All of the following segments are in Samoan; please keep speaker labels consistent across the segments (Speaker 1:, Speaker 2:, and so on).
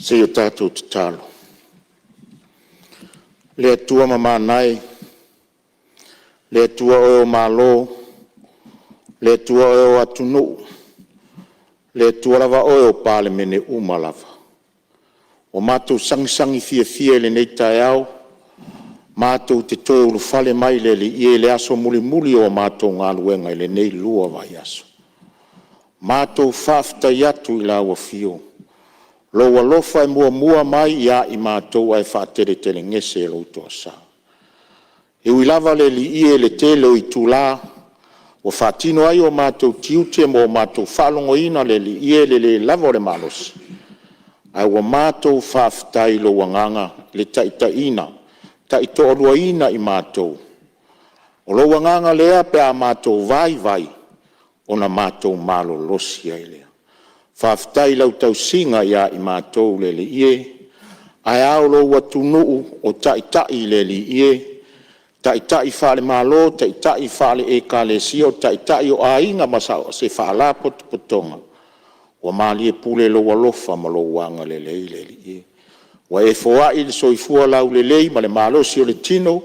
Speaker 1: Se i o tatou tatalo. Le Atua mamana e, le Atua Oe o Malo, le Atua Oe o atunuu, le Atua lava Oe o Palemene uma lava. Ua matou sagisagi fiafia i lenei taeao matou te toe ulufale mai le Alii e i le aso mulimuli o a matou galuega i lenei 2 vaiaso. Matou faafetai atu i lau Afio, lou alofa e muamua mai ia i matou ae faateletelegese e lou toasa. E ui lava le Alii e i le tele o itula ua faatino ai o matou tiute ma o matou faalogoina le Alii e i le le lava o le malosi, ae ua matou faafetai i lou Agaga i le taitaiina, taitoaluaina i matou. O lou Agaga lea pe a matou vaivai ona matou malolosi ai lea. Faafetai i lau tausiga ia i matou le Alii e, ae a lou atunuu o taitai le Alii e, taitai faale-Malo, taitai faale-Ekalesia, o Taitai o aiga ma so o se Faalapotopotoga, ua malie pule lou alofa ma lou agalelei le Alii e. Ua e foai le soifua laulelei ma le malosi o le tino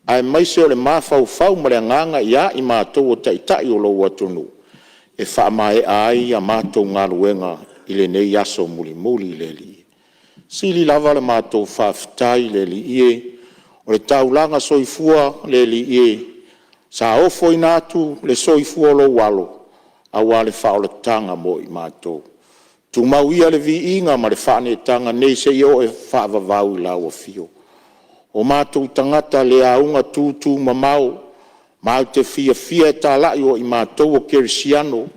Speaker 1: aemaise o le mafaufau ma le agaga ia i matou o Taitai o lou atunuu e faamaea ai a matou galuega i lenei aso mulimuli le Alii. E sili lava le matou faafetai le Alii e, o le taulaga soifua le Alii e, sa ofoina atu le soifua o lou Alo aua le faaolataga mo i matou. Tumau ia le viiga ma le faaneetaga nei seia oo e faavavau i lau Afio. O matou tagata le auga tutumamao matou te fiafia e talai o matou o kerisiano,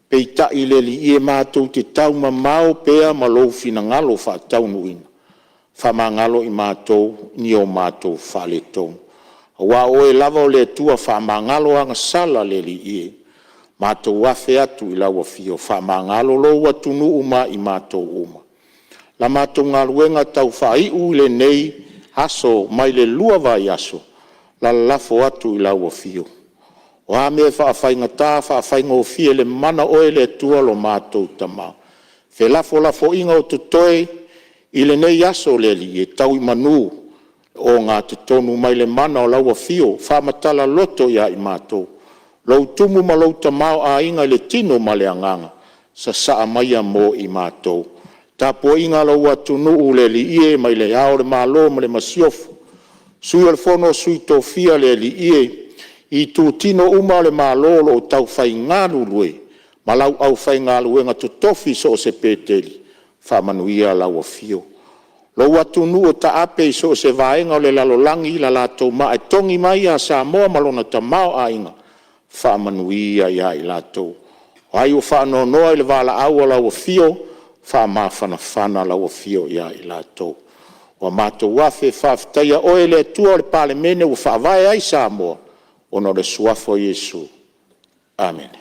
Speaker 1: peitai le Alii e, matou te taumamao pea ma lou finagalo faataunuuina. Faamagalo i matou i o matou faaletonu, aua o oe lava o le Atua faamagalo agasala le Alii e. Matou afe atu i lau Afio, faamagalo lou atunuu ma i matou uma. La matou galuega taufaaiu i lenei aso mai le 2 vaiaso, lalafo atu i lau Afio. O a mea e faafaigata, faafaigofie i le mana o oe le Atua lo matou Tama. Felafolafoaiga o totoe i lenei aso le Alii, e tau i manu le ogatotonu mai le mana o lau Afio, faamatala loto ia i matou lou tumu ma lou tamaoaiga i le tino ma le agaga, sasaa maia mo i matou. Tapuaiga a lou atunuu le Alii e, mai Le Ao o le Malo ma le Masiofo, Sui o le Fono a Sui Tofia le Alii e, i itutino uma o le Malo o lo o taufai galulue ma lau aufaigaluega totofi i so o se Peteli, faamanuia lau Afio. Lou atunuu o taape i so o se vaega o le lalolagi i la latou maa e togi mai ia Samoa ma lona tamaoaiga, faamanuia ia i latou. O ai ua faanoanoa i le valaau a lau Afio, faamafanafana lau Afio ia i latou. Ua matou afe e faafetaia oe le Atua o le Palemene ua faavae ai Samoa ona o le suafa o Iesu. Amene.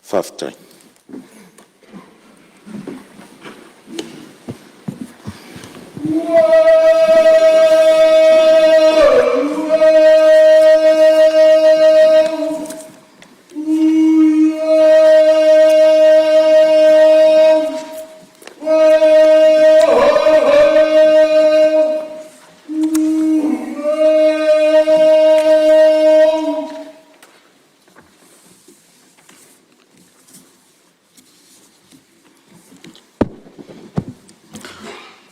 Speaker 1: Faafetai.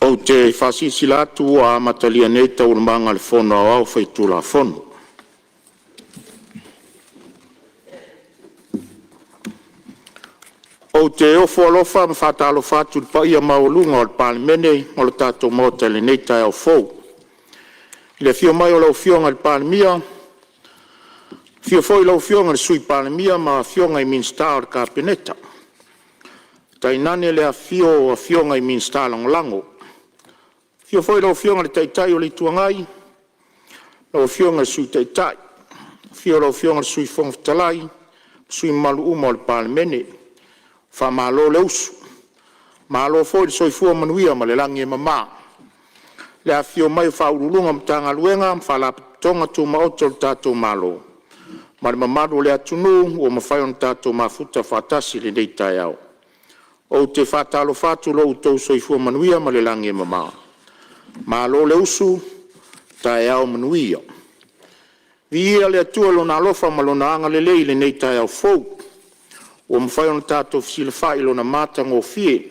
Speaker 1: Ou te faasilasila atu ua amatalia nei Taualumaga a le Fono Aoao Faitulafono. Ou te ofo alofa ma faatalofa atu i le paia maualuga o le Palemene ma le tatou Maota i lenei taeao fou. I le afio mai o lau Afioga i le Palemia, afio foi lau Afioga i le Sui Palemia ma Afioga i Minisita o le Kapeneta, tainane le afifio o Afioga i Minisita Lagolago. Afio foi lau Afioga i le Taitai o le Itu Agai, lau Afioga i le Sui Taitai, afio lau Afioga i le Sui Fofoga Fetalai ma sui usufono mamalu uma o le Palemene. Faamalo le usu, Malo foi le soifua manuia i le lagi e mama. Le afifio mai o Faauluuluga o Matagaluega ma Faalapotopotoga Tumaoti a le tatou Malo ma le mamalu o le atunuu ua mafai ona tatou mafuta faatasi i lenei taeao. Ou te faatalofa atu i lo outou soifua manuia ma le lagi e mama, malo le usu, taeao manuia. Viia le Atua i Lona alofa ma Lona agalelei i lenei taeao fou ua mafai ona tatou fesilafai i Lona matagofie.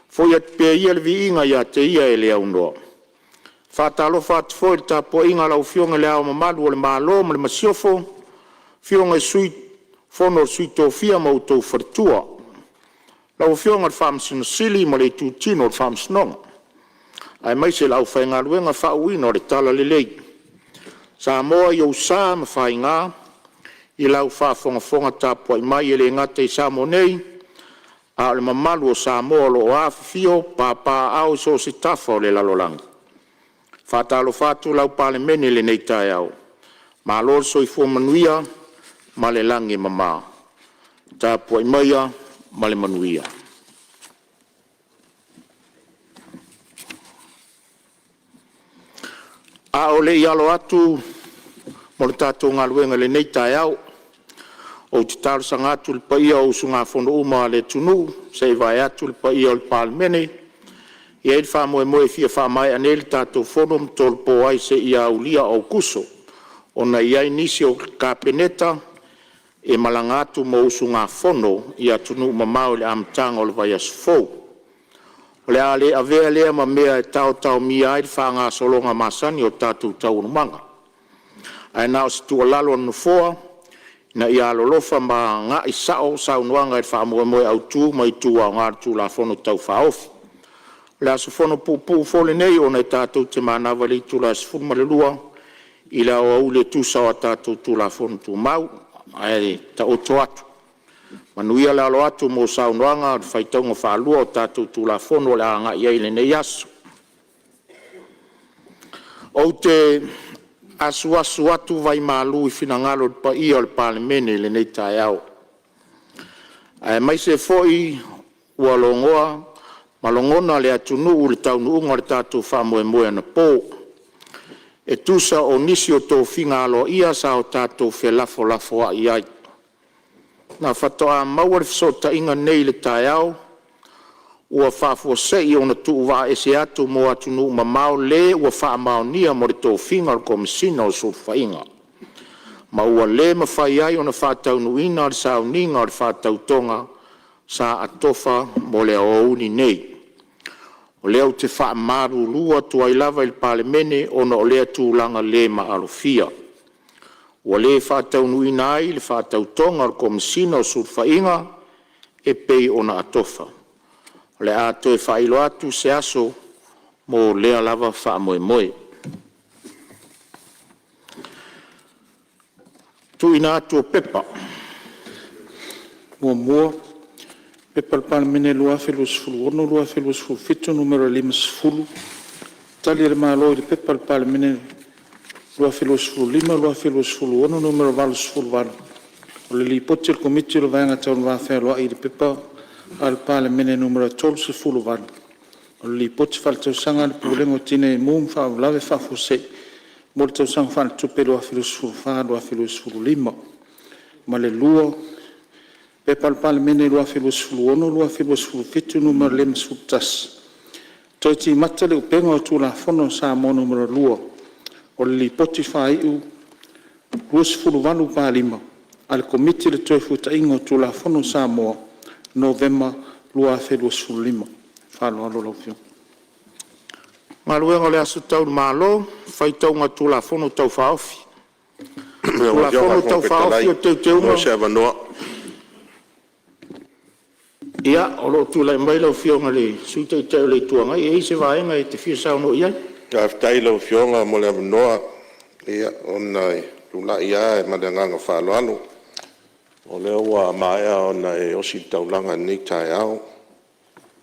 Speaker 1: Foi atu pea ia le viiga ia te Ia e le aunoa. E faatalofa atu foi i le tapuaiga a lau Afioga i Le Ao Mamalu o le Malo ma le Masiofo, Afioga i le Sui o le Fono a Sui Tofia ma outou Faletua, lau Afioga i le Faamasino Sili ma le Itutino o le Faamasinoga, aemaise le aufaigaluega faauuina o le Talalelei. Samoa i ou sa ma faiga i lau faafogafoga tapuai mai e le gata i Samoa nei, a o le mamalu o Samoa o lo o afifio ma papaaao i so o se tafa o le lalolagi. E faatalofa atu lau Palemene i lenei taeao, malo le soifua manuia ma le lagi e mama. Tapuai maia ma le manuia. A o le i alo atu mo le tatou galuega i lenei taeao, ou te talosaga atu i le paia o usugafono uma a le atunuu se i vae atu le paia o le Palemene, e i ai le faamoemoe e fia faamaea nei le tatou Fono ma tolopo ai seia aulia Aokuso, ona e i ai nisi o le Kapeneta e malaga atu mo usugafono i atunuu mamao i le amataga o le vaiaso fou. O le a le avea lea ma mea e taotaomia ai le faagasologa masani o tatou taualumaga, ae na o se tuualalo a le Nofoa ina ia alolofa ma agai sao saunoaga i le faamoemoe autu ma itu aoga o le Tulafono Tau Faaofi. O le aso fono puupuu foi lenei ona e tatou te manava i le itula e 12:00 i le aoauli e tusa o a tatou Tulafono Tumau. Ae taoto atu, manuia le alo atu mo saunoaga i le faitauga faalua o tatou Tulafono o le a agai ai i lenei aso. Ou te asuasu atu vaimalu i finagalo o le paia o le Palemene i lenei taeao, aemaise foi ua logoa ma logona le atunuu i le taunuuga o le tatou faamoemoe anapo e tusa o nisi o tofiga aloaia sa o tatou felafolafoai ai. Na faatoa maua le fesootaiga nei i le taeao ua faafuasei ona tuuvaaese atu mo atunuu mamao le ua faamaonia mo le tofiga o le Komesina o Sulufaiga, ma ua le mafai ai ona faataunuuina le sauniga o le faatautoga sa atofa mo le aoauli nei. O lea ou te faamalulu atu ai lava i le Palemene ona o lea tulaga le maalofia, ua le faataunuuina ai le faatautoga a le Komesina o Sulufaiga e pei ona atofa. O le a toe faailoa atu se aso mo lea lava faamoemoe. Tuuina atu o Pepa. 1. P.P.2026/2027 Nu.50, Tali a le Malo i le P.P.2025/2026 Nu.88, Lipoti a le Komiti o le Vaega Tau le Va Fealoai i le P.P.2023/2024 Nu.38, Lipoti Faaletausaga a le Pulega o Tinei Mu ma Faalavelave Faafuasei mo le Tausaga Faaletupe 2024/2025. Ma le 2. P.P.2026/2027 Nu.51, Toe timata le upega o Tulafono a Samoa Nu.2 o le Lipoti Faaiu 28/5 a le Komiti o le Toefuataiga o Tulafono a Samoa, Novema 2025. Ma le faaaloalo lau Afioga. Galuega o le Aso Tau i le Malo, Faitauga o Tulafono Tau Faaofi.
Speaker 2: Lau Afioga i le
Speaker 1: Tulafono
Speaker 2: Fofoga
Speaker 1: Tau Faaofi
Speaker 2: Fetalai,
Speaker 1: o
Speaker 2: pe maua
Speaker 1: Teuteuga.
Speaker 2: se avanoa.
Speaker 1: Ia, o lo o tulai mai lau Afioga i le Sui Taitai o le Itu Agai. E i ai se vaega e te fia saunoa i ai?
Speaker 2: Faafetai i lau Afioga mo le avanoa. Ia, ona e tulai lava ma le agaga faaaloalo, o lea ua maea ona e osi le taulaga i lenei taeao.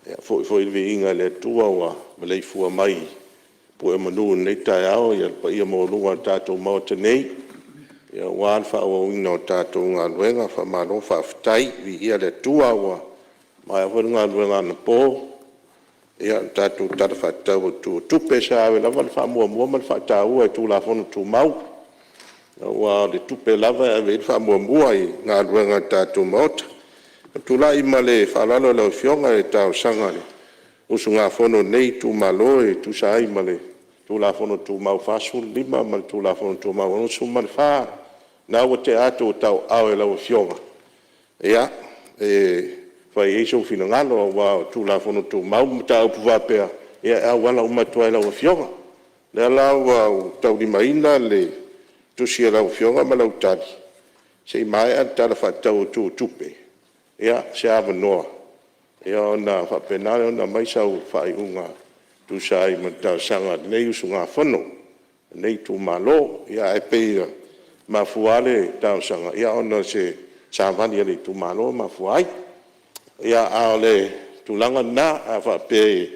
Speaker 2: Ia foi foi le viiga i le Atua ua maleifua mai i pue o manu i lenei taeao le paia maualuga o le tatou Maota nei aua le faaauauina o le tatou galuega. Faamalo faafetai. Viia le Atua ua Maea foi le galuega anapo, le tatou Tala Faatatau Autu o Tupe. Sa ave lava le faamuamua ma le faataua i Tulafono Tumau, aua o le tupe lava e ave i ai le faamuamua i galuega a le tatou Maota. Ou te tulai ma le faaaloalo i lau Afioga e talosaga i le usugafono a lenei itumalo e tusa ai ma le Tulafono Tumau 45 ma le Tulafono Tumau 64, lena ua tea atu i tauaao o lau Afioga e fai ai sou finagalo, aua o Tulafono Tumau ma mataupu faapea, ia e auala uma atu lava i lau Afioga. O lea la ua ou taulimaina le tusi a lau Afioga ma lau tali, se i maea le Tala Faatatau Autu o Tupe se avanoa ona faapena lea ona aumai sau faaiuga e tusa ai ma le talosaga a lenei usugafono a lenei itumalo. Ae pei e mafua lava le talosaga ona o se savali a le itumalo e mafua ai. A o le tulaga lena, a faapea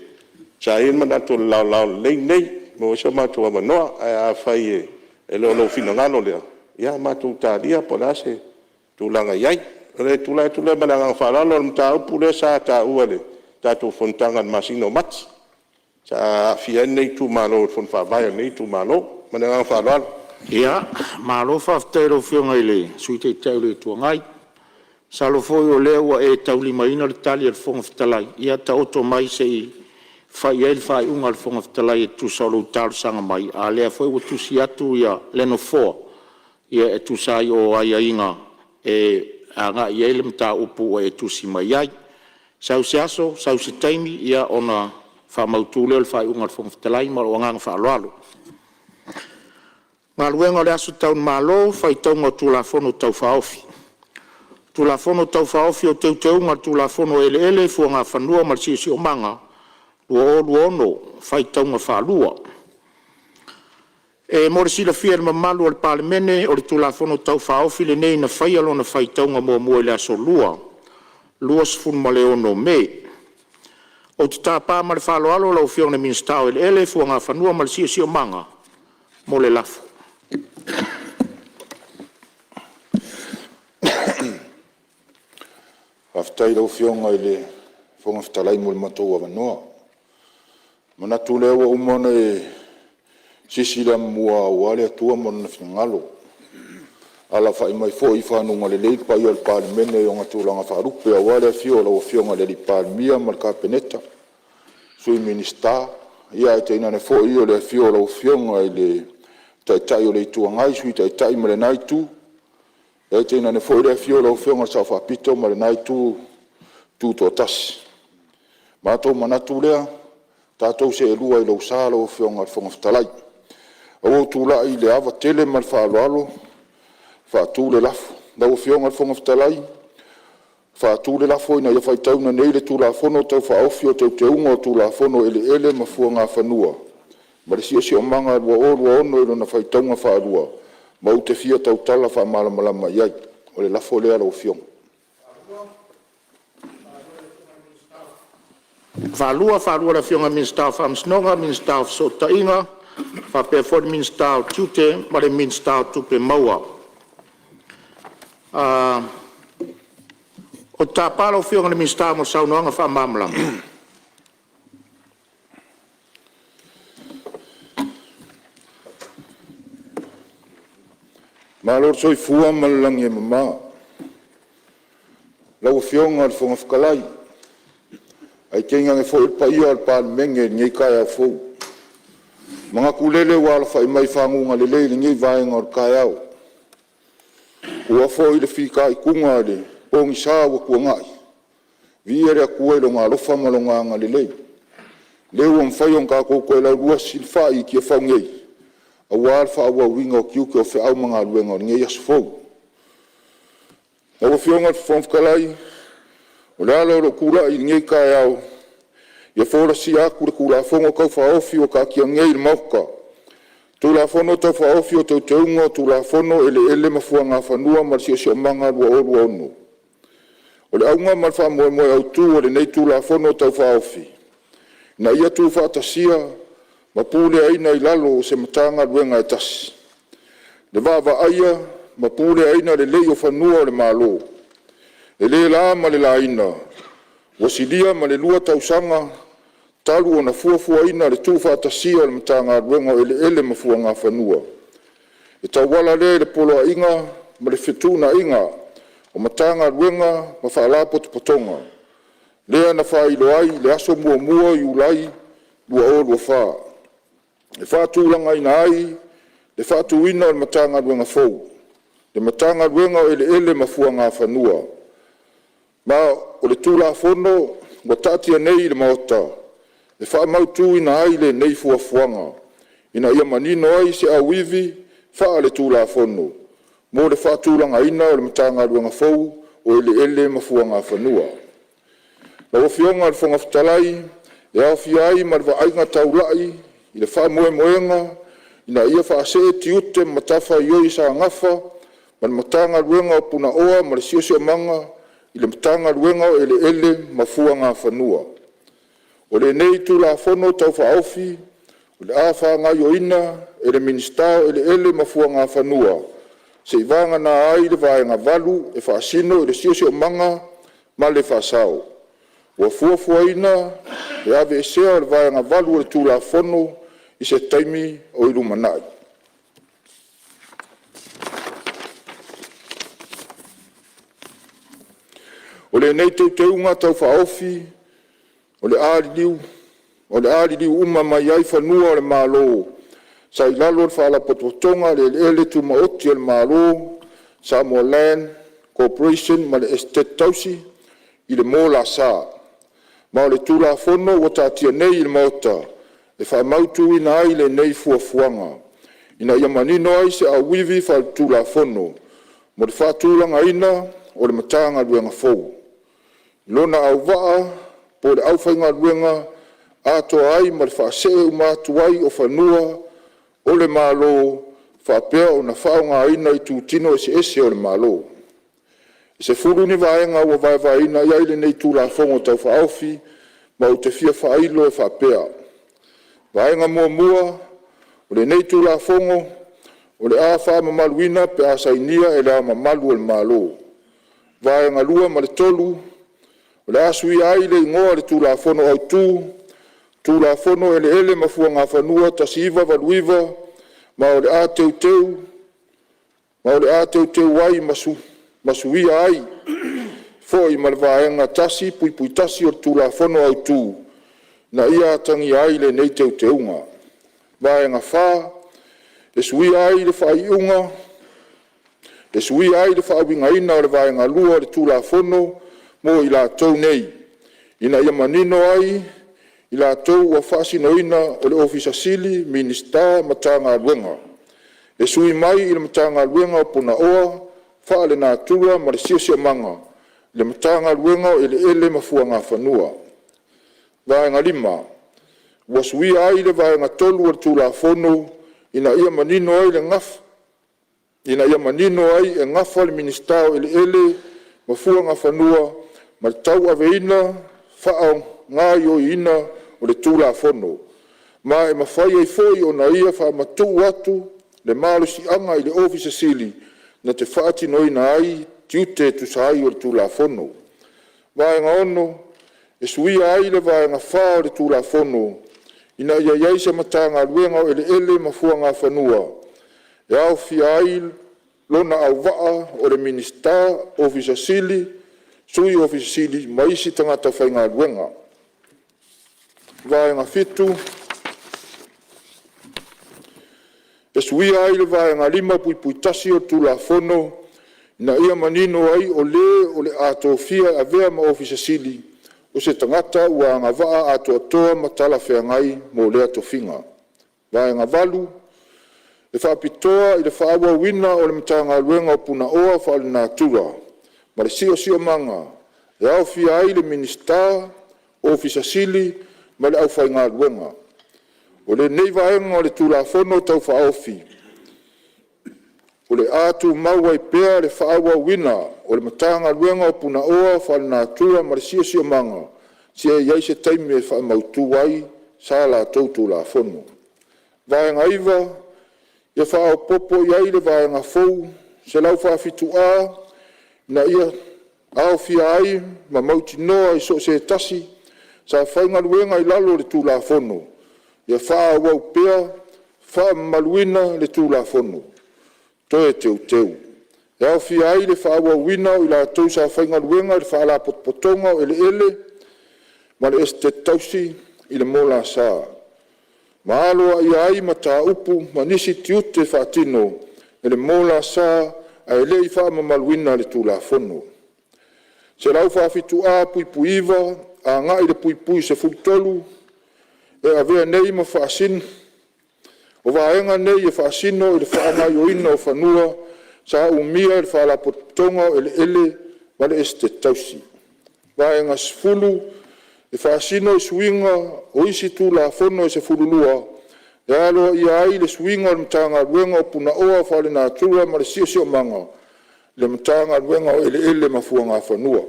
Speaker 2: sa i ai le manatu o le laolao lelei lenei e maua ai so matou avanoa. Ae afai e le o lou finagalo lea, ia matou talia po o le a se tulaga e i ai. O le tulai atu lea ma le agaga faaaloalo. O le mataupu lea sa taua i le tatou fonotaga i le masina o Mati, sa aafia ai lenei itumalo i le fono faavae a lenei itumalo. Ma le agaga faaaloalo.
Speaker 1: Ia, malo faafetai i lau Afioga i le Sui Taitai o le Itu Agai. Masalo foi o lea ua e taulimaina le tali a le Fofoga Fetalai. Ia taoto mai se i fai i ai le faaiuga a le Fofoga Fetalai e tusa o lou talosaga mai, a o lea foi ua tusi atu le Nofoa e tusa ai o aiaiga e agai i ai le mataupu ua e tusi mai ai. Sau se aso sau se taimi ona faamautu lea o le faaiuga a le Fofoga Fetalai. Ma lou agaga faaaloalo. E tolopo Felafolafoaiga a lo tatou Malo i Tulafono Tau Faaofi o Teuteuga o le Tulafono o Eleele, Fuagafanua ma le Siosiomaga 2026 i le faitauga faalua. E mo le silafia e le mamalu o le Palemene, o le Tulafono Tau Faaofi lenei na faia lona faitauga muamua i le aso Lua, 26 Me 2024. Ou te tapa ma le faaaloalo lau Afioga i le Minisita o Eleele, Fuagafanua ma le Siosiomaga mo le lafo.
Speaker 3: Faafetai i lau Afioga i le Fofoga Fetalai mo le matou avanoa. E manatu o lea ua uma ona e sisi le amomua aua le Atua ma Lona finagalo, alafai mai foi i faguga lelei le paia o le Palemene i ona tulaga faalupe, aua le afio o lau Afioga i le Palemia ma le Kapeneta, Sui Minisita, ae tainane foi le afio o lau Afioga i le Taitai o le Itu Agai, Sui Taitai ma lena Itu, ae tainane foi le afio o lau Afioga i le Sao Faapito ma lena Itu Tutoatasi. Ona matou manatu lea, tatou seelua i lou sa lau Afioga i le Fofoga Fetalai. Ae ua ou tulai i le ava tele ma le faaaloalo e faatu le lafo. Lau Afioga i le Fofoga Fetalai, E faatu le lafo, Ina ia faitauina nei le Tulafono Tau Faaofi o Teuteuga o Tulafono o Eleele ma Fuagafanua ma le Siosiomaga 2026 i lona faitauga faalua, ma ou te fia tautala faamalamalama i ai. O le lafo lea lau Afioga.
Speaker 1: E faalua e le Afioga i le Minisita o Faamasinoga, Minisita o Fesootaiga faapea foi le Minisita o Tiute ma le Minisita o Tupe Maua. Ou te tapa lau Afioga i le Minisita mo le saunoaga faamalamalama.
Speaker 3: Malo le soifua ma le lagi e mama. Lau Afioga i le Fofoga Fetalai, ae tainane foi le paia o le Palemene i lenei taeao fou. E manatu lele ua alafai mai i faguga lelei lenei vaega o le taeao. Tuua foi le fitaituga i le pogisa ua tuanai, viia le Atua i Lona alofa ma Lona agalelei, lea ua mafai ona tatou toe laulua sasilafai i Tiafau nei aua le faaauauina o tiute o feau ma galuega o lenei aso fou. Lau Afioga i le Fofoga Fetalai, o le ala o lou tulai i lenei taeao, ia folasia atu le Tulafono Tau Faaofi ua taatia nei i le Maota, Tulafono Tau Faaofi o Teuteuga o Tulafono o Eleele ma Fuagafanua ma le Siosiomaga 2026. O le auga ma le faamoemoe autu o lenei Tulafono Tau Faaofi, ina ia tuufaatasia ma puleaina i lalo o se Matagaluega e tasi le vaavaaia ma puleaina lelei o fanua o le Malo. E le na ma le laina, Ua silia ma le 2 tausaga talu ona fuafuaina le tuufaatasia o le Matagaluega o Eleele ma Fuagafanua, e tauala lea i le Poloaiga ma le Fetuunaiga o Matagaluega ma Faalapotopotoga, lea na faailoa ai i le aso 1 Iulai 2024, e faatulagaina ai le faatuina o le Matagaluega fou, le Matagaluega o Eleele ma Fuagafanua. Ma o le Tulafono ua taatia nei i le Maota e faamautuina ai lenei fuafuaga ina ia manino ai se auivi faale-Tulafono mo le faatulagaina o le Matagaluega fou o Eleele ma Fuagafanua. Lau Afioga i le Fofoga Fetalai, e aofia ai ma le vaaiga taulai i le faamoemoega ina ia faasee tiute ma matafaioi sa nafa ma le Matagaluega o Punaoa ma le Siosiomaga i le Matagaluega o Eleele ma Fuagafanua. O lenei Tulafono Tau Faaofi o le a faagaoioiina e le Minisita o Eleele ma Fuagafanua, seiavagana ai le vaega 8 e faasino i le Siosiomaga ma le Faasao. Ua fuafuaina le aveesea o le vaega 8 o le Tulafono i se taimi o i lumanai. O lenei Teuteuga Tau Faaofi o le a liliu uma mai ai fanua o le Malo sa i lalo o le Faalapotopotoga o Eleele Tumaoti a le Malo (Samoa Land Corporation ma le Esetete Tausi) i le mo LSA. Ma o le Tulafono ua taatia nei i le Maota e faamautuina ai lenei fuafuaga ina ia manino ai se auivi faale-Tulafono mo le faatulagaina o le Matagaluega fou, lona auvaa po o le aufaigaluega atoa ai ma le faasee uma atu ai o fanua o le Malo faapea ona faaaogaina i itutino eseese o le Malo. E 10 ni vaega ua vaevaeina i ai lenei Tulafono Tau Faaofi ma ou te fia faailo e faapea: Vaega Muamua, o lenei Tulafono o le a faamamaluina pe a sainia e Le Ao Mamalu o le Malo. Vaega 2 ma le 3, o le a suia ai le igoa o le Tulafono Autu, Tulafono o Eleele ma Fuagafanua 1989, ma o le a teuteu ai ma suia ai foi ma le Vaega 1(1) o le Tulafono Autu, ina ia atagia ai lenei teuteuga. Vaega 4, e suia ai le faaiuga e suia ai le faauigaina o le Vaega 2 o le Tulafono mo i latou nei, ina ia manino ai, i latou ua faasinoina o le Ofisa Sili, Minisita o Matagaluega, e sui mai i le Matagaluega o Punaoa Faalenatura ma le Siosiomaga, le Matagaluega o Eleele ma Fuagafanua. Vaega 5, ua suia ai le Vaega 3 o le Tulafono ina ia manino ai e nafa le Minisita o Eleele ma Fuagafanua ma le tauaveina faagaoioiina o le Tulafono, ma e mafai ai foi ona ia faamatuu atu le malosiaga i le Ofisa Sili na te faatinoina ai tiute e tusa ai o le Tulafono. Vaega 6, e suia ai le Vaega 4 o le Tulafono ina ia i ai se Matagaluega o Eleele ma Fuagafanua e aofia ai lona auvaa o le Minisita, Ofisa Sili, Sui Ofisa Sili ma isi tagata faigaluega. Vaega 7, e suia ai le Vaega 5(1) o le Tulafono ina ia manino ai, o le o le a tofia e avea ma Ofisa Sili, o se tagata ua agavaa atoatoa ma talafeagai mo lea tofiga. Vaega 8, e faapitoa i le faaauauina o le Matagaluega o Punaoa Faalenatura ma le Siosiomaga, e aofia ai le Minisita, Ofisa Sili ma le aufaigaluega. O lenei vaega o le Tulafono Tau Faaofi, o le a tumau ai pea le faaauauina o le Matagaluega o Punaoa Faalenatura ma le Siosiomaga seia i ai se taimi e faamautu ai sa latou Tulafono. Vaega 9, ia faaopoopo i ai le vaega fou 147A ina ia Aofia ai ma mautinoa i so o se tasi sa faigaluega i lalo o le Tulafono, ia faaauau pea faamamaluina le Tulafono Toe Teuteu, e aofia ai le faaauauina o i latou sa faigaluega i le Faalapotopotoga o Eleele ma le Esetete Tausi i le MLS, ma aloaia ai mataupu ma nisi tiute faatino e le MLS ae le i faamamaluina i le Tulafono. 147A(9) agai i le (13) e avea nei ma faasino. O vaega nei e faasino i le faagaoioiga o fanua sa umia e le Faalapotopotoga o Eleele ma le Esetete Tausi. Vaega 10, e faasino i suiga o isi Tulafono e 12, e aloaia ai le suiga o le Matagaluega o Punaoa Faalenatura ma le Siosiomaga i le Matagaluega o Eleele ma Fuagafanua.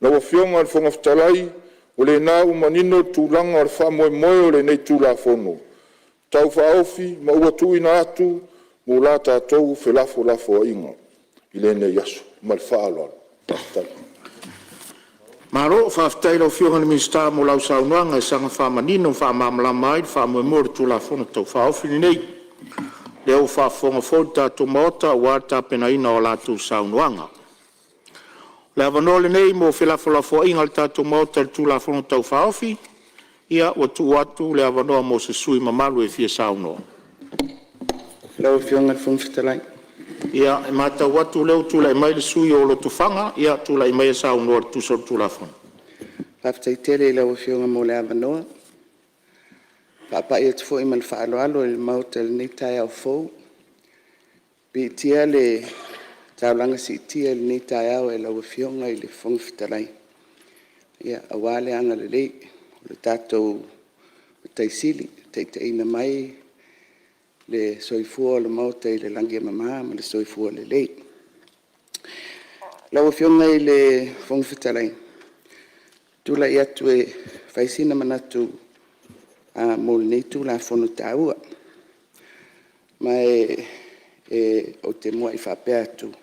Speaker 3: Lau Afioga i le Fofoga Fetalai, o lena ua manino le tulaga o le faamoemoe o lenei Tulafono Tau Faaofi ma ua tuuina atu mo la tatou felafolafoaiga i lenei aso. Ma le faaaloalo. Faafetai. Malo faafetai i lau Afioga i le Minisita mo lau saunoaga e saga faamanino ma faamalamalama ai le faamoemoe o le Tulafono Tau Faaofi lenei. O lea ua faafofoga foi le tatou Maota aua le tapenaina o a latou saunoaga. O le avanoa lenei mo felafolafoaiga a le tatou Maota i le Tulafono Tau Faaofi. Ia, ua tuu atu le avanoa mo se sui usufono mamalu e fia saunoa.
Speaker 4: Lau Afioga i le Fofoga Fetalai.
Speaker 1: Ia, e matau atu o lea ua tulai mai le sui usufono mo Lotofaga. Ia, tulai maia e saunoa e tusa o le Tulafono.
Speaker 4: Faafetai tele i lau Afioga mo le avanoa. E faapai atu foi ma le faaaloalo i le Maota i lenei taeao fou. Piitia le taulaga siitia i lenei taeao i lau Afioga i le Fofoga Fetalai, aua le agalelei o le tatou Matai Sili i le taitaiina mai le soifua o le Maota i le lagi e mama ma le soifua lelei. Lau Afioga i le Fofoga Fetalai, ou te tulai atu e fai sina manatu mo lenei Tulafono taua. Ma ou te muai faapea atu, e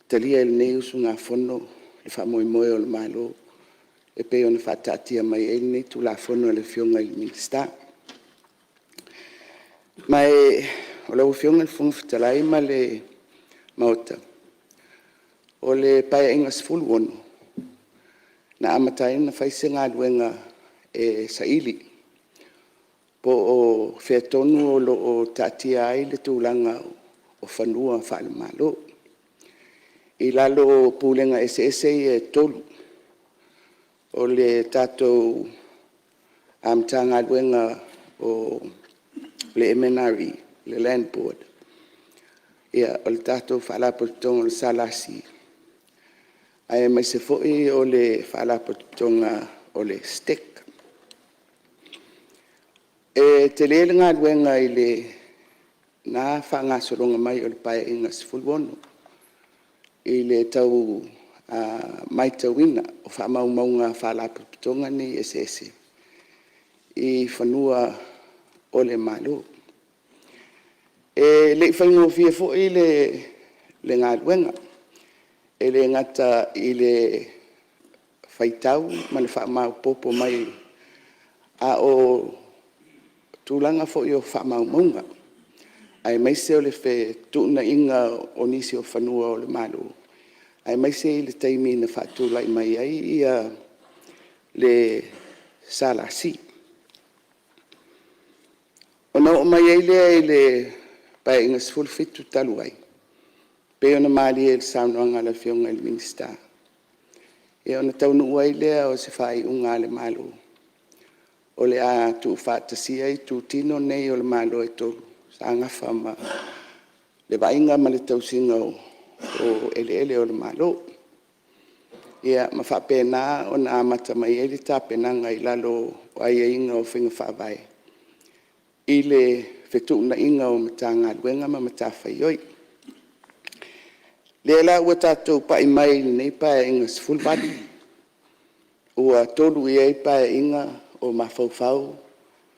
Speaker 4: talia e lenei usugafono le faamoemoe o le Malo e pei ona faataatia mai ai lenei Tulafono e le Afioga i le Minisita. Ma lau Afioga i le Fofoga Fetalai ma le Maota, o le Paeaiga XVI na amata ai ona fai se galuega e saili po o fea tonu o lo o taatia ai le tulaga o fanua faale-Malo i lalo o Pulega eseese ia e 3, o le tatou Matagaluega o le MNRE, le Land Board, o le tatou Faalapotopotoga o le SLC, aemaise foi o le Faalapotopotoga o le STEC. E tele le galuega i lena faagasologa mai o le Paeaiga XVI i le tau matauina o faamaumauga a Faalapotopotoga nei eseese i fanua o le Malo. E le i faigofie foi le galuega, e le gata i le faitau ma le faamaopoopo mai, a o tulaga foi o faamaumauga, aemaise o le fetuunaiga o nisi o fanua o le Malo, aemaise i le taimi na faatulai mai ai le SLC. Ona oo mai ai lea i le Paeaiga XVII talu ai, pei ona malie i le saunoaga a le Afioga i le Minisita, ona taunuu ai lea o se faaiuga a le Malo, o le a tuufaatasia itutino nei o le Malo e 3 sa nafa ma le vaaiga ma le tausiga o eleele o le Malo. Ia ma faapena ona amata mai ai le tapenaga i lalo o aiaiga o faiga faavae i le fetuunaiga o Matagaluega ma matafaioi. O lea la ua tatou pai mai i lenei Paeaiga XVIII, ua 3 i ai Paeaiga o mafaufau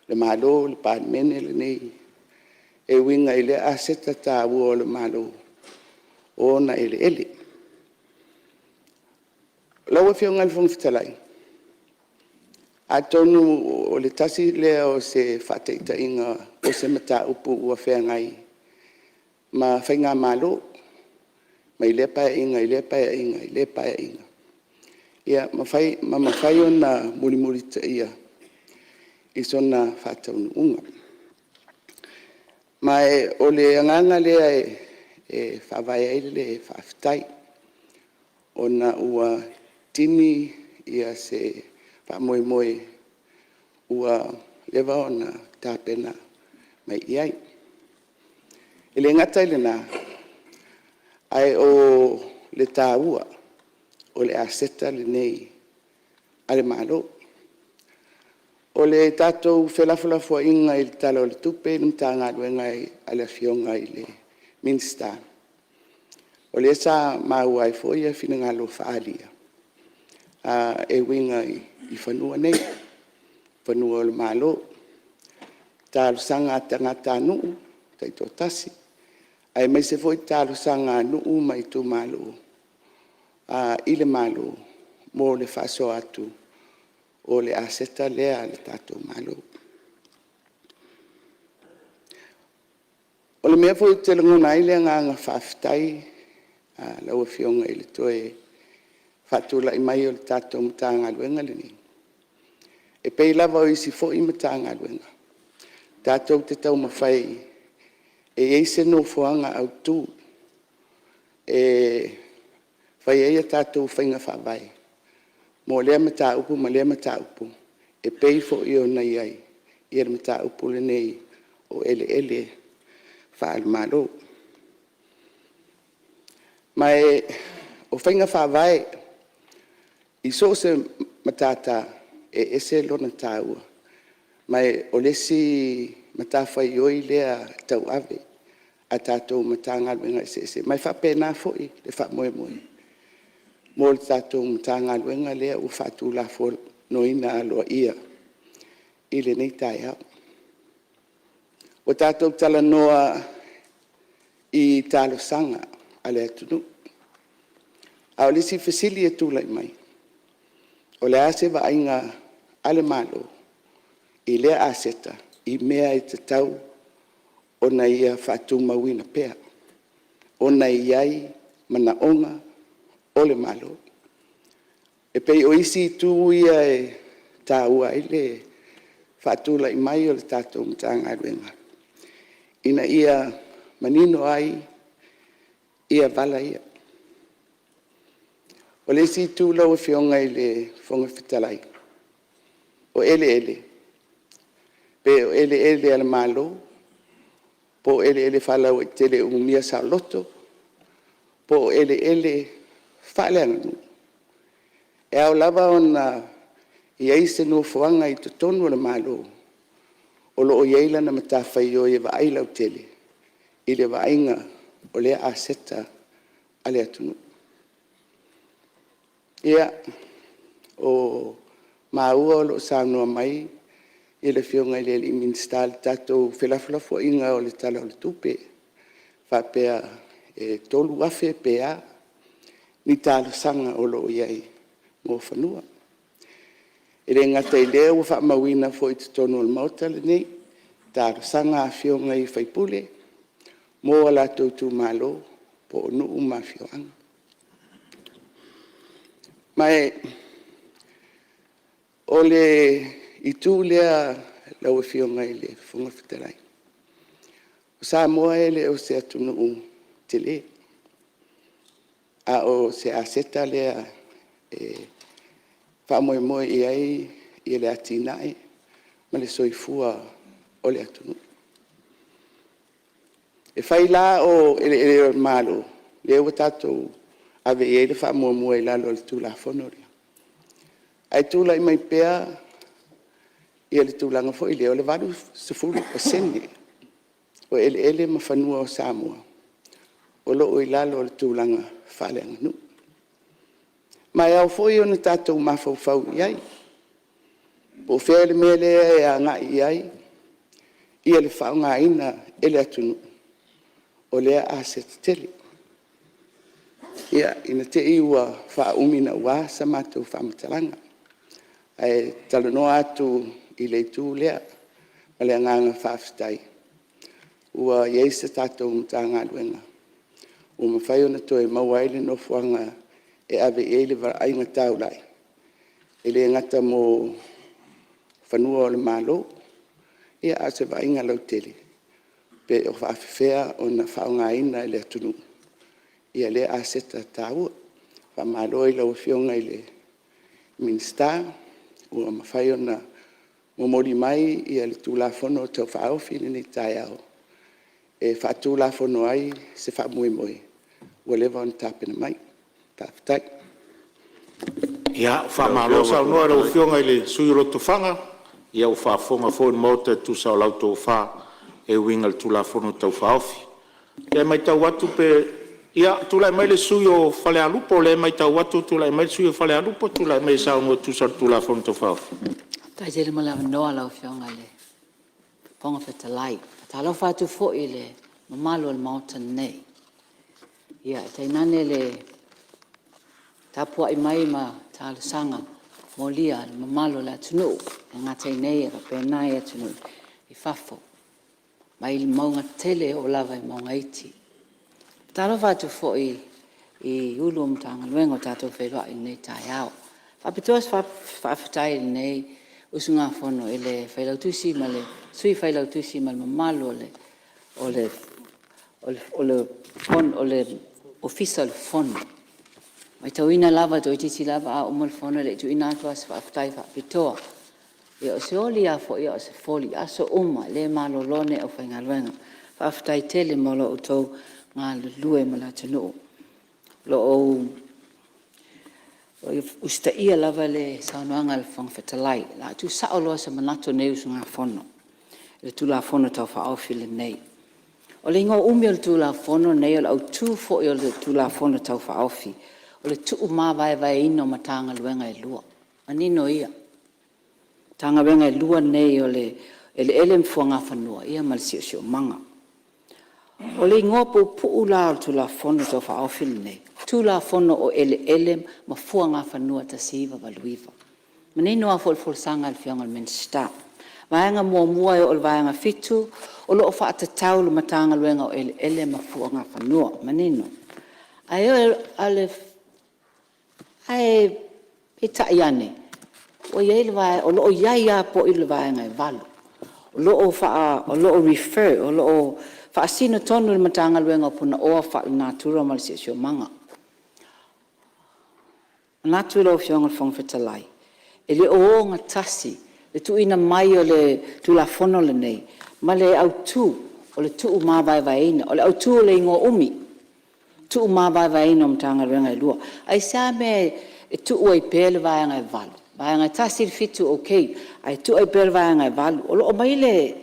Speaker 4: le Malo, le Palemene lenei e uiga i lea aseta taua o le Malo, o ona eleele. Lau Afioga i le Fofoga Fetalai, atonu o le tasi lea o se faataitaiga o se mataupu ua feagai ma faigamalo mai lea Paeaiga i lea Paeaiga i lea Paeaiga, ma mafai ona mulimulitaia i sona faataunuuga. Ma o le agaga lea e faavae ai le faafetai, ona ua tini se faamoemoe ua leva ona tapena mai i ai. E le gata i lena, ae o le taua o le aseta lenei a le Malo. O le tatou felafolafoaiga i le Tala o le Tupe i le Matagaluega a le Afioga i le Minisita, o lea sa maua ai foi finagalo faaalia e uiga i fanua nei, fanua o le Malo, talosaga a tagatanuu taitoatasi, aemaise foi talosaga a nuu ma itumalo i le Malo mo le faasoa atu o le aseta lea a le tatou Malo. O le mea foi ou te lagona ai le agaga faafetai lau Afioga i le toe faatulai mai o le tatou Matagaluega lenei, e pei lava o isi foi Matagaluega, tatou te taumafai e i ai se nofoaga autu e fai ai a tatou faiga faavae mo lea mataupu ma lea mataupu, e pei foi ona i ai le mataupu lenei o eleele faale-Malo. Ma o faiga faavae i so o se matata, e ese lona taua, ma o le isi matafaioi lea tauave a tatou Matagaluega eseese, ma e faapena foi le faamoemoe mo le tatou Matagaluega lea ua faatulafonoina aloaia i lenei taeao. Ua tatou talanoa i talosaga a le atunuu, a o le isi fesili e tulai mai, o le a se vaaiga a le Malo i lea aseta i mea e tatau ona ia faatumauina pea ona e i ai manaoga o le Malo? E pei o isi itu ia e taua ai le faatulai mai o le tatou Matagaluega, ina ia manino ai vala ia. O le isi itu lau Afioga i le Fofoga Fetalai, o eleele, pe o eleele a le Malo po o eleele faalauaitele umia saoloto po o eleele faaleaganuu, e ao lava ona i ai se nofoaga i totonu o le Malo o lo o i ai lana matafaioi e vaai lautele i le vaaiga o lea aseta a le atunuu. Ia, ua maua o lo o saunoa mai le Afioga i le Minisita i le tatou felafolafoaiga o le Tala o le Tupe, e faapea e 3,000 pe a ni talosaga o lo o i ai mo fanua. E le gata i lea ua faamauina foi i totonu o le Maota lenei talosaga a Afioga i sui usufono mo latou itumalo po o nuu ma afioaga. Ma o le itu lea lau Afioga i le Fofoga Fetalai, o Samoa e le o se atunuu tele, a o se aseta lea e faamoemoe i ai le atinae ma le soifua o le atunuu. E fai la o eleele o le Malo lea ua tatou ave i ai le faamuamua i lalo o le Tulafono lea, ae tulai mai pea le tulaga foi lea o le 80% o eleele ma fanua o Samoa o lo o i lalo o le tulaga faaleaganuu. Ma e ao foi ona tatou mafaufau i ai, po o fea le mea lea e agai i ai le faaaogaina e le atunuu o lea aseta tele. Ina te i ua faaumi naua sa matou faamatalaga, ae talanoa atu i le itu lea ma le agaga faafetai, ua i ai se tatou Matagaluega ua mafai ona toe maua ai le nofoaga e ave i ai le vaaiga taulai, e le gata mo fanua o le Malo, a o se vaaiga lautele pe o faapefea ona faaaogaina e le atunuu lea aseta taua. Faamalo i lau Afioga i le Minisita ua mafai ona momoli mai le Tulafono Tau Faaofi i lenei taeao e faatulafono ai se faamoemoe ua leva ona tapena mai. Faafetai. Ia, faamalo saunoa i lau Afioga i le sui usufono mo Lotofaga. Ua faafofoga foi le Maota e tusa o lau tofa e uiga i le Tulafono Tau Faaofi. Ia, e matau atu pe… Ia, tulai mai le sui usufono mo Falealupo. O lea e matau atu ua tulai mai le sui usufono mo Falealupo e tulai mai e saunoa e tusa o le Tulafono Tau Faaofi.
Speaker 5: Faafetai tele mo le avanoa i lau Afioga i le Fofoga Fetalai. E faatalofa atu foi i le mamalu o le Maota nei, tainane le tapuai mai ma talosaga molia a le mamalu o le atunuu, e le gata i inei ae faapena i atunuu i fafo, mai mauga tetele e oo lava i mauga iti. E faatalofa atu foi i Ofisa Sili o Pulega o Matagaluega ua tatou feiloai i lenei taeao. E faapitoa se faafetai i lenei usugafono i le Failautusi ma le Sui Failautusi ma le mamalu o le Ofisa o le Fono. E maitauina lava toeitiiti lava a uma le fono e le i tuuina atu lava se faafetai faapitoa. Ia o se oli lava foi a o se foli i aso uma, e le malolo le aufaigaluega. Faafetai tele mo lo outou galulue mo le atunuu. O lo o usitaia lava le saunoaga a le Fofoga Fetalai. O le a tuusao loa se manatu o lenei usugafono i le Tulafono Tau Faaofi lenei. O le igoa umi o le Tulafono lenei, o le autu foi o le Tulafono Tau Faaofi, o le tuumavaevaeina o Matagaluega e lua. O le manino ia. O Matagaluega e lua nei o le Eleele ma Fuagafanua ma le Siosiomaga. O le igoa puupuu la o le Tulafono Tau Faaofi lenei, Tulafono o Eleele ma Fuagafanua 1989. E manino lava foi i le folasaga a le Afioga i le Minisita. O le vaega 1 e oo i le vaega 7, o lo o faatatau i le Matagaluega o Eleele ma Fuagafanua, manino. Ae peitai ane, o lo o i ai lava foi le vaega e 8, o lo o refer, o lo o faasino tonu i le Matagaluega o Punaoa Faalenatura ma le Siosiomaga. E manatu lau Afioga i le Fofoga Fetalai, e le o ogatasi le tuuina mai o le Tulafono lenei ma le autu o le tuumavaevaeina. O le autu o le igoa umi, tuumavaevaeina o Matagaluega e lua. Aisea le mea e tuu ai pea le vaega e 8? Vaega e 1 i le 7, okay, ae tuu ai pea le vaega e 8. O lo o aumai le…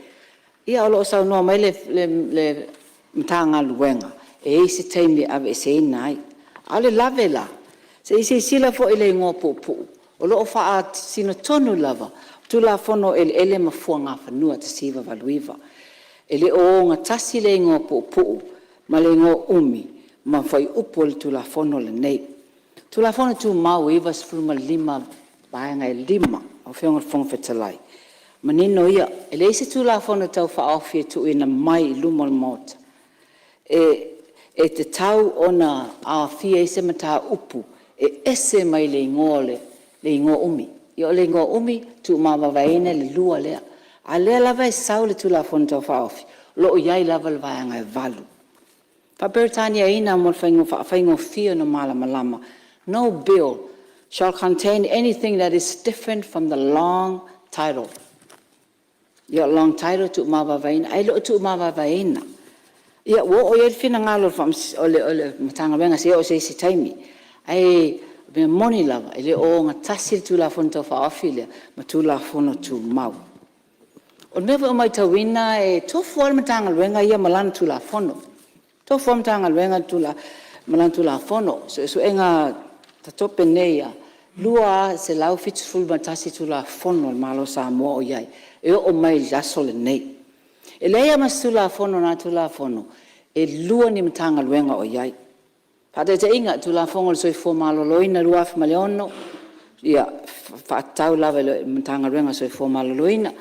Speaker 5: ia o lo o saunoa mai le Matagaluega e i ai se taimi e aveeseina ai. A o le lave la? Se i silasila foi i le igoa puupuu, o lo o faasino tonu lava, Tulafono o Eleele ma Fuagafanua 1989. E le o ogatasi le igoa puupuu ma le igoa umi ma fuaiupu o le Tulafono lenei. Tulafono Tumau 95 vaega e 5 lau Afioga i le Fofoga Fetalai, o le manino ia, e leai se Tulafono Tau Faaofi e tuuina mai i luma o le Maota e tatau ona aofia ai se mataupu e ese mai le igoa umi. Ia o le igoa umi, tuumavaevaeina le lua lea, a o lea lava e sau i le Tulafono Tau Faaofi, o lo o i ai lava le vaega e 8. Faa-Peretaniaina mo le faafaigofie ona malamalama, no Bill shall contain anything that is different from the long title. Ia o le long title tuumavaevaeina, ae le o tuumavaevaeina. Ia ua oo i ai le finagalo o le Matagaluega seia oo i se isi taimi. Ae o le mea moni lava, e le o ogatasi le Tulafono Tau Faaofi lea ma Tulafono Tumau. O le mea foi ua matauina e tofu lava le Matagaluega ia ma lana Tulafono, e tofu lava le Matagaluega ma lana Tulafono. O suesuega tatope nei lava, e 271 Tulafono a le Malo o Samoa o i ai e oo mai i le aso lenei. E leai lava ma se Tulafono na Tulafono e lua ni Matagaluega o i ai. Faataitaiga, Tulafono o le Soifua Maloloina 2006, ia, e faatatau lava i le Matagaluega o le Soifua Maloloina.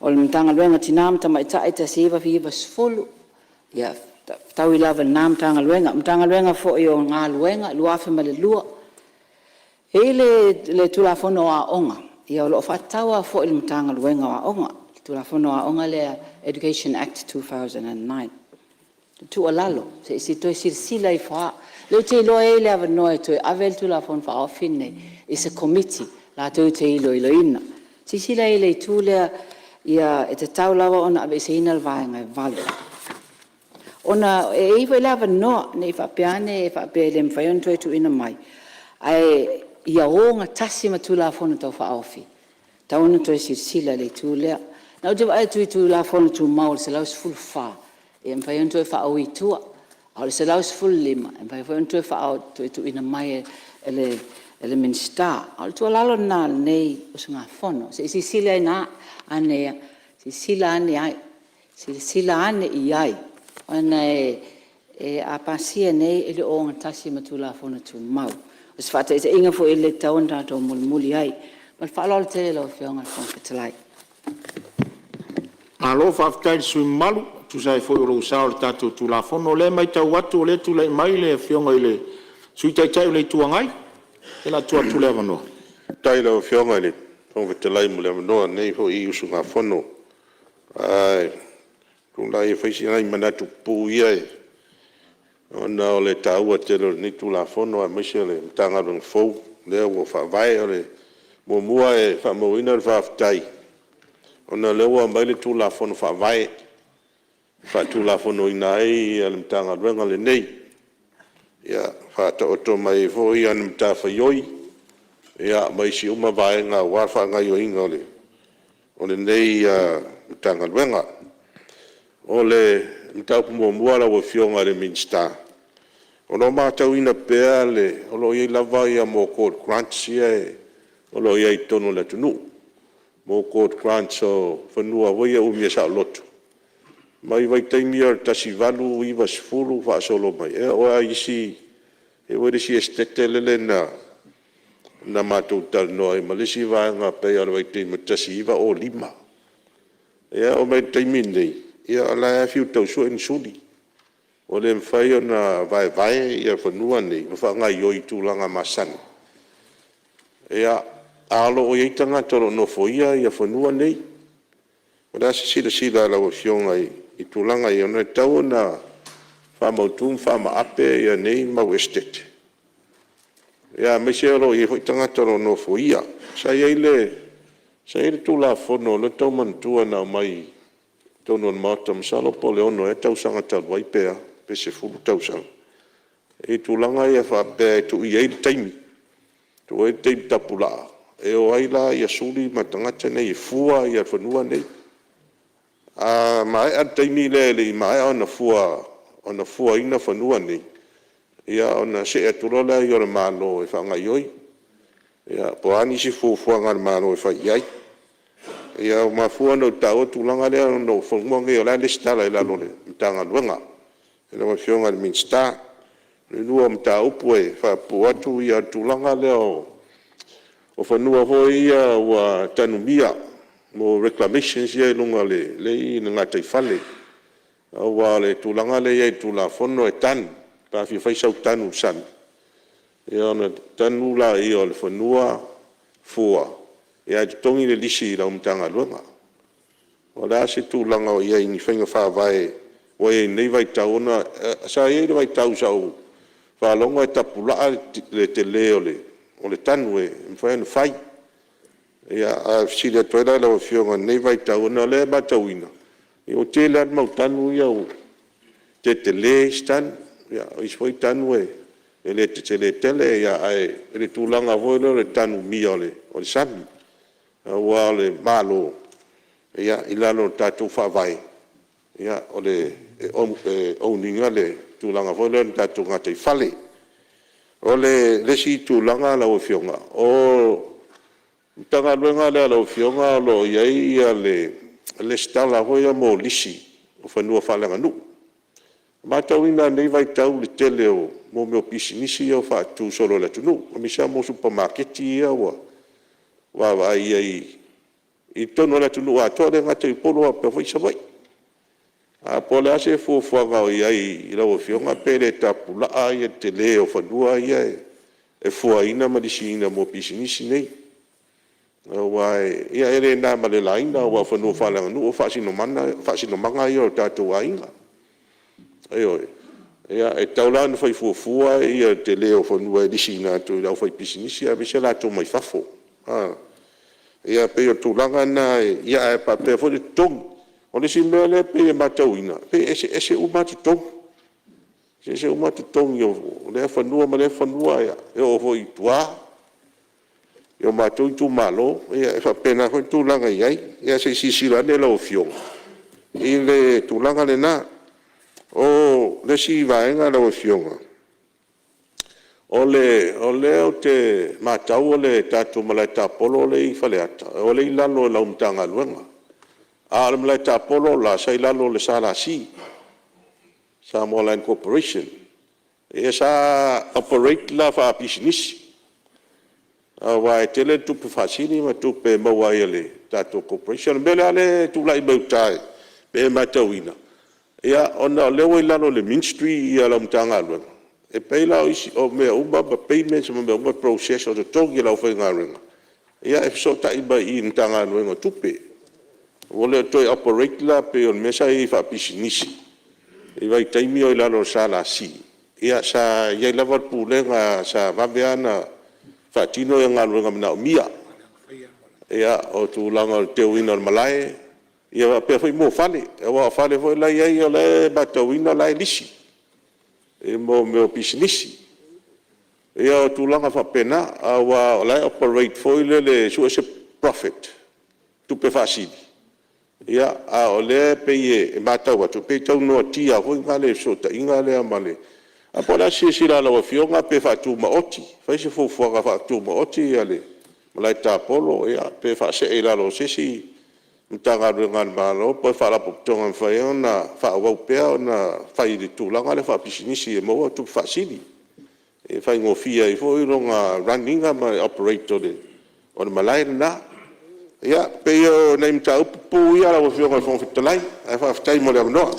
Speaker 5: O le Matagaluega o Tina ma Tamaitai 1990, ia, e fetaui lava i lena Matagaluega. Matagaluega foi o Galuega 2002. E i ai le Tulafono o Aoga, o lo o faatatau lava foi i le Matagaluega o Aoga, le Tulafono o Aoga lea Education Act 2009. O le tuualalo, se i toe silasila ifo lava. O lea ou te iloa e i ai le avanoa e toe ave ai le Tulafono Faaofi lenei i se Komiti latou te iloiloina. Silasila i ai i le itu lea, e tatau lava ona aveeseina le Vaega 8, ona e i ai foi le avanoa, ne i faapea ane e faapea e le mafai ona toe tuuina mai, ae ia ogatasi ma Tulafono Tau Faaofi, e tatau ona toe silasila i le itu lea. Ou te vaai atu i le Tulafono Tumau e 114, e mafai ona toe faaui i tua, a o le 115, e mafai foi ona toe tuuina mai e le Minisita. A o le tuualalo lena a lenei usugafono, se i silasila ane i ai, ona a pasia nei e le o ogatasi ma Tulafono Tumau. O se faataitaiga foi e le tatau ona tatou mulimuli ai. Ma le faaaloalo tele i lau Afioga i le Fofoga Fetalai. Malo faafetai i le sui usufono mamalu e tusa ai foi o lou sao i le tatou Tulafono. O lea e matau atu o lea e tulai mai le Afioga i le Sui Taitai o le Itu Agai. Ia o le a tuu atu le avanoa.
Speaker 2: Faafetai i lau Afioga i le Fofoga Fetalai mo le avanoa o lenei foi usugafono. Ae tulai e fai sina manatu pupuu ia ona o le taua tele o lenei Tulafono aemaise o le Matagaluega fou lea ua faavae. Muamua e faamauina le faafetai ona o lea ua aumai le Tulafono Faavae e faatulafonoina ai le Matagaluega lenei, e faataoto mai ai foi ana matafaioi ma isi uma vaega aua le faagaoioiga o lenei Matagaluega. O le mataupu muamua lau Afioga i le Minisita, o lo o matauina pea o lo o i ai lava court grants ia o lo o i ai i totonu o le atunuu, court grants o fanua foi ia umia saoloto mai vaitaimi ia o le 1890 faasolo mai, e oo lava i isi… E i ai foi le isi Esetete lele na matou talanoa ai ma le isi vaega pei lava o le vaitaimi o le 1905. E oo mai i le taimi lenei, o la e fiu e tau sue ni suli, ua le mafai ona vaevae fanua nei ma faagaoioi i tulaga masani, ae o lo o i ai tagata o lo o nofoia fanua nei. O le a se silasila a lau Afioga i tulaga ia, ona e tatau ona faamautu ma faamaape nei mau Esetete, aemaise o lo o i ai foi tagata o lo o nofoia. Sa i ai le Tulafono lea e tau manatua na aumai i totonu o le Maota, masalo po o le 6 ea tausaga talu ai pe a, pe 10 tausaga i tulaga ia faapea e tuu i ai le taimi, tuu i ai le taimi tapulaa e o ai la suli ma tagata nei e fua fanua nei. A maea le taimi lea e le i maea ona fuaina fanua nei, ia ona see atu loa lea o le Malo e faagaoioi, po o a nisi fuafuaga a le Malo e fai i ai. Ua mafua ona ou taua le tulaga lea ona o fanua nei o la e resitala i lalo o le Matagaluega i lau Afioga i le Minisita. Lona lua o mataupu e faapupuu atu o le tulaga lea o fanua foi ia ua tanumia, mo reclamations ia e i luga o le gataifale. Aua o le tulaga lea e i ai i le Tulafono e tanu, pe a fia fai sau tanu i le sami, ona tanu lea o le fanua fua, ae totogi le lisi i lau Matagaluega. O le a se tulaga o i ai i ni faiga faavae ua i ai i lenei vaitau? Ona sa i ai le vaitau sa ou faalogo e tapulaa le tele o le tanu e mafai ona fai. Ae fesili atu ai la i lau Afioga i lenei vaitau, ona o lea e matauina ua tele lava le mau tanu ia ua tetele isi tanu, o isi foi tanu e le tetele tele. Ae i le tulaga foi lea o le tanumia o le sami. Aua o le Malo i lalo o le tatou Faavae, e own ina le tulaga foi lea o le tatou gataifale. O le isi tulaga lau Afioga, o le Matagaluega lea a lau Afioga o lo o i ai le resitala foi lea mo lisi o fanua faaleaganuu. Matauina i lenei vaitau i le tele o mea o pisinisi ia ua faatutu solo e le atunuu, aemaise lava supamakeki ia ua vaavaai i ai i totonu o le atunuu atoa, e le gata i Upolu ae faapea foi Savaii. Ae po o le a se fuafuaga o i ai i lau Afioga pe le tapulaa le tele o fanua ia e fuaina ma lisiina mo pisinisi nei. Aua e le na ma le laina aua o fanua faaleaganuu o faasinomaga ia o tatou aiga. Ioe. E tatau la ona fai fuafua le tele o fanua e lisiina atu i le aufaipisinisi aemaise latou mai fafo. Ia pei o le tulaga lena, ae faapea foi le totogi. O le isi mea lea e pei e matauina, e pei e eseese uma lava totogi, eseese uma totogi o lea fanua ma lea fanua, e oo foi i tua i o matou itumalo, e faapena foi le tulaga e i ai. Ia se i silasila ane lau Afioga i le tulaga lena. O le isi vaega lau Afioga, o lea ou te matau o le tatou malae tapolo lea e i Faleata, o lea e i lalo o lau Matagaluega. A o le malae tapolo la sa i lalo o le SLC, Samoa Land Corporation. Sa operate la faapisinisi, aua e tele tupe faasili ma tupe e maua ai e le tatou Corporation. O le mea la lea e tulai mai uta e pei e matauina, ona o lea ua i lalo o le Ministry lau Matagaluega, e pei la o mea uma ma payments ma mea uma, process o totogi o le aufaigaluega, ia e fesootai mai i le Matagaluega o Tupe. Ua le toe operate la pei o le mea sa i ai faapisinisi i vaitaimi a o i lalo o le SLC, ia sa i ai lava le pulega sa vave lava ona faatino galuega manaomia. Ia, o tulaga o le teuina o le malae, ia faapea foi mea o fale. Aua o fale foi la e i ai o la e matauina o la e lisi i mea o pisinisi. Ia o tulaga faapena, aua o la e operate foi lele e sue se profit, tupe faasili, a o lea e pei e matau atu, e pei e tau noatia foi le fesootaiga lea ma le… Ae po o le a se silasila a lau Afioga pe faatumaoti, fai se fuafuaga faatumaoti le malae tapolo pe faasee i lalo o se isi Matagaluega a le Malo po o se Faalapotopotoga e mafai ai ona faaauau pea ona fai i le tulaga lea faapisinisi e maua tupe faasili, e faigofie ai foi lona run ina ma le operate o le malae lena. Ia, pei o nai mataupu pupuu ia lau Afioga i le Fofoga Fetalai, ae faafetai mo le avanoa.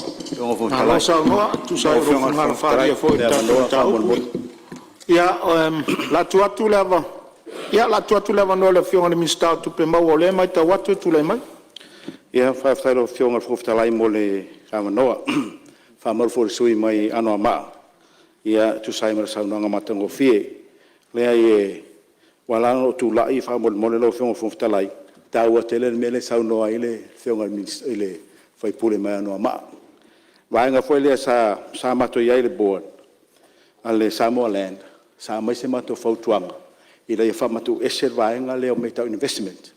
Speaker 1: Malo saunoa e tusa ai o lou finagalo faaalia foi i le tatou mataupu. Ia, o le a tuu atu le avanoa i le Afioga i le Minisita o Tupe Maua o lea e matau atu e tulai mai. Ia, faafetai i lau Afioga i le Fofoga Fetalai mo le avanoa. E faamalu foi i le sui usufono mai Anoamaa e tusa ai ma le saunoaga matagofie. Leai, ua ala la ona ou tulai faamolemole lau Afioga i le Fofoga Fetalai, e taua tele le mea lea e saunoa ai le Afioga i le sui usufono mai Anoamaa. O le vaega foi lea sa matou i ai i le Board a le Samoa Land, sa aumai se matou fautuaga ina ia faamatuuese le vaega lea o mea tau investment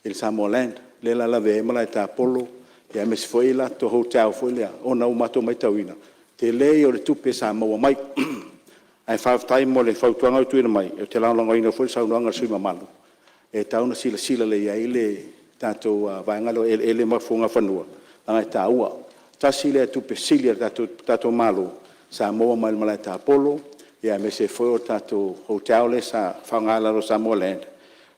Speaker 1: i le Samoa Land, lea la e lavea ai malae tapolo, aemaise foi latou hotel foi lea, ona ua matou matauina, tele ia o le tupe sa maua mai. Ae faafetai mo le fautuaga ua tuuina mai, ou te lagolagoina foi le saunoaga a le sui usufono mamalu, e tatau ona silasila lelei i ai le tatou vaega lea o eleele ma fugafanua, leaga e taua. Tasi lea tupe sili a le tatou Malo sa maua mai le malae tapolo, aemaise ai foi o le tatou hotel lea sa faaaoga i lalo o le Samoa Land.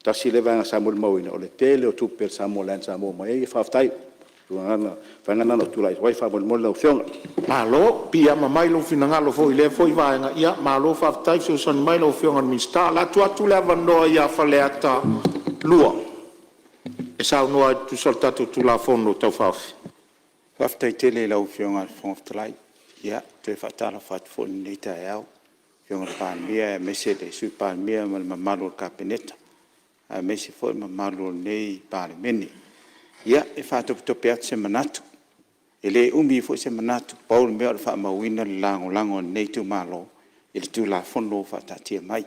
Speaker 1: Tasi lea vaega sa molimauina, o le tele o tupe a le Samoa Land sa maua mai ai. Faafetai. O le vaega lena na ou tulai atu ai faamolemole lau Afioga. Malo piiama mai lou finagalo foi i lea foi vaega, malo faafetai fesoasoani mai lau Afioga i le Minisita. O le a tuu atu le avanoa ia Faleata 2 e saunoa ai e tusa o le tatou Tulafono Tau Faaofi. Faafetai tele i lau Afioga i le Fofoga Fetalai. Ia, e toe faatalofa atu foi i lenei taeao i lau Afioga i le Palemia aemaise le Sui Palemia ma le mamalu o le Kapeneta, aemaise foi le mamalu o lenei Palemene. Ia, e faatopetope atu se manatu, e le umi foi se manatu, pau le mea o le faamauina o le lagolago a lenei itumalo i le Tulafono ua faataatia mai.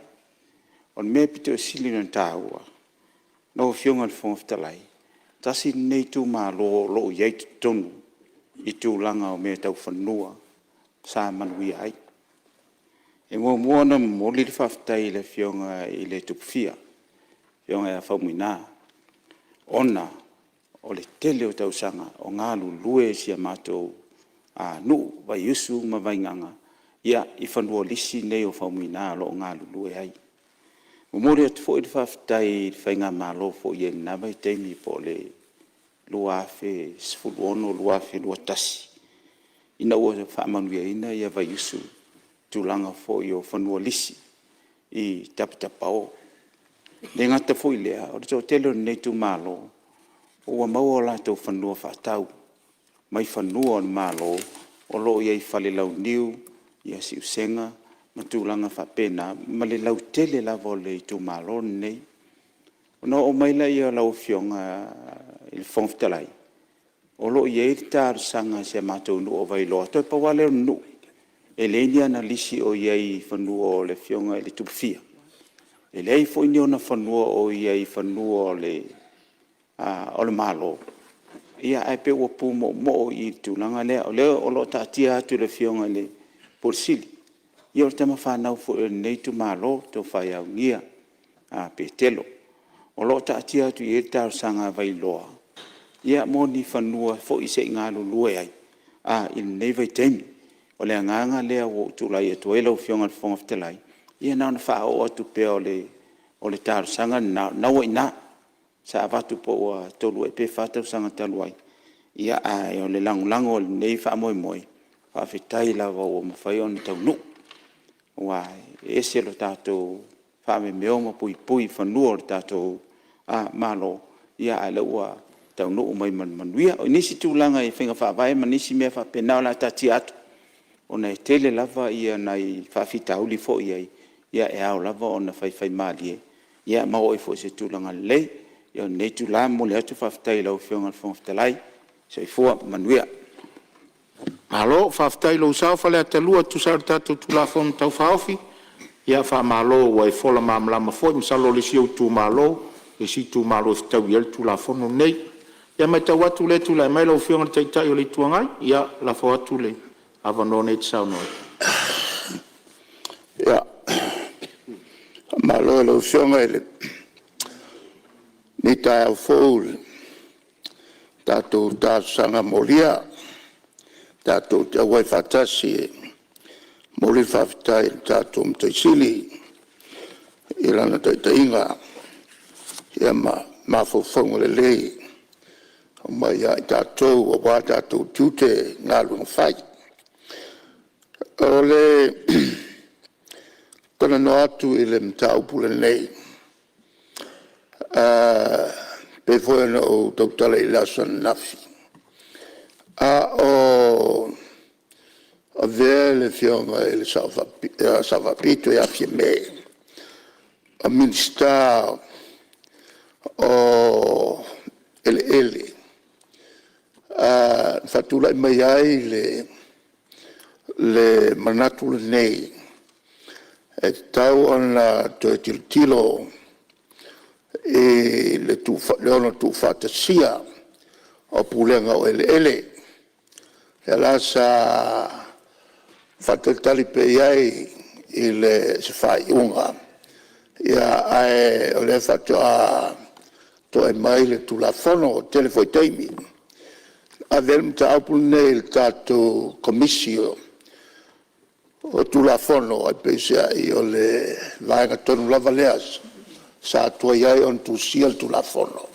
Speaker 1: O le mea e pito sili ona taua lau Afioga i le Fofoga Fetalai, tasi lenei itumalo o lo o i ai i totonu i tulaga o mea tau fanua sa manuia ai. E muamua ona momoli le faafetai i le Afioga i le Tupufia, le Afioga ia Faumuina, ona o le tele o tausaga o galulue i si a matou
Speaker 6: nuu, Vaiusu ma Vaigaga i fanua lisi nei o Faumuina o lo o galulue ai. E momoli atu foi le faafetai i le faigamalo foi i ai i lena vaitaimi po o le 2016-2021 ina ua faamanuiaina Vaiusu i le tulaga foi o fanua lisi i taputapuo. E le gata foi i lea, o le toatele o lenei itumalo ua maua o latou fanua faatau mai fanua o le Malo o lo o i ai i Falelauniu, Siusega ma tulaga faapena, ma le lautele lava o le itumalo lenei. Ona oo mai lea i lau Afioga i le Fofoga Fetalai, o lo o i ai le talosaga a si o matou nuu o Vailoa, toe pau lava lea o le nuu e leai ni ana lisi o i ai i fanua o le afioga i le Tupufia, e leai foi ni ona fanua o i ai i fanua o le Malo, ae pei ua pumoomoo i i i le tulaga lea. O lea o lo o taatia atu i le Afioga i le Ofisa Sili o Pulega, ia o le tama fanau foi a lenei itumalo, le Tofa ia Ulugia Petelo. O lo o taatia atu i ai le talosaga a Vailoa mo ni fanua foi se i galulue ai i lenei vaitaimi. O le agaga lea ua ou tulai atu ai lau Afioga i le Fofoga Fetalai, ia na ona faaoo atu pea o le talosaga lena, o lena ua i ina. Sa avatu po ua 3 ea pe 4 tausaga talu ai, ae o le lagolago i lenei faamoemoe, faafetai lava ua mafai ona taunuu, aua e ese le tatou faamemeo ma puipui i fanua o le tatou Malo, a o lea ua taunuu mai ma le manuia. O nisi tulaga i faiga faavae ma nisi mea faapena o le a taatia atu, ona e tele lava nai faafitauli foi e i ai, e ao lava ona faifaimalie ma oo ai foi i se tulaga lelei. Ia o lenei itula e momoli atu le faafetai i lau Afioga i le Fofoga Fetalai. Soifua ma ia manuia. Malo faafetai i lou sao Faleata 2 e tusa ai o le tatou Tulafono Tau Faaofi. Ia faamalo ua e fola malamalama foi. Masalo o le isi ou itumalo le isi itumalo e fetaui ai le Tulafono lenei. Ia e matau atu o lea e tulai mai lau Afioga i le Taitai o le Itu Agai. Ia, lafo atu le avanoa nei e te saunoa ai. Faamalo i lau Afioga i lenei taeao fou i le tatou talosaga molia tatou te auai faatasi e momoli le faafetai i le tatou Matai Sili i Lana taitaiga ma mafaufauga lelei ua aumai ia i tatou aua o tatou tiute ma galuega fai. O le talanoa atu i le mataupu lenei e pei foi ona ou tautala i le aso ananafi, a o avea le Afioga i le Sao Faapito ia Fiame ma Minisita o Eleele, na faatulai mai ai le manatu lenei, e tatau ona toe tilotilo i le ono tuufaatasia o Pulega o Eleele. O lea la sa faatalitali pea i ai i se faaiuga, ae o lea faatoa to'e mai le Tulafono. E tele foi taimi na ave ai le mataupu lenei i le tatou Komisi o Tulafono, ae peiseai o le vaega tonu lava lea sa tuai ai ona tusia le Tulafono,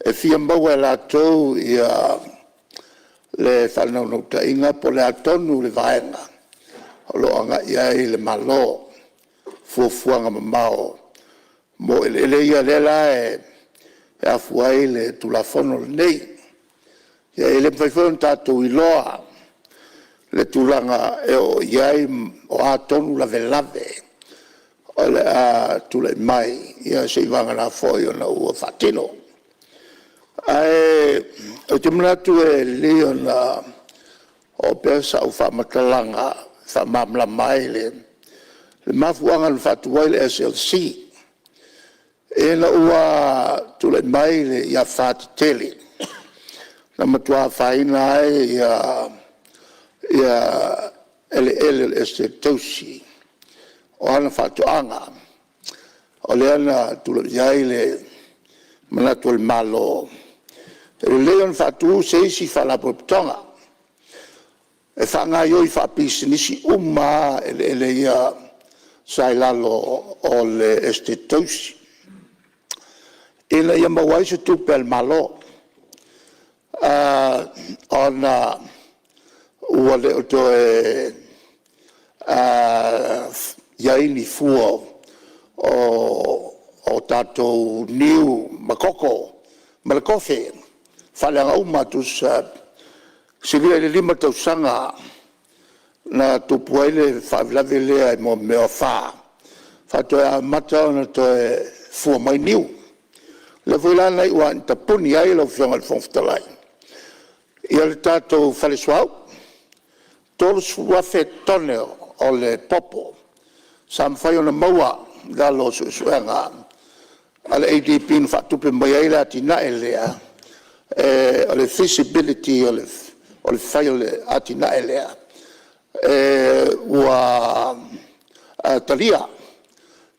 Speaker 6: e fia maua e latou le faanaunautaiga po o le a tonu le vaega o lo o agai i ai le Malo, fuafuaga mamao mo eleele ia. O lea la e afua ai le Tulafono lenei. E le mafai foi ona tatou iloa le tulaga e oo i ai o a tonu lavelave o le a tulai mai, seiavagana foi ona ua faatino. Ae ou te manatu e lelei ona oo pea sau faamatalaga e faamalamalama ai le mafuaaga na faatu ai le SLC. Ina ua tulai mai afa tetele na matua afaina ai eleele o le Esetete Tausi, o ana faatoaga, o lea na tulai ai le manatu o le Malo, e lelei ona faatu se isi Faalapotopotoga.
Speaker 7: E faagaoioi faapisinisi uma lava eleele ia sa i lalo o le Esetete Tausi, ina ia maua ai se tupe a le Malo, ona ua le o toe i ai ni fua o tatou niu ma koko ma le kofe, faaleaga uma lava. Tusa e silia i le 5 tausaga na tupu ai le faalavelave lea i mea o afa, faatoa amata ona toe fua mai niu. O lea foi la na iu lava ina tapuni ai lau Afioga i le Fofoga Fetalai le tatou fale suauu, 30,000 tone o le popo sa mafai ona maua i lalo o suesuega a le ADB na faatupe mai ai le atinae lea, o le feasibility o le fai o le atinae lea, ua talia. A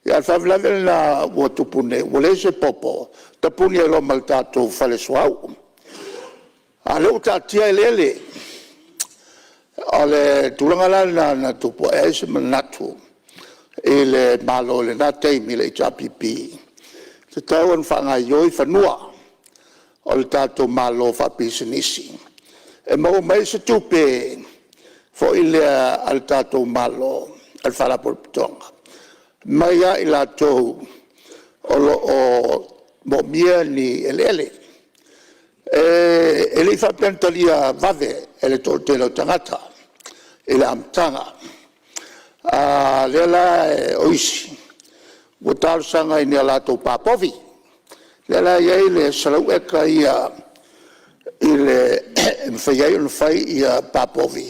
Speaker 7: o le faalavelave lena ua tupu nei ua leai se popo, tapuni ai loa ma le tatou fale suauu. A o lea ua taatia eleele. O le tulaga la lena na tupu ae ai se manatu i le Malo i lena taimi i le HRPP, e tatau ona faagaoioi fanua o le tatou Malo faapisinisi e maua mai ai se tupe foi lea a le tatou Malo a le Faalapotopotoga mai ia i latou o lo o moomia ni eleele. E le i faapea na talia vave e le toatele o tagata i le amataga. O lea la o isi ua talosaga i ni a latou pa povi. O lea la e i ai le 100 eka ia e mafai ai ona fai pa povi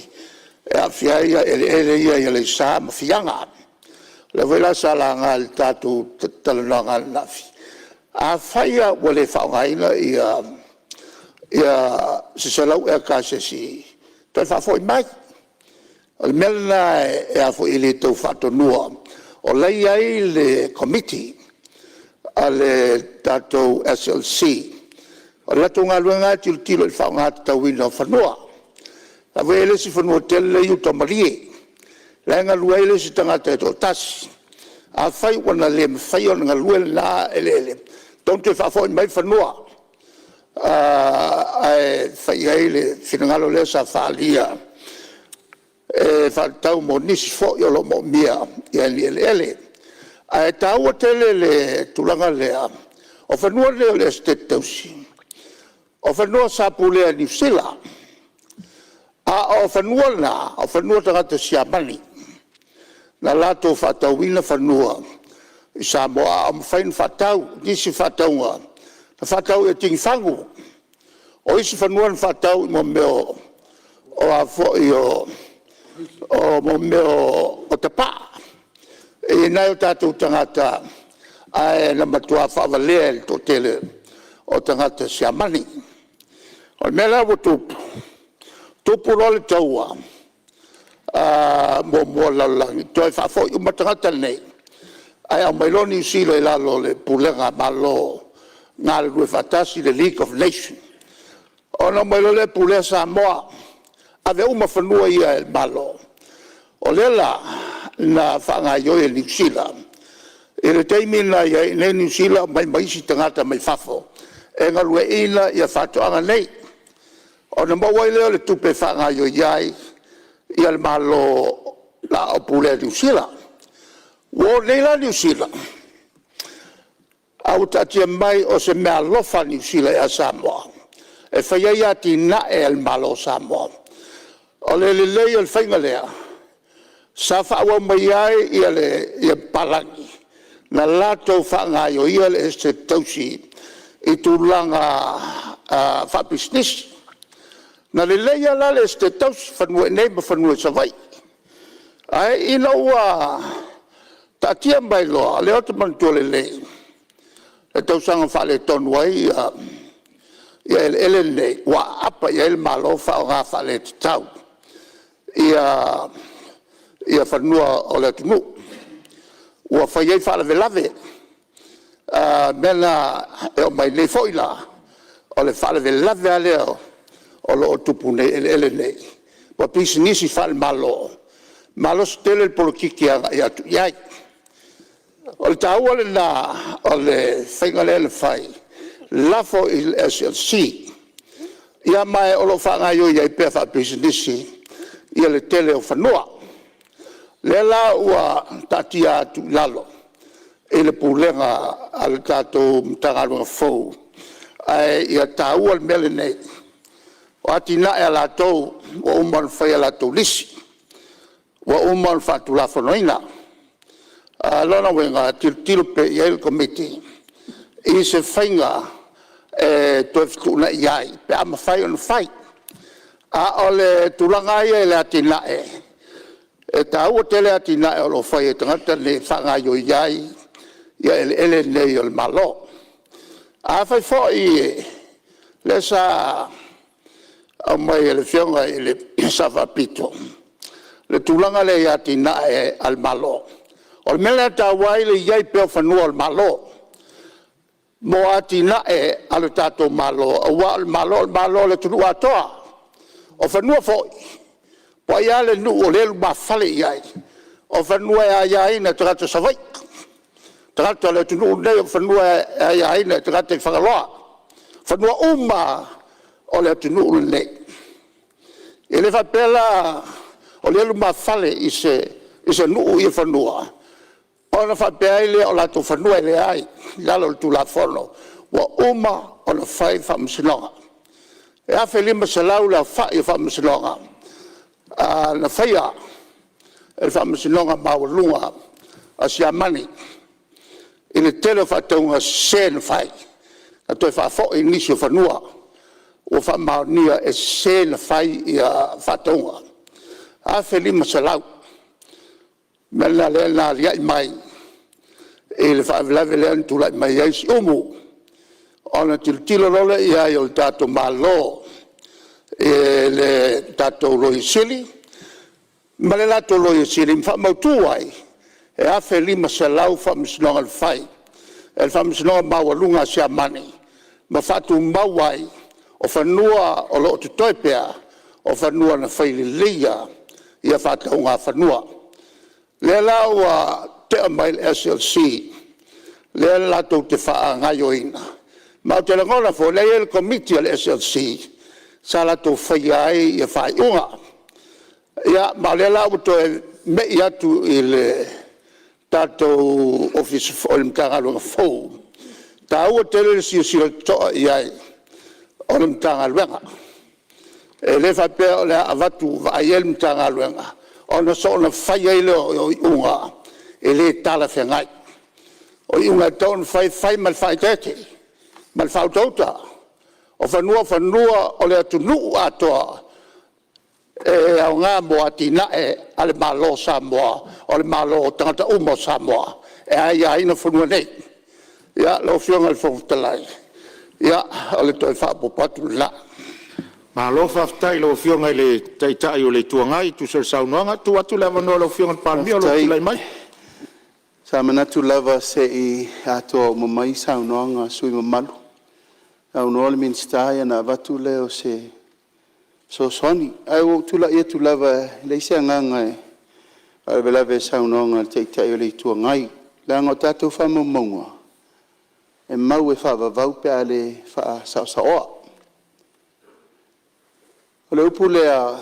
Speaker 7: e aafia ai eleele ia i Aleisa ma Fiaga. O lea foi la sa laga i le tatou talanoaga ananafi, afai lava ua le faaaogaina se 100 eka a se isi, toe faafoi mai. O le mea lena e le tau faatonuina, o la e i ai le Komiti a le tatou SLC, o le latou galuega lava e tilotilo i le faaaoga tatauina o fanua. O la foi e i ai le isi fanua tele la e i uta o Malie, la e galue ai le isi tagata e toatasi. Afai ua na le mafaia ona galue lena eleele, e tatau ona toe faafoi mai fanua ae fai i ai le finagalo lea sa faaalia e faatatau mo nisi foi o lo o moomia ni eleele. Ae taua tele le tulaga lea, o fanua nei o le Esetete Tausi, o fanua sa pulea e Niu Sila, a o fanua na o fanua o tagata Siamani na latou faatauina fanua i Samoa a o mafai ona faatau nisi faatauga na faatau i tinifagu. O isi fanua na faatau i mea o tapaa i nai o tatou tagata ae na matua faavalea e le toatele o tagata Siamani. O le mea la ua tupu, tupu loa le taua muamua a le lalolagi, toe faafoi uma tagata nei ae aumai loa Niu Sila i lalo o le pulega a Malo galulue faatasi, le League of Nation. Ona omai loa lea e pulea Samoa, ave uma fanua ia e le Malo. O lea la na faagaoioi e Niu Sila i le taimi na i ai nei Niu Sila omai ma isi tagata mai fafo e galueaiina faatoaga nei, ona maua ai lea o le tupe e faagaoioi ai le Malo a o pulea e Niu Sila. Ua o nei la Niu Sila a ua taatia mai o se meaalofa a Niu Sila ia Samoa e fai ai atinae a le Malo o Samoa. O le lelei o le faiga lea sa faaauau mai ai papalagi na latou faagaoioia le Esetete Tausi i tulaga faapisinisi. Na lelei lava la le Esetete Tausi, fanua i inei ma fanua i Savaii. Ae ina ua taatia mai loa, o lea ou te manatua lelei le tausaga na faaletonu ai eleele nei, ua aapa i ai le Malo faaaoga faaletatau fanua o le atunuu, ua fai ai faalavelave. O le mea lena e oo mai nei foi la, o le faalavelave lava lea o lo o tupu nei i eleele nei o pisinisi faale-Malo, malosi tele le polokiki e agai atu i ai. O le taua lena o le faiga lea na fai, lafo i le SLC. Ia ma o lo o faagaoioi ai pea faapisinisi le tele o fanua. O lea la ua taatia atu i lalo i le pulega a le tatou Matagaluega fou, ae ia taua le mea lenei, o atinae a latou ua uma ona fai a latou lisi, ua uma ona faatulafonoina. O lona uiga, e tilotilo pea i ai le Komiti i se faiga e toe fetuunai ai pe a mafai ona fai. A o le tulaga lava ia i le atinae, e taua tele atinae o lo o fai e tagata nei e faagaoioi ai eleele nei o le Malo. Afai foi o lea sa aumai e le Afioga i le Sao Faapito le tulaga lea i atinae a le Malo. O le mea lea e taua ai le i ai pea o fanua o le Malo mo atinae a le tatou Malo, aua o le Malo o le Malo o le atunuu atoa. O fanua foi, po o ai lava le nuu o lea e lumafale i ai, o fanua e aiaina e tagata Savaii, tagata o le atunuu lenei, o fanua e aiaina e tagata i Fagaloa. O fanua uma lava o le atunuu lenei. E le faapea la o lea e lumafale i se nuu fanua ona faapea ai lea o latou fanua. E leai, i lalo o le Tulafono ua uma ona fai faamasinoga. E 1,500 le aofai o faamasinoga na faia e le Faamasinoga Maualuga a Siamani i le tele o faatauga sese na fai, na toe faafoi nisi o fanua ua faamaonia e sese ona fai faatauga, e 1,500. O le mea lena lea na aliae mai i le faalavelave lea na tulai mai ai Siumu, ona tilotilo loa lea i ai o le tatou Malo i le tatou Loia Sili ma le latou Loia Sili ma faamautu ai e 1,500 faamasinoga na fai e le Faamasinoga Maualuga a Siamani ma faatumau ai o fanua o lo o totoe pea, o fanua na fai lelei lava faatauga fanua. O lea la ua tea mai i le SLC lea latou te faagaoioiina, ma ou te lagona foi o la e i ai le Komiti a le SLC sa latou faia ai faaiuga. Ia ma o lea la ua toe me'i atu i le tatou Matagaluega fou, e taua tele le silasila totoa i ai o le Matagaluega. E le faapea o le a avatu vaai i ai le Matagaluega ona soona fai ai lea o iuga e le talafeagai. O iuga e tatau ona fai, fai ma le faaeteete ma le faautauta. O fanua o fanua o le atunuu atoa e aoga mo atinae a le Malo o Samoa, o le Malo o tagata uma o Samoa e aiaina fanua nei. Ia, lau Afioga i le Fofoga Fetalai, o le toe faaopoopo atu lena.
Speaker 1: Malo faafetai i lau Afioga i le Taitai o le Itu Agai e tusa o le saunoaga. E tuu atu le avanoa i lau Afioga i le Palemia o lou tulai mai.
Speaker 4: Faafetai. Sa manatu lava se i atoa uma mai saunoaga a sui usufono mamalu, saunoa le Minisita ona avatu lea o se fesoasoani. Ae ua ou tulai atu lava e leai se agaga e faalavelave i le saunoaga a le Taitai o le Itu Agai, leaga o tatou faamaumauga, e mau e faavavau pe a le faasaosaoa. O le upu lea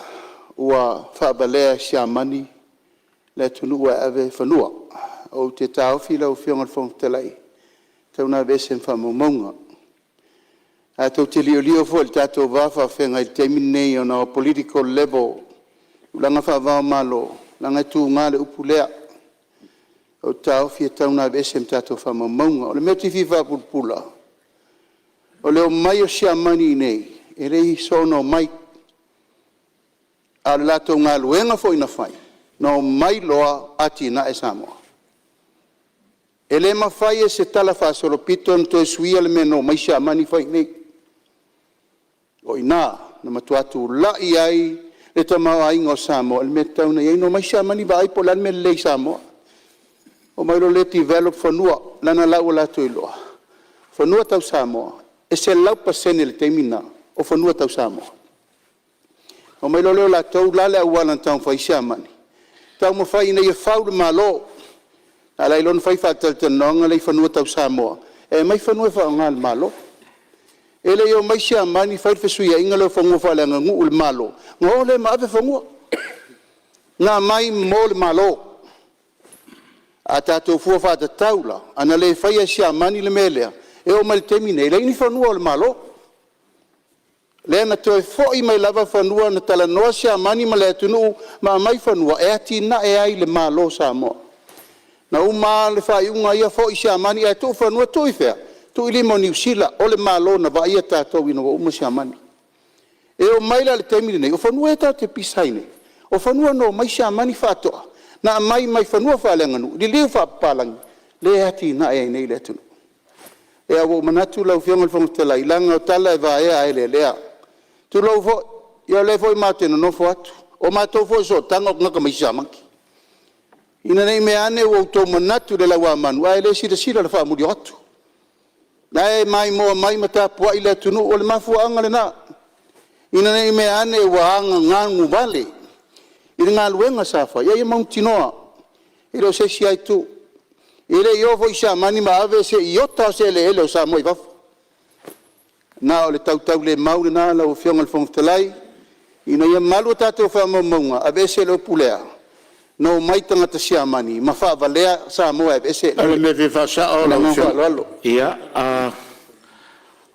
Speaker 4: ua faavalea e Siamani le atunuu ae ave fanua. Ou te taofi lau Afioga i le Fofoga Fetalai, e tatau ona aveese ma faamaumauga. Ae tou te liolio foi i le tatou va faafeagai i le taimi lenei ona o political level, tulaga faava-o-Malo, leaga e tuga le upu lea. Ou te taofi e tatau ona aveese ma tatou faamaumauga. O le mea ou te fia faapulapula, o le omai o Siamani i inei, e le i soona omai, a o le latou galuega foi na fai, na omai loa atiae Samoa. E le mafai e se talafaasolopito ona toe suia le mea na omai Siamani fai i inei. O i ina na matua tulai ai le tamaoaiga o Samoa i le mea e tatau ona i ai. Na omai Siamani vaai po o le a le mea lelei i Samoa, omai loa lea develop fanua, leaga o la ua latou iloa, o fanua tau Samoa, e 100% i le taimi lena o fanua tau Samoa.
Speaker 8: Omai loa lea o latou la le auala na taumafai e fai e Siamani, taumafai ina ia fau le Malo, na alu ai loa na fai faatalatalanoaga la e i fanua tau Samoa, e aumai fanua e faaaoga e le Malo. E le i omai Siamani fai le fesuiaiga lea o fanua faaleaganuu i le Malo, ona o lea ma ave fanua. Na aumai mo le Malo. A tatou fua faatatau la, ana le faia e Siamani le mea lea, e oo mai i le taimi lenei, e leai ni fanua o le Malo. Lea na toe foi mai lava fanua na talanoa Siamani ma le atunuu ma aumai fanua e atinae ai le Malo o Samoa. Na uma lava le faaiuga ia foi Siamani ae tuu fanua, tuu i fea? Tuu i lima o Niu Sila, o le Malo na vaaia tatou ina ua uma Siamani. E oo mai la i le taimi lenei, o fanua ia tatou te pisa ai nei, o fanua na omai Siamani faatoa, na aumai mai fanua faaleaganuu, liliu faapapalagi, lea e atiae ai nei le atunuu. Ia ua ou manatu lau Afioga i le Fofoga Fetalai, leaga o tala e vaea ae eleelea. Tulou foi, ia o lea foi matou te nonofo atu, o matou foi o Sootaga o tagata mai Siamani. Ina ne i meaane ua outou manatu i le lauamanu ae le silasila i le faamulioatu. O la e maimoa mai ma tapuai le atunuu, o le mafuaaga lena, ina ne i meaane ua agaganuvale i le galuega sa fai, a ia mautinoa e le o se isi lava itu. E le i o foi Siamani ma ave se iota lava o se eleele o Samoa i fafo. Na o le tautaulemau lena lau Afioga i le Fofoga Fetalai, ina ia malu a tatou faamaumauga, aveese le upu lea, na omai tagata Siamani ma faavalea Samoa e aveese
Speaker 7: O le
Speaker 8: eleele.
Speaker 7: mea e fia faasao
Speaker 8: Ma le
Speaker 7: lau
Speaker 8: agaga
Speaker 7: Afioga.
Speaker 8: faaaloalo.
Speaker 1: Ia,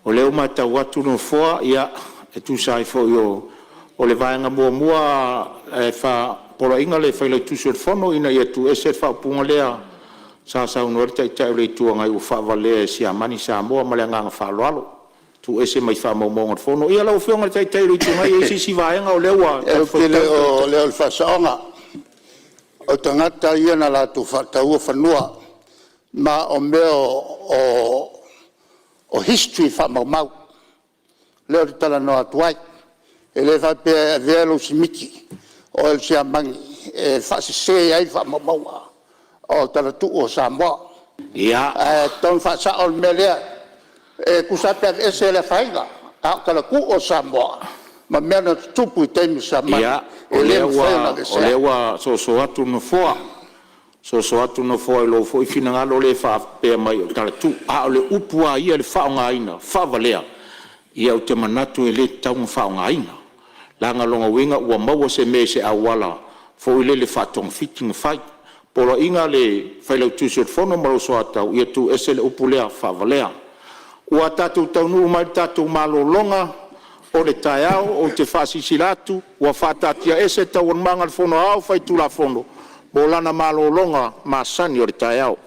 Speaker 1: o lea ua matau atu le Nofoa, e tusa ai foi o le vaega muamua e poloaiga le Failautusi o le Fono ina ia tuuese le faaupuga lea sa saunoa ai le Taitai o le Itu Agai ua faavalea e Siamani Samoa. Ma le agaga faaaloalo, tuuese mai faamaumauga o le Fono. Ia lau Afioga i le Taitai o le Itu Agai, e i ai se isi vaega o lea ua
Speaker 7: Ou te le
Speaker 1: talifuaitau le
Speaker 7: o… o le faasaoga. O tagata ia na latou faataua fanua, ma o mea o history faamaumau lea ou te talanoa atu ai. E le faapea e avea lou simiti o oe o le Siamani e faasese ai faamaumauga o talatuu o Samoa. Ae tatau ona faasao le mea lea. E tusa lava pe aveese e le afaina, a o talatuu o Samoa ma mea na tutupu i taimi o Siamani,
Speaker 1: Ia,
Speaker 7: e
Speaker 1: o
Speaker 7: le
Speaker 1: lea
Speaker 7: mafai ona
Speaker 1: ua o
Speaker 7: aveesea.
Speaker 1: lea ua soso atu le Nofoa, soso atu le Nofoa i lou foi finagalo lea e faapea mai o talatuu, a o le upu lava ia i le faaaogaina faavalea, ia ou te manatu e le tatau ona faaaogaina, leaga o lona uiga ua maua se mea i se auala foi lele faatogafiti na fai. Poloaiga le Failautusi o le Fono ma lou soatau, ia tuuese le upu lea faavalea. Ua tatou taunuu mai i le tatou malologa o le taeao. Ou te faasilasila atu ua faataatiaese Taualumaga a le Fono Aoao Faitulafono mo lana malologa masani o le taeao.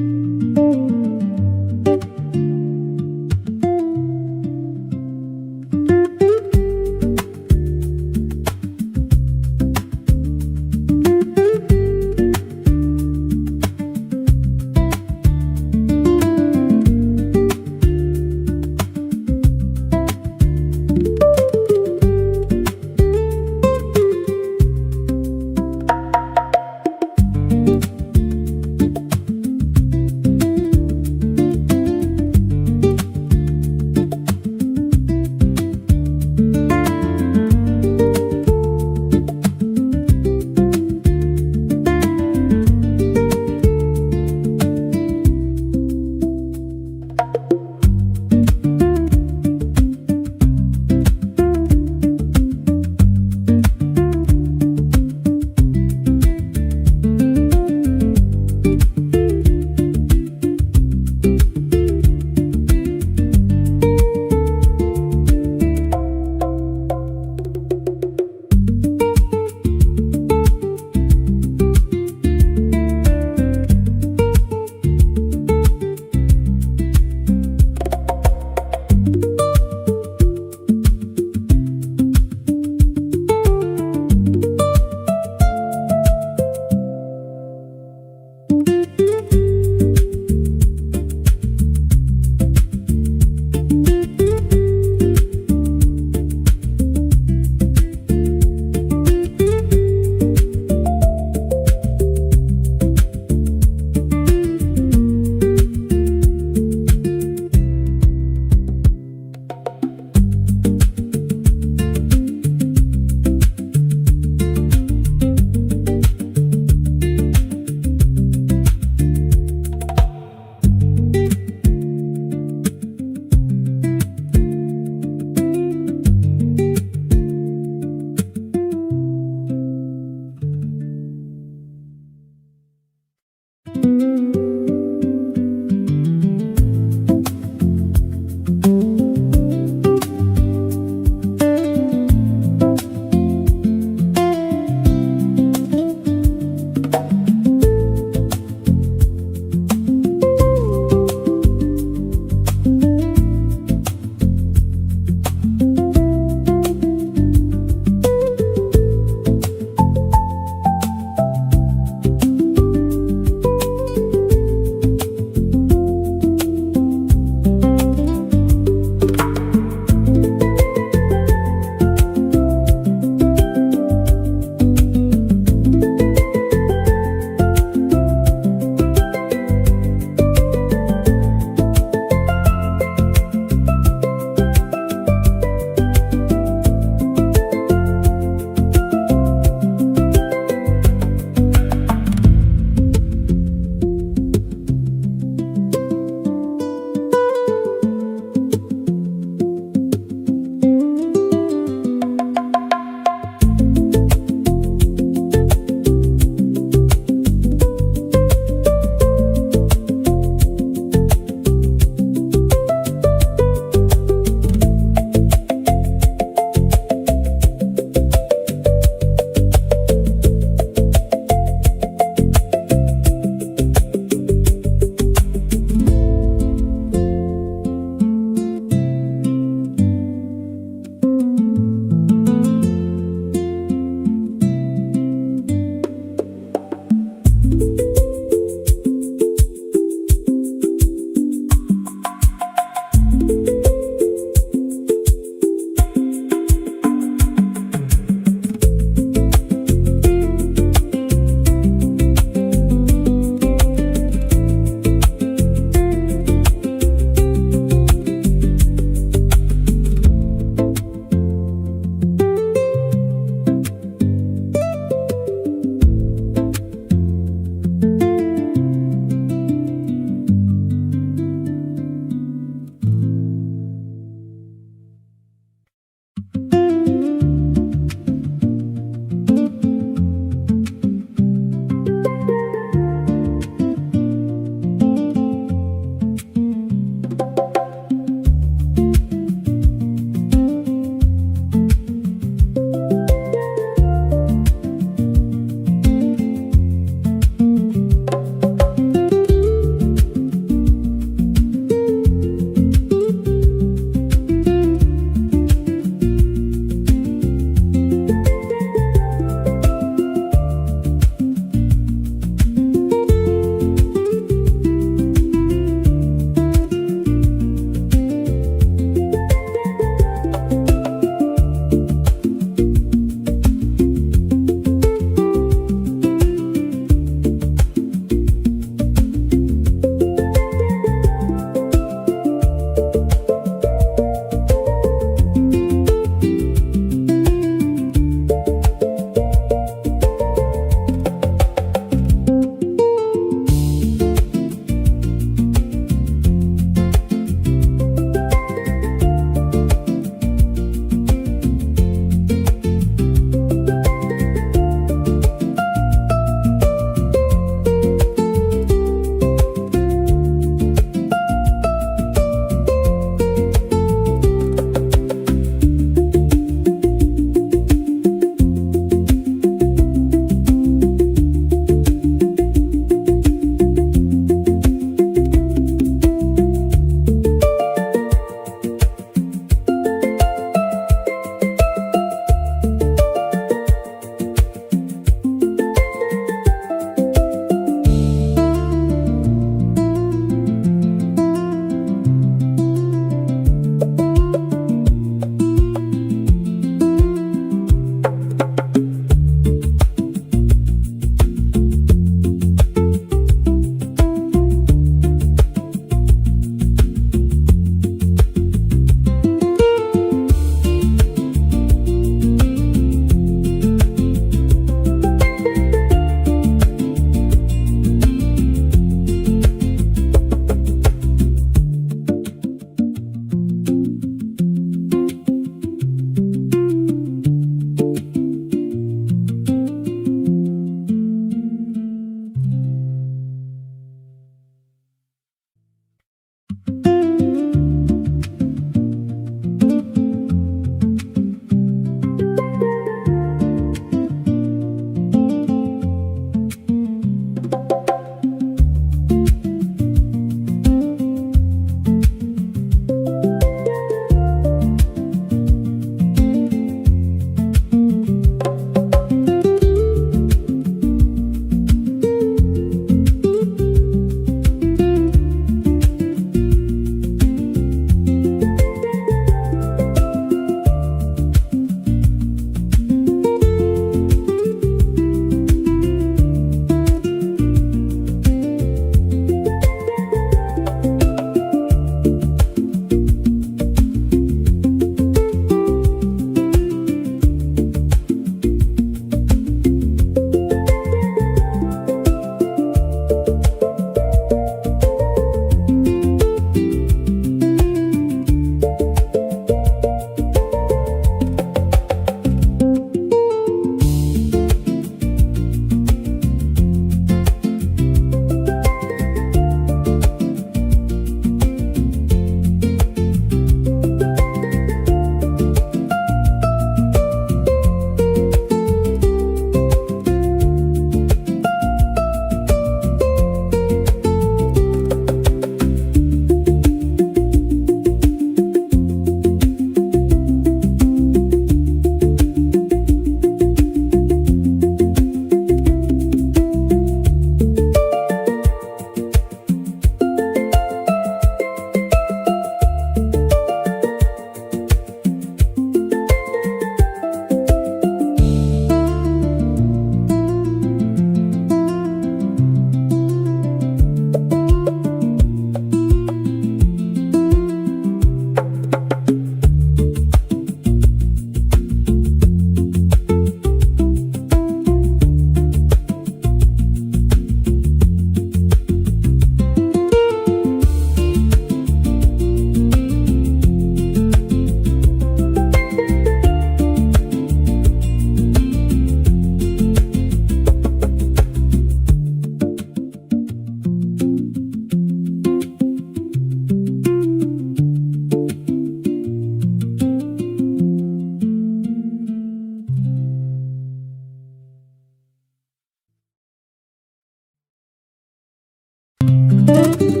Speaker 1: Thank you.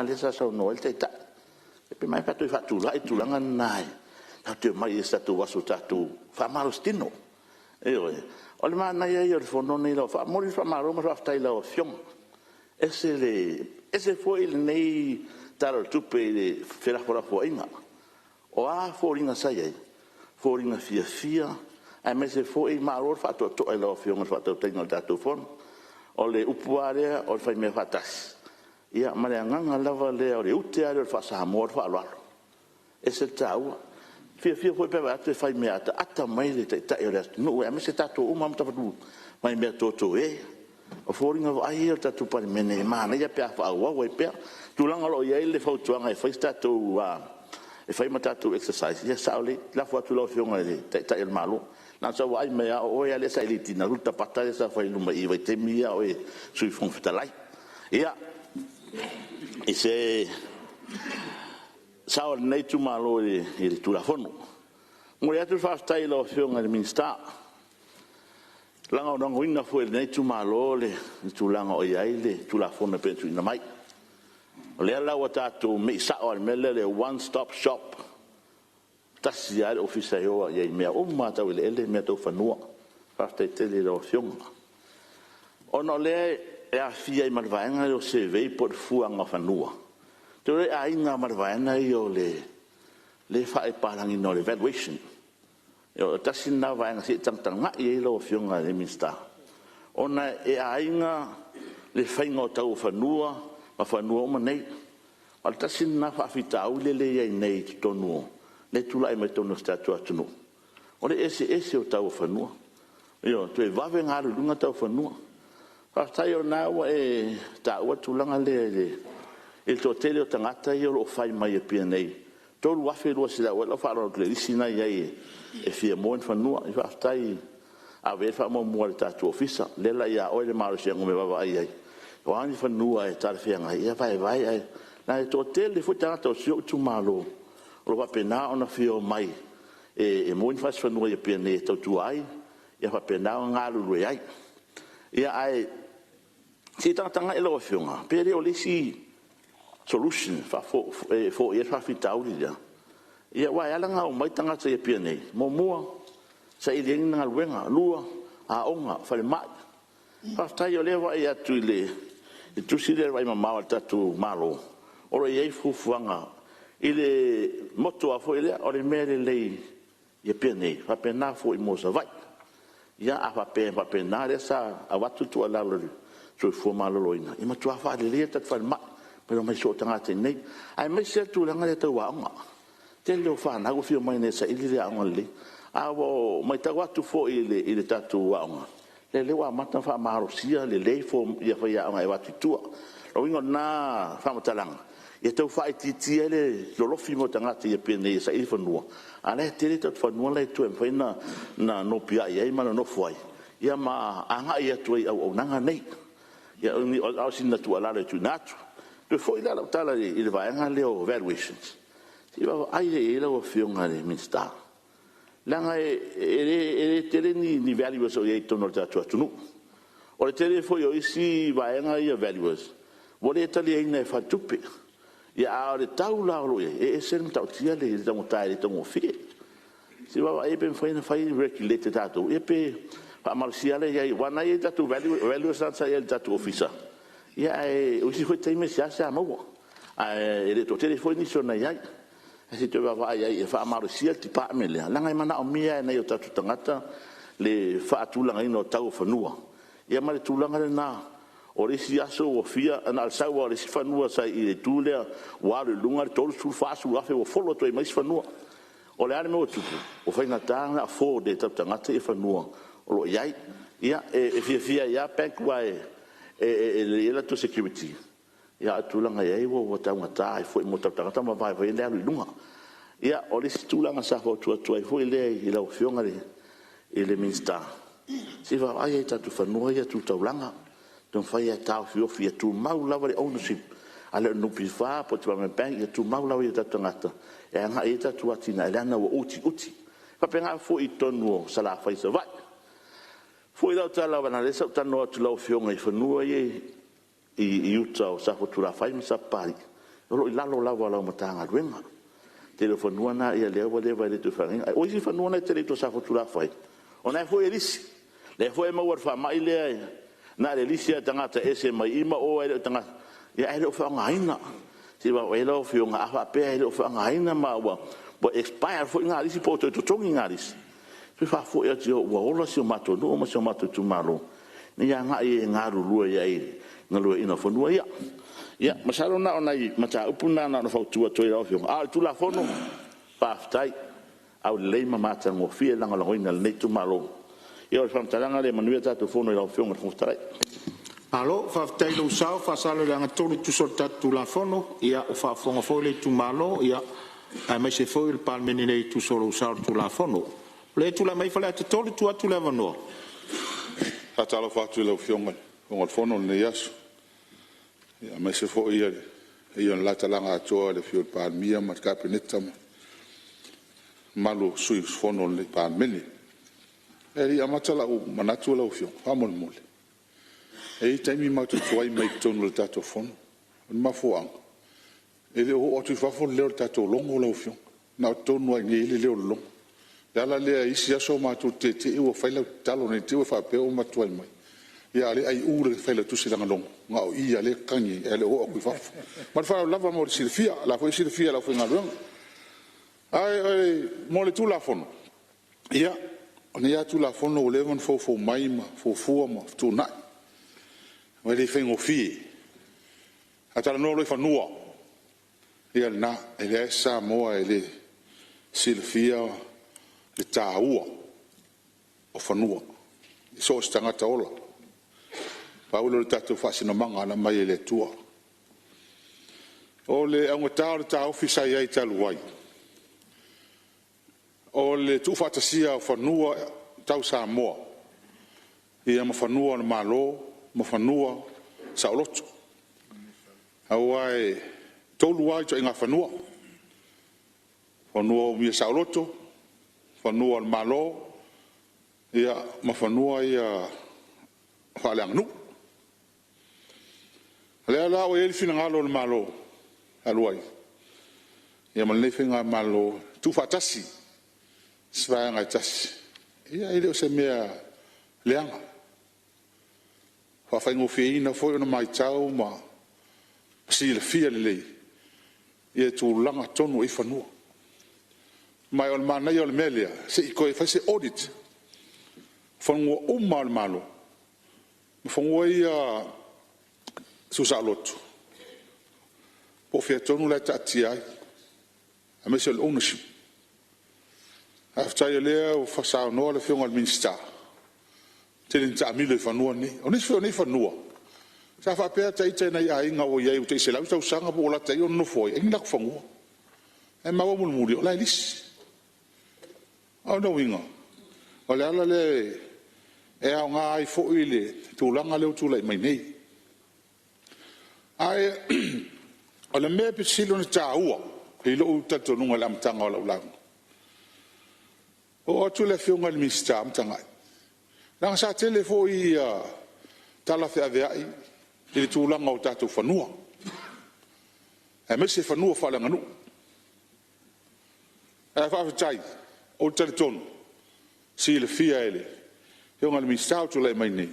Speaker 9: lena lea sa saunoa ai le Taitai. Pe mafai ona toe faatulai le tulaga lena tatou te omai i se tatou aso tatou faamalositino. Ioe. O le manaia ia o le fono lenei. E momoli le faamalo ma le faafetai i lau Afioga. E ese foi lenei Tala o le Tupe i le felafolafoaiga. O a foliga sa i ai, o foliga fiafia aemaise foi malo le faatoatoa i lau Afioga i le faatautaiga o le tatou Fono. O le upu lava lea o le faimea faatasi, ia ma le agaga lava lea o le ute lava lea o le faa-Samoa o le faaaloalo. E ese le taua. E fiafia foi pe a vaai atu e fai mea ataata mai le Taitai o le atunuu aemaise tatou uma lava ma fai mea totoe. O foliga vaaia ia o le tatou Palemene e manaia pe a faaauau ai pea. O le tulaga o lo o i ai le fautuaga e fai ma tatou exercise, ia e sao lelei. Lafo atu i lau Afioga i le Taitai o le Malo. Na ona sau vaai mai lava o oe lava lea sa e lead ina le tapata lea sa fai i luma i i i le vaitaimi ia a o e Sui Fofoga Fetalai. Ia, i se sao o lenei itumalo i le Tulafono. E momoli atu le faafetai i lau Afioga i le Minisita, e lagolagoina foi e lenei itumalo le tulaga o i ai le Tulafono e pei ona tuuina mai. O lea la ua tatou mei sao lava i le mea lea o le one stop shop, e tasi lava le ofisa e o ai i mea uma lava tau eleele ma mea tau fanua. Faafetai tele i lau Afioga. Ona o lea e aafia ai ma le vaega lea o le survey po o le fuaga o fanua, ou te iloa e aiga lava ma le vaega lea o le faapapalagina o le valuation. O le tasi lena vaega se i tagatagai i ai lau Afioga i le Minisita, ona e aiga le faiga o tau o fanua ma fanua uma nei. O le tasi lena faafitauli lea e i ai nei i totonu o… lea e tulai mai totonu o si o tatou atunuu, o le eseese o tau o fanua. Ioe, toe vave ona alu i luga tau o fanua. Faafetai o lena ua e taua le tulaga lea i le toatele o tagata ia o lo o fai mai i Apia nei, e $3,200 ea lau faalogo atu i le lisi na e i ai e fia maua ni fanua. Faafetai ave i ai le faamuamua a le tatou ofisa, lea la ia oe le malosiaga e vaavaai i ai, o a ni fanua e talafeagai, ia vaevae ae leaga e toatele foi tagata o si ou itumalo o lo o faapena ona fia omai e maua ni fasi fanua i Apia nei e tautua ai ma faapena ona galulue ai. Ae se i tagatagai lau Afioga pe le o le isi solution e foia ai le faafitauli lea, aua e ala ona omai tagata i Apia nei, muamua, saili ai ni galuega, lua, aoga, falemai. Faafetai o lea e vaai atu i le tusi lea o le Vaaimamao a le tatou Malo, o lo o i ai fuafuaga i le motu lava foi lea. O le mea lelei i Apia nei, faapena foi mo Savaii. Ia a faapea e faapena lea sa avatu le tuualalo i le Soifua Maloloina, e matua faaleleia le tatou falemai, toe omai soo tagata i inei, aemaise lava le tulaga lea tau aoga. Tele o fanau e fia omai nei e saili le aoga lelei. Ae ua matau atu foi i le tatou aoga, o lea ua amata ona faamalosia lelei faiaoga e o atu i tua. O le uiga o lena faamatalaga, ia tau faaitiitia ai le lolofi mai o tagata i Apia nei e saili fanua, a o la e tele tatou fanua la e i tua e mafai ona nopiai ai ma nonofo ai, ia ma agai atu ai i auaunaga nei. Ia o sina tuualalo e tuuina atu. Toe foi la lau tala i le vaega lea o valuations, se i vaavaai lelei i ai lau Afioga i le Minisita, leaga e le tele ni valuers o i ai i totonu o le tatou atunuu. O le tele foi o isi vaega ia valuers, ua le taliaina e faletupe. A o le tau la o lo o i ai, e ese le matautia le taugata e le taugofie. Se i vaavaai i ai pe mafai ona fai ni regulate a tatou ia pe faamalosia le i ai, aua o lena e i ai tatou valuers na sa i ai i le tatou ofisa, ae o isi foi taimi e seasea maua, ae le toatele foi nisi na i ai. Ae se i toe vaavaai i ai ia faamalosia le department lea, leaga e manaomia lava e nai o tatou tagata le faatulagaina o tau o fanua, ia ma le tulaga lena. O le isi aso ua fia, na o le sau lava o le isi fanua sa i le itu lea ua alu i luga le $30,000 $40,000 ua follow atu ai ma isi fanua. O le a le mea ua tupu? Ua faigata ona afford e o tatou tagata fanua o lo o i ai. Ia, e fiafia ai lava banks aua e lelei ai latou security, a o le tulaga e i ai ua taugata ai foi mo tatou tagata ma vaivai ai le alu i luga. Ia, o le isi tulaga sa fautua atu ai foi lea i lau Afioga i le Minisita, se i vaavaai lava i tatou fanua ia tu taulaga, taumafai lava e taofiofi ia tumau lava le ownership a le NPF po o le Development Bank, ia tumau lava i o tatou tagata e agai i ai tatou atinae, leaga ua utiuti. E faapena foi i totonu o Salafai i Savaii. Foi lau tala leaga o lea sa ou talanoa atu i lau Afioga i fanua ia i uta o Safotulafai ma Sapapalii. o lo o i lalo lava o lau Matagaluega. O le tele o fanua na o lea ua leva e le toe faaaogaina. O isi fanua na e tele i tua i Safotulafai, o la foi e lisi. O lea foi e maua i le faamai lea, na o le lisi lava i tagata ese mai i i ma o, ae le o faaaogaina. Se i vaai i ai lau Afioga, a faapea e le o faaaogaina ma ua expire foi na lisi pe ua toe totogi na lisi, toe faafoi atu i o ua ola si o matou nuu ma si o matou itumalo, ina ia agai e galulue ai i le galueaiina o fanua ia. Ia masalo na o nai mataupu na na ona fautua atu ai i lau Afioga, a o le Tulafono, faafetai, aulelei ma matagofie le lagolagoina e lenei itumalo. Ia o le faamatalaga lea ia manuia le tatou Fono i lau Afioga i le Fofoga Fetalai.
Speaker 1: Malo faafetai i lou sao faasaleleaga 3 e tusa o le tatou Tulafono. Ia ua faafofoga foi le itumalo aemaise foi o le Palemene nei e tusa o lou sao i le Tulafono. O lea e tulai mai Faleata 3, tuu atu le avanoa.
Speaker 10: E faatalofa atu i lau Afioga i le Fofoga o le Fono i lenei aso, aemaise foi le paia o le la talaga atoa i le afio o le Palemia ma le Kapeneta ma le mamalu o sui usufono o lenei Palemene. Ae le i amata lau manatu lau Afioga, faamolemole, e i ai taimi matou te tuai mai ai i totonu o le tatou Fono. O le mafuaaga, e le o oo atu i fafo le leo o le tatou Logo lau Afioga, na o totonu lava i inei e i ai le leo o le Logo. O le ala lea i isi aso matou te teetee ua fai lau tatalo ne i te i ua e faapea ua matou tuai mai, a o lea e aiu le Failautusi i lana logo, na o i lava lea e tagi ai ae le o oo atu i fafo. Ma le faaaloalo lava mo le silafia, o la foi e silafia e le aufaigaluega. Ae mo le Tulafono, ia, o lenei lava Tulafono ua leva ona foufou mai ma fuafua ma fetuunai, aua e le faigofie. A talanoa loa i fanua, ia lena, e leai se Samoa e le silafia le taua o fanua i so o se tagata ola. Pau lea o le tatou faasinomaga na aumai e le Atua. O le augata o le taofi sa i ai talu ai, o le tuufaatasia o fanua tau Samoa ma fanua o le Malo ma fanua saoloto. Aua e 3 lava ituaiga fanua, o fanua umia saoloto, fanua o le Malo, ia ma fanua ia faaleaganuu. O lea la ua i ai le finagalo o le Malo talu ai ia ma lenei faigamalo e tuufaatasi i se vaega e tasi, ia e le o se mea leaga. E faafaigofieina foi ona matau ma silafia lelei le tulaga tonu o i ai fanua. Ma o le manaia o le mea lea, se i toe fai se audit o fanua uma lava o le Malo ma fanua ia tuusaoloto, po o fea tonu la e taatia ai, aemaise o le ownership. Faafetai o lea ua saunoa le Afioga i le Minisita, ua tele ina taamilo i fanua nei. O nisi foi o nei fanua, sa faapea ita i nai aiga ua i ai ua tai 100 tausaga po ua lata i ai o nonofo ai, e i ai ni latou fanua. Ae maua mulimuli o la e lisi. A o lona uiga, o le ala lea e aoga ai foi le tulaga lea ua tulai mai nei. Ae o le mea e pito sili ona taua i lou talitonuga i le amataga o lau lauga, oo atu le Afioga i le Minisita ma Tagai, leaga sa tele foi tala feaveai i le tulaga o tatou fanua, aemaise fanua faaleaganuu. Ae faafetai, ou te talitonu, silafia e le Afioga i le Minisita o tulai mai nei,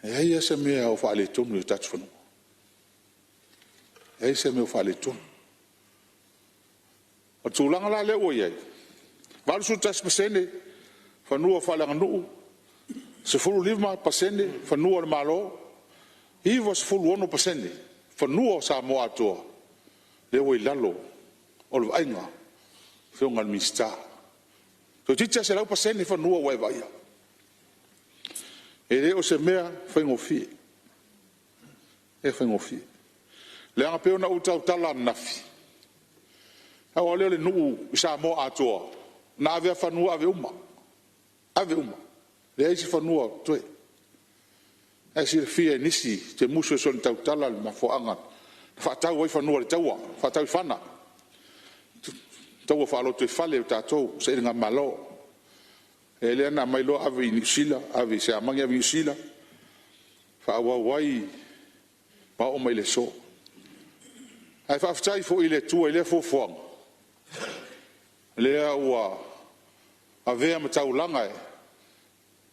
Speaker 10: e leai lava se mea o faaletonu i o tatou fanua. E leai se mea o faaletonu. O le tulaga la lea ua i ai, 81% fanua faaleaganuu, 15% fanua o le Malo, 96% fanua o Samoa atoa lea ua i lalo o le vaaiga a le Afioga i le Minisita. Toeitiiti lava 100% fanua ua e vaaia. E le o se mea faigofie, e le faigofie. Leaga pei ona ou tautala ananafi, pau lava lea o le nuu i Samoa atoa na ave lava fanua ave uma, ave uma, leai se fanua o totoe. O la e silafia e nisi, ou te musu e soona tautala le mafuaaga na faatau ai fanua i le taua, faatau i fana, taua faalotoifale a tatou, sailigamalo. Lea na aumai loa ave i Niu Sila, ave i Siamani, ave i Niu Sila, faaauau ai ma oo mai i le aso. Ae faafetai foi i le Atua i lea fuafuaga, lea ua avea ma taulaga e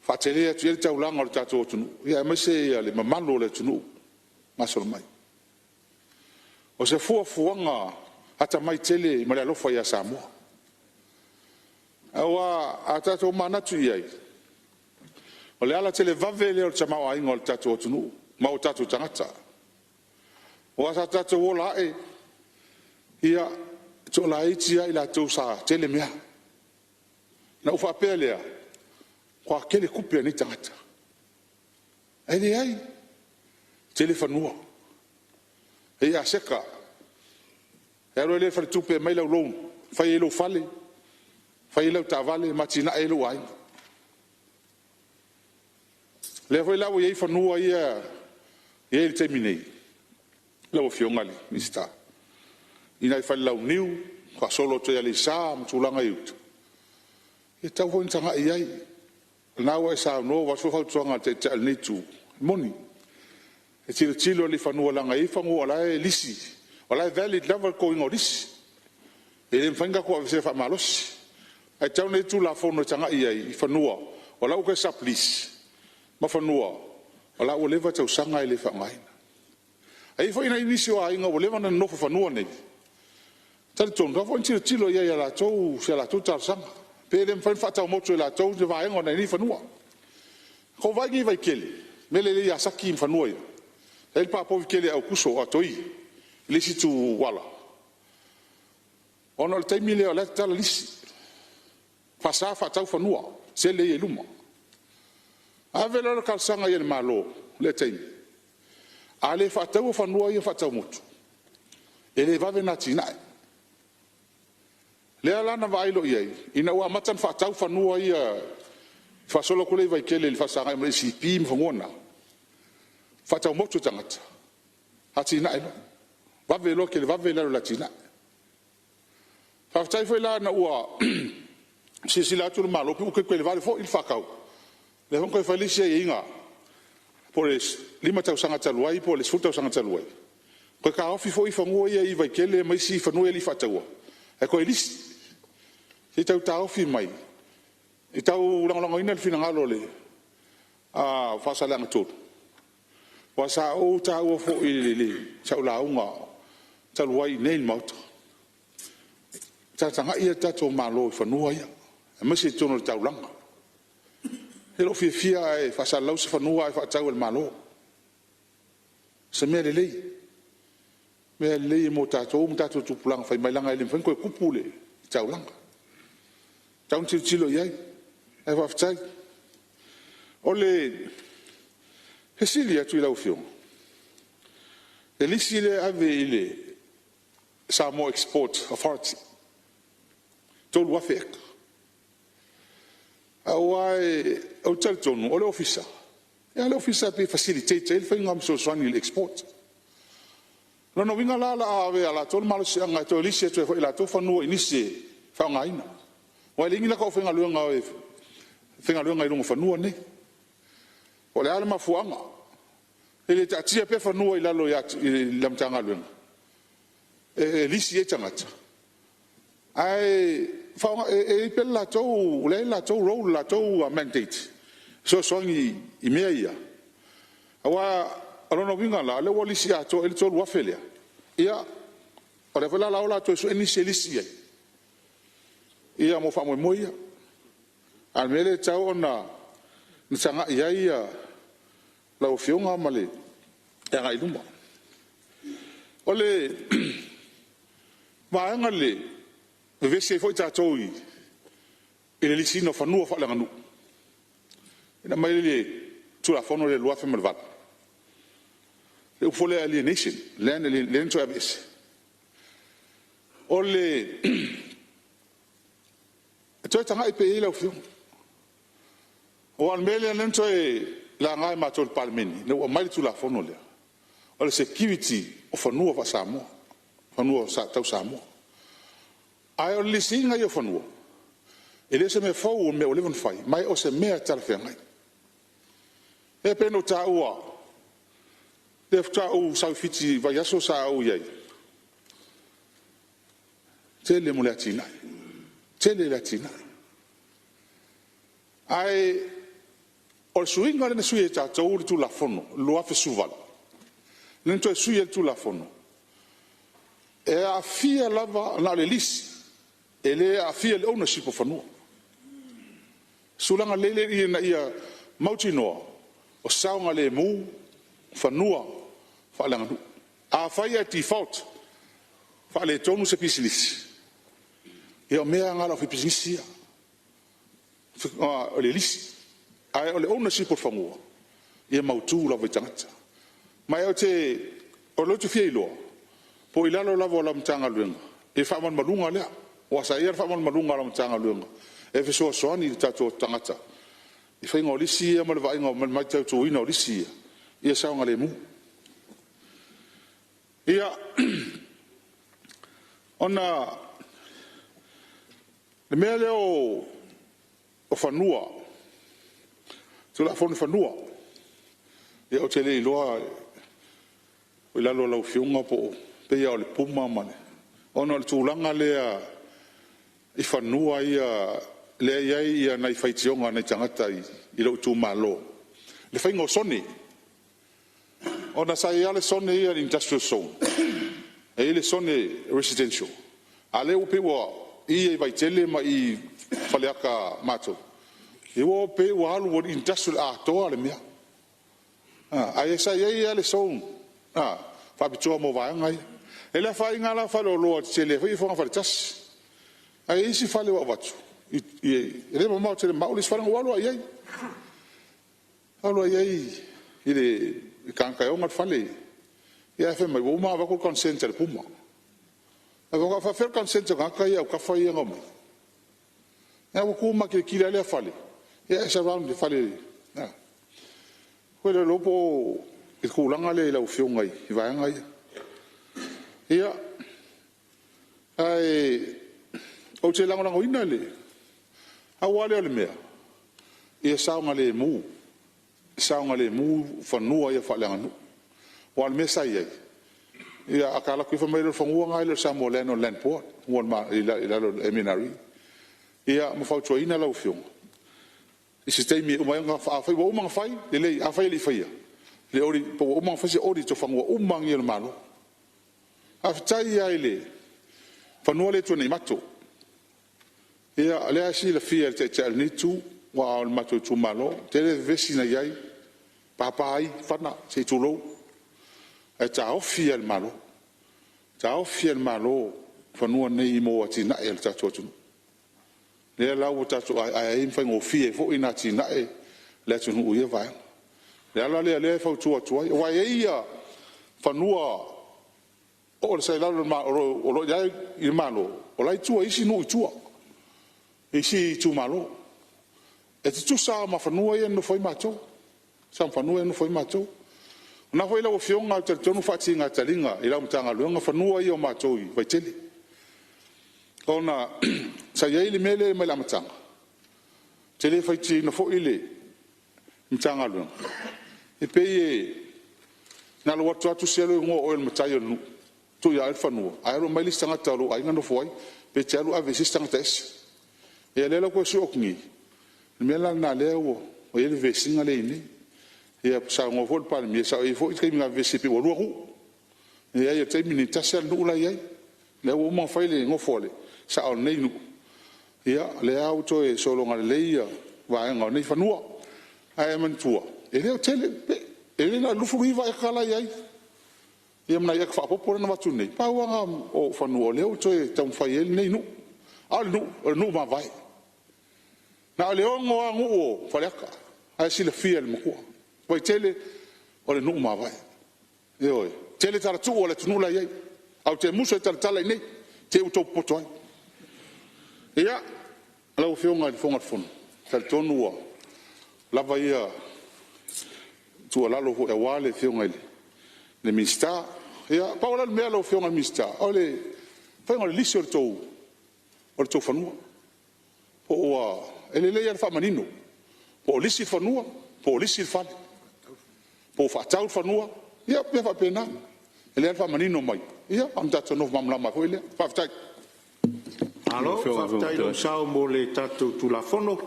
Speaker 10: faatele atu i ai le taulaga o le tatou atunuu, aemaise le mamalu o le atunuu o gasolo mai. O se fuafuaga atamai tele ma le alofa ia Samoa. Aua a tatou manatu i ai, o le ala televave lea o le tamaoaiga o le tatou atunuu ma o tatou tagata. Aua sa tatou ola ae, ia, e toalaiti lava i latou sa tele mea. Ona ou faapea lea, matua tele tupe a nei tagata. Ae leai, tele fanua, e i ai aseta. E alu ai lea i le faletupe e aumai lau loan fai ai lou fale, fai ai lau taavale ma atinae ai lou aiga. Lea foi la ua i ai fanua ia e i ai i le taimi nei lau Afioga i le Minisita, i nai Falelauniu faasolo atu ai i Aleisa ma tulaga i uta, e tatau foi ona tagai i ai. O lena ua e saunoa, ua avatu foi le fautuaga a le Taitai o lenei Itu, e moni, e tilotilo lelei i fanua leaga e i ai fanua o la e lisi, o la e valid lava le totoina o lisi. E le mafai ona tatou aveesea faamalosi. Ae tatau ona i ai Tulafono e tagai i ai i fanua o la ua toe sub-lease ma fanua o la ua leva tausaga e le faaaogaina. E i ai foi nai nisi o aiga ua leva ona nonofo i fanua nei, talitonu e tatau foi ona tilotilo i ai i si a latou talosaga, pe le mafai ona faatau motu e latou se vaega o nai nei fanua. Na ou vaai nei i Vaitele, le mea lea e i ai Yazaki ma fanua ia, la e i ai le pa povi tele a Toi i le isi itu ala, ona o le taimi lea o la e tatala lisi, faasa faatau fanua sele ia i luma. Ave loa le talosaga i ai i le Malo i lea taimi, a le faataua fanua ia faatau motu, e le vave ona atinae. Lea la na vaai loa i ai, ina ua amata ona faatau fanua ia faasolo atu lea i Vaitele i le faafesagai ma le ACP ma fanua na, faatau motu e tagata, atinae loa. Vave loa televave le alu o le atinae. Faafetai foi la ina ua silasila atu le Malo pei ua toe televave foi le faatau, lea foi na toe fai le isi aiaiga po o le 5 tausaga talu ai po o le 10 tausaga talu ai, toe taofi foi fanua ia i Vaitele ma isi fanua ia e le i faataua ae toe lisi. Se i tau taofi mai, e tau lagolagoina le finagalo o le Faasaleleaga 3, aua sa ou taua foi i sau lauga talu ai i inei i le Maota, sa tagai le tatou Malo i fanua ia, aemaise i totonu o le taulaga. E lou fiafia lava e faasalalau se fanua ae faatau e le Malo. O se mea lelei, mea lelei mo tatou ma tatou tupulaga fai mai, leaga e le mafai ona toe tupu le taulaga. E tatau ona tilotilo i ai, ae faafetai. O le fesili atu i lau Afioga, le lisi lea e ave i le Samoa Export Authority 3,000 eka. Aua ou te talitonu o le Ofisa, ia o le Ofisa pei e facilitate ai le faiga ma fesoasoani i le export. O lona uiga la o le a ave ia latou le malosiaga e toe lisi atu ai foi e latou fanua i nisi e faaaogaina. Aua e leai ni latou aufaigaluega e o e faigaluega i luga o fanua nei. Po o le a le mafuaaga, pe le taatia pea fanua i lalo i lau Matagaluega e lisi ai tagata, ae e i ai pea le latou role, le latou mandate e fesoasoani i mea ia. Aua o lona uiga la o lea ua lisi atoa i ai le 3,000 lea, ia o lea foi la o le a o latou e sue nisi e lisi i ai ia mo faamoemoe ia. A o le mea lea e tatau ona tagai i ai lau Afioga ma le agai i luma. O le vaega lea vevesi ai foi tatou i le lisiina o fanua faaleaganuu, na aumai ai le Tulafono lea i le 2008, le upu foi lea alienation, land alienation lea na toe aveese. E toe tagai pea i ai lau Afioga. Aua o le mea lea na toe laga e matou i le Palemene ina ua aumai le Tulafono lea, o le security o fanua faa-Samoa, fanua tau Samoa. Ae o le lisiina ia o fanua, e le o se mea fou o le mea ua leva ona fai, ma o se mea talafeagai. E pei ona ou taua, lea faatoa ou sau i Fiti i le vaiaso sa ou i ai. Tele mo le atinae, tele le atinae. Ae o le suiga lea na sui ai e tatou le Tulafono i le 2018, lea na toe sui ai le Tulafono, e aafia lava na o le lisi, e le aafia i le ownership o fanua. Tulaga lelei ina ia mautinoa o saogalemu fanua faaleaganuu. Afai ae default, faaletonu se pisinisi, ia o mea lava na a le aufaipisinisi ia, o le lisi. Ae o le ownership o fanua, ia mautu lava i tagata. Ma o lea ou te fia iloa, po o i lalo lava o lau Matagaluega le faamalumaluga lea. Aua sa i ai lava le faamalumaluga a lau Matagaluega e fesoasoani i tatou tagata i faiga o lisi ia ma le vaaiga ma le mataituina o lisi ia, ia saogalemu. Ia, ona o le mea lea o fanua, Tulafono o Fanua. Ia ou te le iloa po o i lalo o lau Afioga po o… pei lava o le PUMA ma le… Ona o le tulaga lea i fanua ia lea e i ai nai faitioga a nai tagata i lou itumalo, i le faiga o sone. Ona sa i ai lava le sone ia i le industrial zone, e i ai le sone residential, a o lea ua pei ua… i i Vaitele ma Faleata matou, ua pei ua alu ua industrial atoa le mea. Ae sa i ai lava le zone faapitoa mo vaega ia. E le afaina lava la faleoloa tetele foi ia i fogafale tasi. Ae i ai isi fale ua avatu, e le mamao tele ma au le isi fale na ou alu lava i ai. Ou alu lava i ai i le tagata e ona le fale, ae fai mai ua uma ona avatu le consent a le PUMA. Ae ou fai atu, a faafefea le consent a tagata ia autafa ia na omai? Ae ua tu matilatila ai lea fale ae surround i le fale. Ua le iloa po o le tulaga lea i lau Afioga i vaega ia. Ia, ae ou te lagolagoina le… Pau lava lea o le mea, ia saogalemu, saogalemu fanua ia faaleaganuu. Aua o le mea sa i ai, a ta alu atu ia fai mai o le fanua lena e le o le Samoa Land o le Land Board i lalo o le MNRE. Ia ma fautuaina lau Afioga i se taimi e uma ai ona… Afai ua uma ona fai, lelei. Afai e le i faia, po ua uma ona fai se audit o fanua uma lava nei a le Malo. Faafetai lava i le fanua lea i Tuanaimato. Ia o lea lava e silafia e le Taitai o lenei Itu aua o le matou itumalo. E tele vevesi na i ai, papa ai fana se i tulou, ae taofi lava e le Malo, taofi lava e le Malo fanua nei mo atinae a le tatou atunuu. Lea la ua tatou aeae ai ma faigofie ai foi ona atinae le atunuu i ia vaega. O le ala lea o lea e fautua atu ai, aua e i ai fanua sa i lalo o lo o i ai i le Malo, o la e i tua i isi nuu i tua, i isi itumalo. E tutusa lava ma fanua ia na nofo ai matou, fanua ia na nofo ai matou. O lena foi lau Afioga ou te talitonu ua faatiga taliga i lau Matagaluega fanua ia o matou i Vaitele. Ona sa i ai le mea lea mai le amataga, ou te le faitioina foi le Matagaluega, e pei e na o lou atu lava tusi lea o lou igoa o oe o le matai o le nuu, tuu ia oe le fanua, ae alu aumai le isi tagata o lou aiga nofo ai, pe te alu ave i se isi tagata ese. Ia lea la ua toe sue atu nei, o le mea la lena lea ua i ai le vevesiga lea e i ai nei. Ia saunoa foi le Palemia, e sao e i ai foi taimi na vevesi ai pei ua lua nuu. Leai o le taimi lenei, e tasi lava le nuu la e i ai. Lea ua uma ona fai le nofo a le Sao o lenei nuu, ia lea lava ua toe sologa lelei vaega o nei fanua. Ae manatua, e le o tele, e le na o le 29 eka la e i ai, ia ma nai eka faaopoopo lea na avatu nei, pau lava lena o fanua o lea ua toe taumafai ai lenei nuu. A o le nuu, o le nuu mavae. Na o le 6 lava nuu o Faleata, la e silafia e le Matua. Vaitele, o le nuu mavae. Ioe. E tele talatuu a le atunuu la e i ai. Ae ou te musu e talatala i inei te i ua outou popoto ai. Ia, lau Afioga i le Fofoga o le Fono, e talitonu ua lava ia tuualalo foi aua le Afioga i le Minisita. Ia pau la le mea lau Afioga i le Minisita, o le faiga o le lisi o le tou fanua. Po ua… E lelei lava le faamanino, po o lisi le fanua po o lisi le fale, po o faatau le fanua, ia mea faapena. E lelei lava le faamanino mai ona tatou nofo malamalama ai foi lea. Faafetai.
Speaker 1: Malo faafetai i lou sao mo le tatou Tulafono.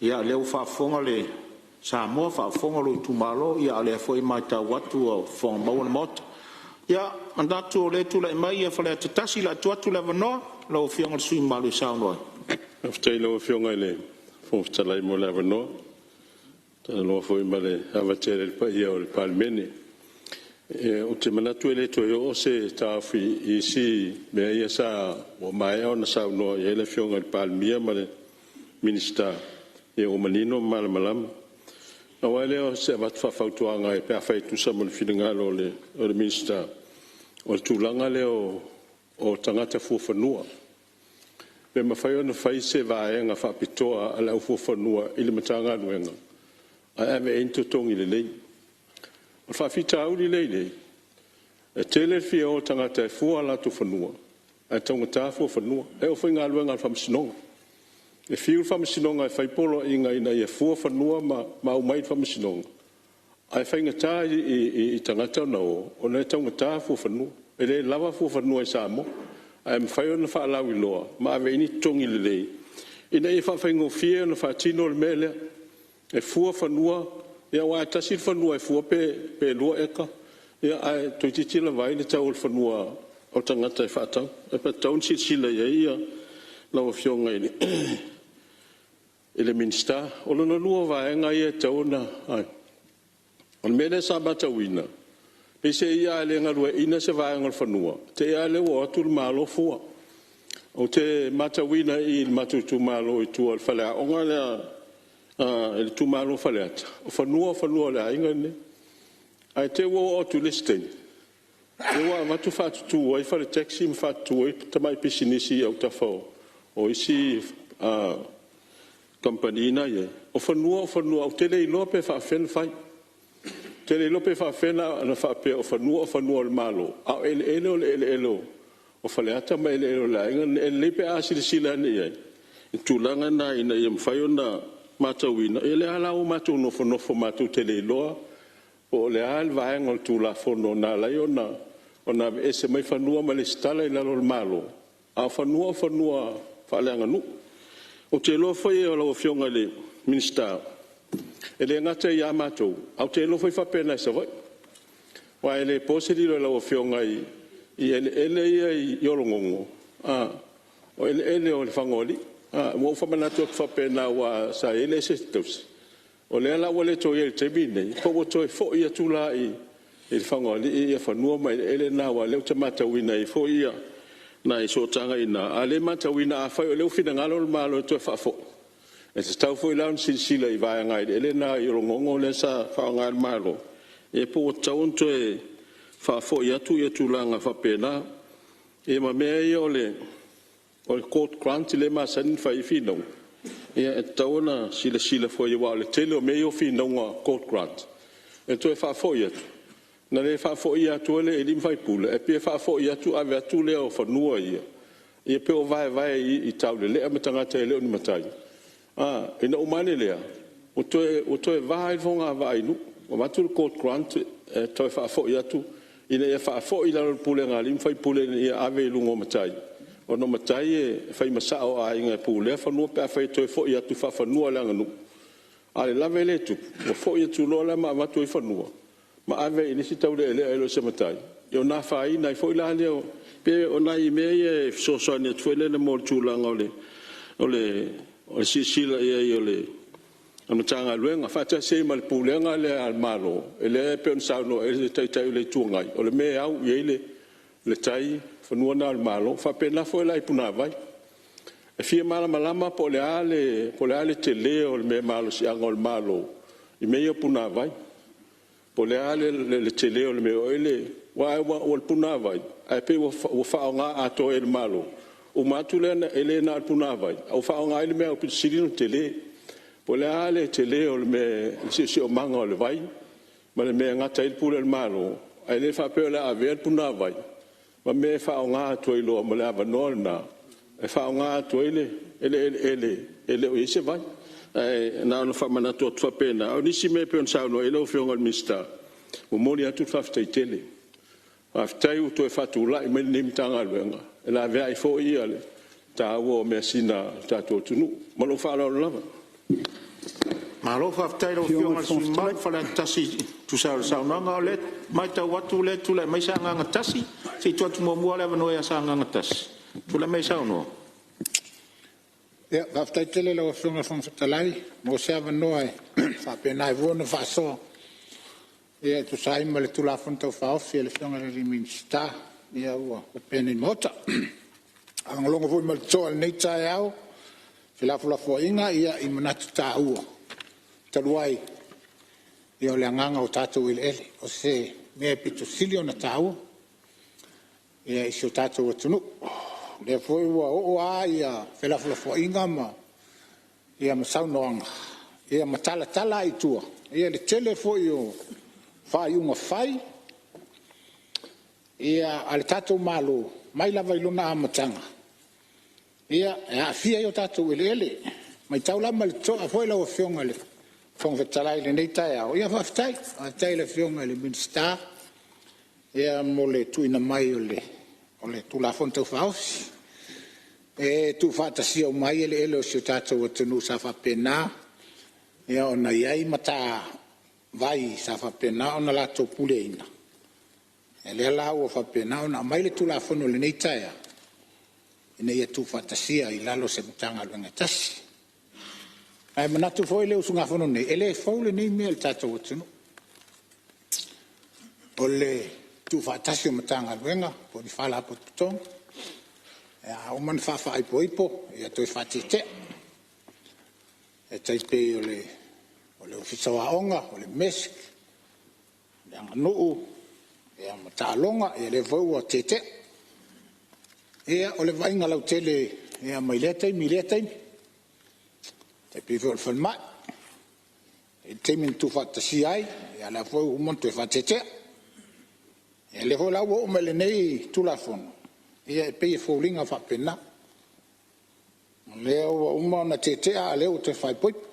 Speaker 1: Ia o lea ua faafofoga Samoa, faafofoga lou itumalo, a o lea foi e matau atu ua fofoga maua le Maota. Ia, manatu o lea e tulai mai Faleata 1, o le a tuu atu le avanoa i lau Afioga i le sui usufono mamalu e saunoa ai.
Speaker 2: Faafetai i lau Afioga i le Fofoga Fetalai mo le avanoa. E talanoa foi ma le ava tele i le paia o le Palemene. Ou te manatu e le toe oo se taofi i isi mea ia ua maea ona saunoa i ai le Afioga i le Palemia ma le Minisita, ia ua manino ma malamalama. Pau lava lea o se avatu faafautuaga pe afai e tusa ma le finagalo o le Minisita, o le tulaga lea o tagata fuafanua. Pe mafai ona fai se vaega faapitoa a le au fuafanua i le Matagaluega ae ave i ai ni totogi lelei. O le faafitauli lea e i ai, e tele le fia o o tagata e fua o latou fanua ae taugata fuafanua. E oo foi i galuega a le Faamasinoga. E fiu le Faamasinoga e fai poloaiga ina ia fua fanua ma aumai i le Faamasinoga, ae faigata i tagata ona o ona e taugata fuafanua. E le lava fuafanua i Samoa, ae mafai ona faalauiloa ma ave i ai ni totogi lelei ina ia faafaigofie ona faatino le mea lea e fua fanua, aua e tasi le fanua e fua pe 2 eka, ae toeitiiti lava vaai le tau o le fanua o le tagata e faatau. Ae pe tatau ona silasila i ai lau Afioga i le Minisita. O lona lua o vaega ia e tatau ona… O le mea lea sa matauina, peiseai a le galueaiina se vaega o le fanua, te i lava lea ua o atu le Malo fua. Ou te matauina i le matou itumalo i tua i le faleaoga lea i le itumalo o Faleata, o fanua o fanua o le aiga lenei. Ae te i ua oo atu i le isi taimi, lea ua avatu faatutu ai fale taxi ma faatutu ai tamai pisinisi i autafa o isi kamupani na e i ai. O fanua o fanua, ou te le iloa pe faafefea ona fai. Ou te le iloa pe faafefea ona faapea o fanua o fanua o le Malo, a o eleele o eleele o Faleata ma eleele o le aiga lenei. E lelei pe a silasila ane i ai i tulaga na ina ia mafai ona matauina. Ia lea la ua matou nofonofo matou te le iloa po o le a le vaega o le Tulafono na ala ai ona aveese mai fanua ma resitala i lalo o le Malo, a o fanua o fanua faaleaganuu. Ou te iloa foi lau Afioga i le Minisita, e le gata ia matou, ae ou te iloa foi e faapena i Savaii. Aua e le po se lilo i lau Afioga i eleele ia i Ologogo, o eleele o Lefagaoalii. Ua ou faamanatu atu faapena aua sa i ai le Esetete Tausi, o lea la ua le toe i ai i le taimi lenei, po ua toe foi atu la i Lefagaoalii fanua ma eleele na aua o lea ou te matauina e i ai foi nai sootaga i ina. A o lea e matauina afai o lea ua finagalo le Malo e toe faafoi, e tatau foi la ona silasila i vaega eleele na i Ologogo lea sa faaaoga e le Malo, ia po ua tatau ona toe faafoi atu tulaga faapena. Ia ma mea ia o le Court Grant lea e masani ona fai ai finauga, ia e tatau ona silasila foi aua o le tele o mea ia o finauga Court Grant, e toe faafoi atu, na le faafoia atua e alii ma faipule, ae pei e faafoi atu ave atu lea o fanua ia, ia pei ua vaevae i taulelea ma tagata e le o ni matai. Ina ua uma ane lea, ua toe va ai le fogavaa i nuu, avatu le Court Grant e toe faafoi atu ina ia faafoi i lalo o le pulega a alii ma faipule ina ia ave i luga o matai, ona o matai e fai ma sa'o o aiga e pulea fanua pe afai e toe foi atu faafanua aleaganuu. A o le lave lea e tupu, ua foi atu loa la ma avatu ai fanua ma ave i isi taulealea e le o se matai, ia ona afaina ai foi la lea. E pei o nai mea ia e fesoasoani atu foi lele mo le tulaga o le silasila i ai o le Matagaluega faatasi ai ma le Pulega lea a le Malo, lea e pei ona saunoa i ai le Taitai o le Itu Agai, o le mea e au i ai le tai, o fanua na o le Malo. E faapena foi la i punavai. E fia malamalama po o le a le tele o le malosiaga o le Malo i mea ia o punavai. Po o le a le tele o le mea e oo i ai le… Aua o le punavai ae pei ua faaaoga atoa e le Malo, uma atu lea e le na o le punavai ae ua faaaoga ai le mea aupito sili ona tele. Po o le a le tele o le siosiomaga o le vai ma le mea e gata ai le pule a le Malo, ae le faapea o le a avea le punavai ma mea e faaaoga atu ai loa ma le avanoa lena e faaaoga atu ai le eleele e le o i ai se vai. Ae na ona faamanatu atu faapena. A o nisi mea e pei ona saunoa i ai lau Afioga i le Minisita, e momoli atu le faafetai tele. Faafetai ua toe faatulai mai lenei Matagaluega.
Speaker 11: e laveai foi le taua o measina a le tatou atunuu. Ma lou faaaloalo lava.
Speaker 12: Malo faafetai i lau Afioga i le sui usufono mamalu Faleata 1 e tusa ai o le saunoaga. O lea e matau atu o lea e tulai mai Sagaga 1. Se i tuu atu muamua le avanoa ia Sagaga 1, tulai mai e saunoa.
Speaker 13: Faafetai tele i lau Afioga i le Fofoga Fetalai ua maua se avanoa e faapena ai foi ona faasoa e tusa ai ma le Tulafono Tau Faaofi a le Afioga i le Minisita ua opea nei i le Maota. E faalogologo foi ma le totoa i lenei taeao i felafolafoaiga i manatu taua. Talu ai o le agaga o tatou eleele o se mea e pito sili ona taua i si o tatou atunuu. O lea foi ua oo lava felafolafoaiga ma saunoaga ma talatala ai i tua le tele foi o faaiuga fai a le tatou Malo mai lava i lona amataga e aafia ai o tatou eleele. E matau la ma le totoa foi lau Afioga i le Fofoga Fetalai i lenei taeao, ia faafetai. Faafetai i le Afioga i le Minisita mo le tuuina mai o le Tulafono Tau Faaofi e tuufaatasia uma ai eleele o si o tatou atunuu sa faapena ona i ai matavai sa faapena ona latou puleaina. O lea la ua faapena ona aumai le Tulafono i lenei taeao ina ia tuufaatasia i lalo o se Matagaluega e tasi. Ae manatu foi le usugafono lenei, e le fou lenei mea i le tatou atunuu, o le tuufaatasi o Matagaluega po o ni Faalapotopotoga. A uma ona faafaaipoipo toe faatetea. E tai pei o le Ofisa o Aoga, o le MESC, o le Aganuu ma taaloga, ia lea foi ua tetea. O le vaaiga lautele mai lea taimi i lea taimi. E tai pei foi o le falemai, e i ai le taimi na tuufaatasia ai, a o lea foi ua uma ona toe faatetea. Ia lea foi la ua oo mai i lenei Tulafono, e pei e foliga faapena, o lea ua uma ona tetea a o lea ua toe faaipoipo.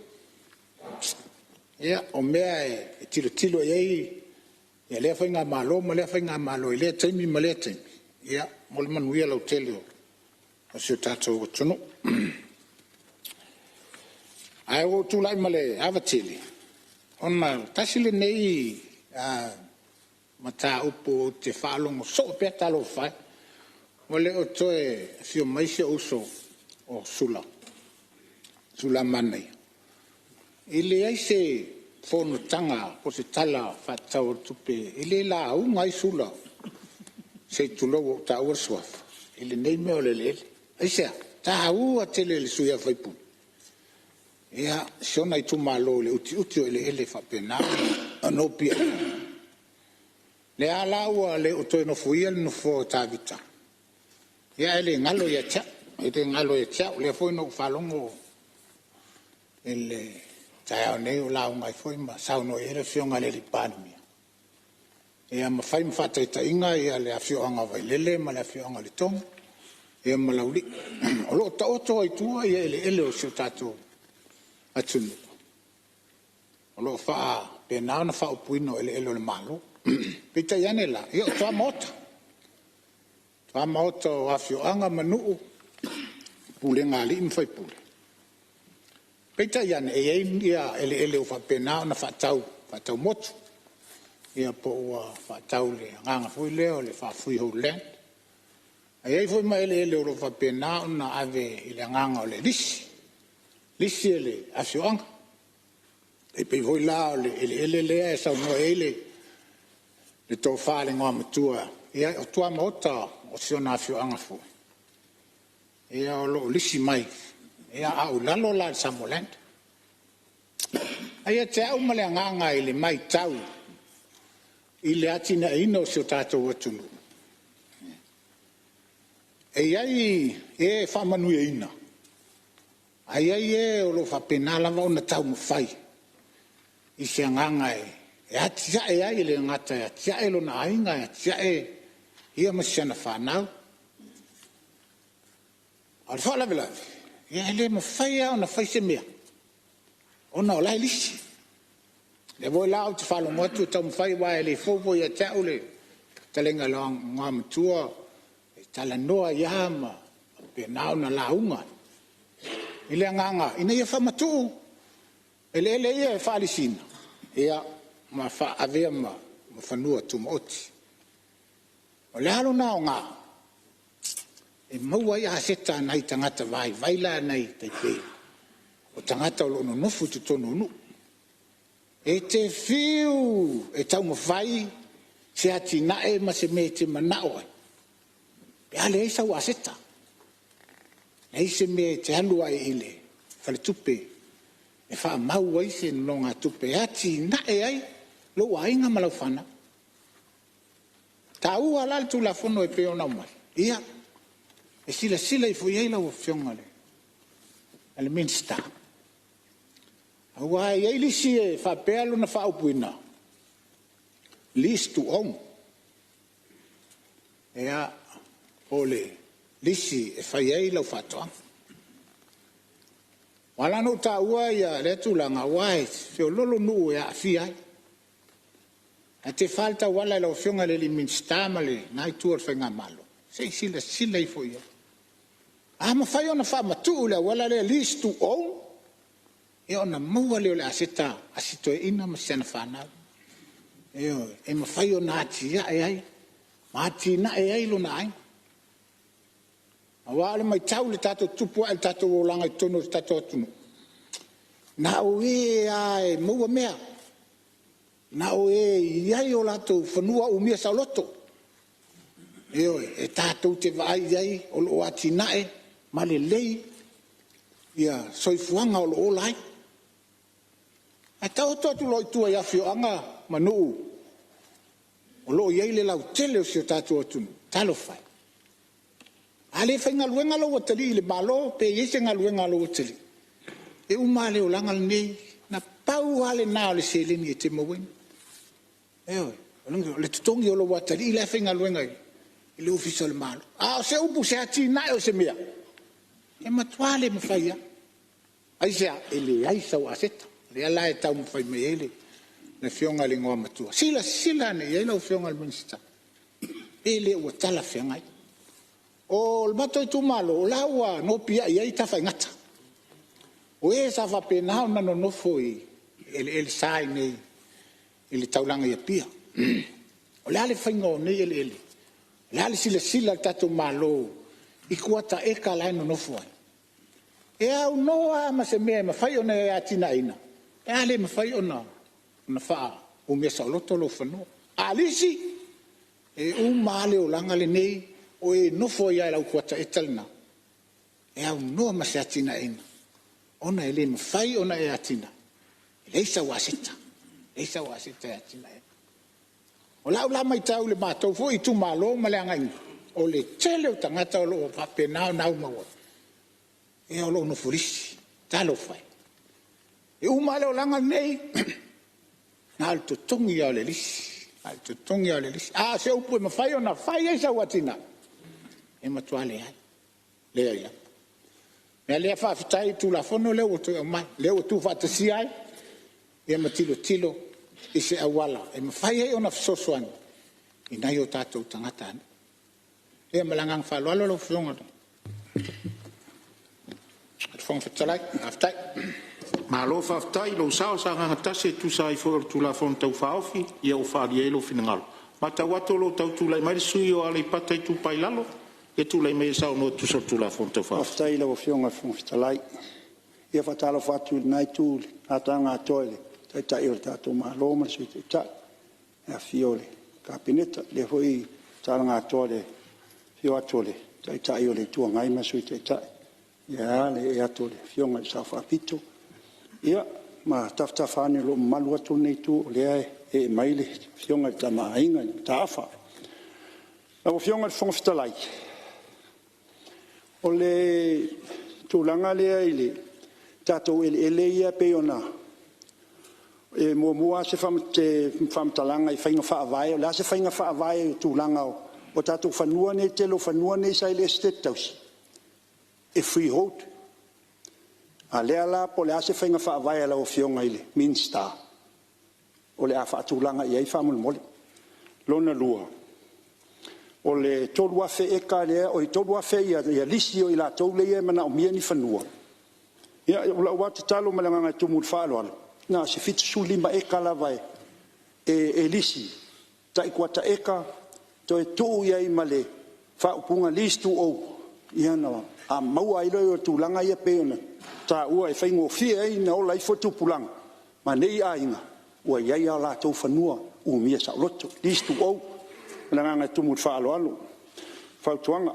Speaker 13: Ia, o mea e tilotilo i ai lea faigamalo ma lea faigamalo i lea taimi ma lea taimi, mo le manuia lautele o si o tatou atunuu. Ae ua ou tulai ma le ava tele, ona tasi lenei mataupu ou te faalogo soo pea talofa e, ua le o toe afio mai si ou uso o Sula, Sulamanaia, e leai se fonotaga po o se Tala Faatatau o le Tupe e le lauga ai Sula, se i tulou ua ou taua le suafa, i lenei mea o le eleele. Aisea? E taua tele i le sui usufono si ona itumalo i le utiuti o eleele e faapena ona nopiai ai. O lea la ua le toe nofoia le nofoa o Tavita, ae le galo ia te au, e le galo ia te au. O lea foi na ou faalogo i le taeao nei o lauga ai foi ma saunoa i ai le Afioga i le Palemia, ma fai ma faataitaiga le afioaga o Vailele ma le afioaga o Letogo ma Laulii. O lo o taoto ai i tua eleele o si o tatou atunuu o lo o faapena ona faaupuina o eleele o le Malo. Peitai ane la, o tuamaota, o tuamaota o afioaga ma nuu, pulega a alii ma faipule. Peitai ane, e i ai eleele ua faapena ona faatau, faatau motu, po ua faatau i le agaga foi lea o le faa-freehold land. Ae i ai foi ma eleele o lo o faapena ona ave i le agaga o le lisi, lisi e le afioaga. E pei foi la o le eleele lea e saunoa i ai le tofa i le Igoamatua, ia o tuamaota o si ona afioaga foi o lo o lisi mai, a o lalo la i le Samoa Land. Ae ia te au ma le agaga i le matau i le atinaeina o si o tatou atunuu, e i ai e faamanuiaina, ae i ai e o lo o faapena lava ona taumafai i se agaga e atiae ai, e le gata e atiae lona aiga, e atiae ia ma si ana fanau. A o le faalavelave, e le mafai lava ona fai se mea ona o la e lisi. O lea foi la ou te faalogo atu o taumafai, aua e le fou foi ia te au le fetalaiga i le Igoamatua talanoa ai lava ma faapena ona lauga i le agaga ina ia faamatuu eleele ia e faalisiina ma avea ma fanua tumaoti. O le a lona aoga? E maua ai aseta a nai tagata vaivai e pei o tagata o lo o nonofo i totonu o nuu. E te fiu e taumafai se atinae ma se mea e te manao ai pe a leai sau aseta, leai se mea e te alu ai i le faletupe e faamau ai se nonogatupe e atinae ai lou aiga ma lau fanau. E taua la le Tulafono e pei ona aumai, ia e silasila ifo i ai lau Afioga i le Minisita, aua e i ai lisi e faapea lona faaupuina, lease to own. Ia, po o le lisi e fai ai lau faatoaga. Ua ala ona ou taua lea tulaga, aua e feoloolo nuu e aafia ai. Ae tefa le tauala i lau Afioga i le Minisita ma lena itu o le faigamalo, se i silasila ifo i ai. A mafai ona faamatuu le auala lea lease to own, ia ona maua lea o le aseta a si toeaina ma si ana fanau, ioe, e mafai ona atiae ai ma atinae ai lona aiga. Aua o le matau i le tatou tutupu ae i le tatou olaga i totonu o le tatou atunuu, na o e lava e maua mea, na o e e i ai o latou fanua umia saoloto. Ioe, e tatou te vaai i ai o lo o atinae ma lelei soifuaga o lo o ola ai. Ae taoto atu loa i tua i afioaga ma nuu o lo o i ai le lautele o si o tatou atunuu, talofa e, a le faigaluega lou atalii i le Malo pe i ai se galuega a lou atalii, e uma lava le olaga lenei, na pau lava lena o le seleni e te mauaina. Ioe, o le totogi o lou atalii la e faigaluega i le Ofisa o le Malo. A o se upu i se atinae o se mea, e matua le mafai lava. Aisea? E leai sau aseta. O lea la e taumafai mai ai le Afioga i le Igoamatua, silasila ane i ai lau Afioga i le Minisita pe le ua talafeagai. O le matou itumalo, o la ua nopiai ai Tafaigata, o e sa faapena ona nonofo i eleele sa i inei i le taulaga i Apia. O le a le faiga o nei eleele? O le a le silasila a le tatou Malo i kuata eka la e nonofo ai? E aunoa lava ma se mea e mafai ona e atinaeina, pe a le mafai ona faaumia saoloto lou fanua. A lisi, e uma lava le olaga lenei o e nofo ai lava i lau kuata eka lena, e aunoa ma se atinaeina ona e le mafai ona e atinae, e leai sau aseta, leai sau aseta e atinae ai. O lau la matau i le matou foi itumalo ma le agai i luma, o le tele o tagata o lo o faapena ona aumau atu, o lo o nofo lisi. Talofa e. E uma lava le olaga lenei, na o le totogi lava o le lisi, na o le totogi lava o le lisi. A o se upu e mafai ona fai ai sau atinae, e matua leai, leai lava. O le mea lea faafetai i le Tulafono lea ua toe aumai, lea ua tuufaatasia ai ma tilotilo i se auala e mafai ai ona fesoasoani i nai o tatou tagatanuu. Ia ma le agaga faaaloalo lau Afioga i le Fofoga Fetalai. Faafetai. Malo faafetai i lou sao Sagaga 1 e tusa ai foi o le Tulafono Tau Faaofi ua faaalia ai lou finagalo. E matau atu o lo o tau tulai mai le sui usufono mo Aleipata Itupa i Lalo. Ia tulai maia e saunoa e tusa o le Tulafono Tau Faaofi. Faafetai i lau Afioga i le Fofoga Fetalai. E faatalofa atu i lena itu i le matauga atoa i le Taitai o le tatou Malo ma le Sui Taitai, le afifio o le Kapeneta. O lea foi talaga atoa i le afio atu o le Taitai o le Itu Agai ma le Sui Taitai, ae a le ee atu o le Afioga i le Sao Faapito, ia ma tafatafa ane o lo o mamalu atu lenei itu o lea e ee mai le Afioga i le Tama a Aiga ia Mataafa. Lau Afioga i le Fofoga Fetalai, o le tulaga lea i tatou eleele ia pei ona… E muamua lava se faamatalaga i faiga faavae. O le a se faiga faavae i le tulaga o tatou fanua nei, le tele o fanua nei sa i le Esetete Tausi e freehold. A o lea la po o le a se faiga faavae a lau Afioga i le Minisita o le a faatulaga i ai faamolemole. Lona lua,
Speaker 14: O le 3,000 lisi o i latou ia e manaomia ni fanua. Ia, o lau lava tatalo ma le agaga e tumu i le faaaloalo, na o se 75 eka lava e lisi, tai kuata eka, toe tuu i ai ma le faaupuga lease to own, ia ona maua ai lea o tulaga ia pei ona taua e faigofie ai ona ola ifo tupulaga ma nei aiga ua i ai o latou fanua umia saoloto, lease to own. Ma le agaga e tumu i le faaaloalo fautuaga.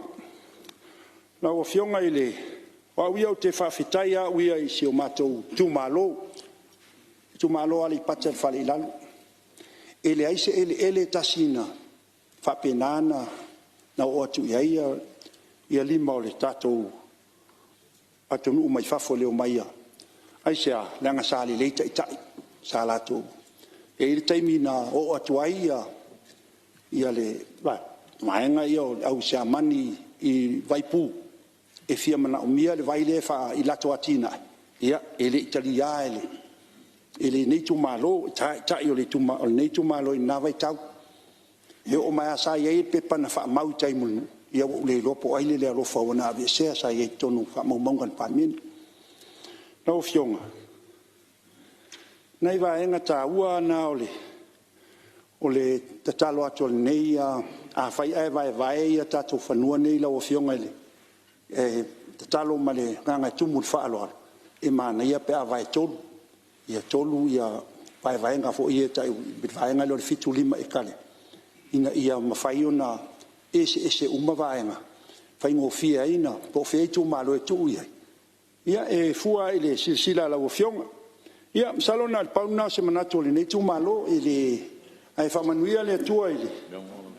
Speaker 14: Lau Afioga o au ia ou te faafetai lava au ia i si o matou itumalo, itumalo o Aleipata i le fale i lalo. E leai se eleele e tasi na faapena ona oo atu i ai lima o le tatou atunuu mai fafo i le omai a… Aisea? Leaga sa lelei taitai sa latou… E i ai le taimi na oo atu ai le vaega ia o le au Siamani i Vaipu e fia manaomia le vai lea i latou atinae, ia, e le i talia e lenei itumalo, i taitai o lenei itumalo i lena vaitau. E oo mai lava sa i ai le pepa na faamau i tai ma le nuu, ia ua ou le iloa po o ai le le alofa ua na aveesea, sa i ai i totonu o faamaumauga a le Palemene. Lau Afioga, o nai vaega taua na o le tatalo atu a lenei… Afai ae vaevae tatou fanua nei lau Afioga e tatalo ma le agaga e tumu i le faaaloalo, e manaia pe a vaetolu, ia tolu vaevaega foi ia e tau i le vaega lea o le 75 ekale, ina ia mafai ona eseese uma vaega, e faigofie ai ona… po o fea itumalo e tuu i ai, ia e fua lava i le silasila a lau Afioga. Ia masalo na o le pau lena o se manatu o lenei itumalo, ae faamanuia le Atua i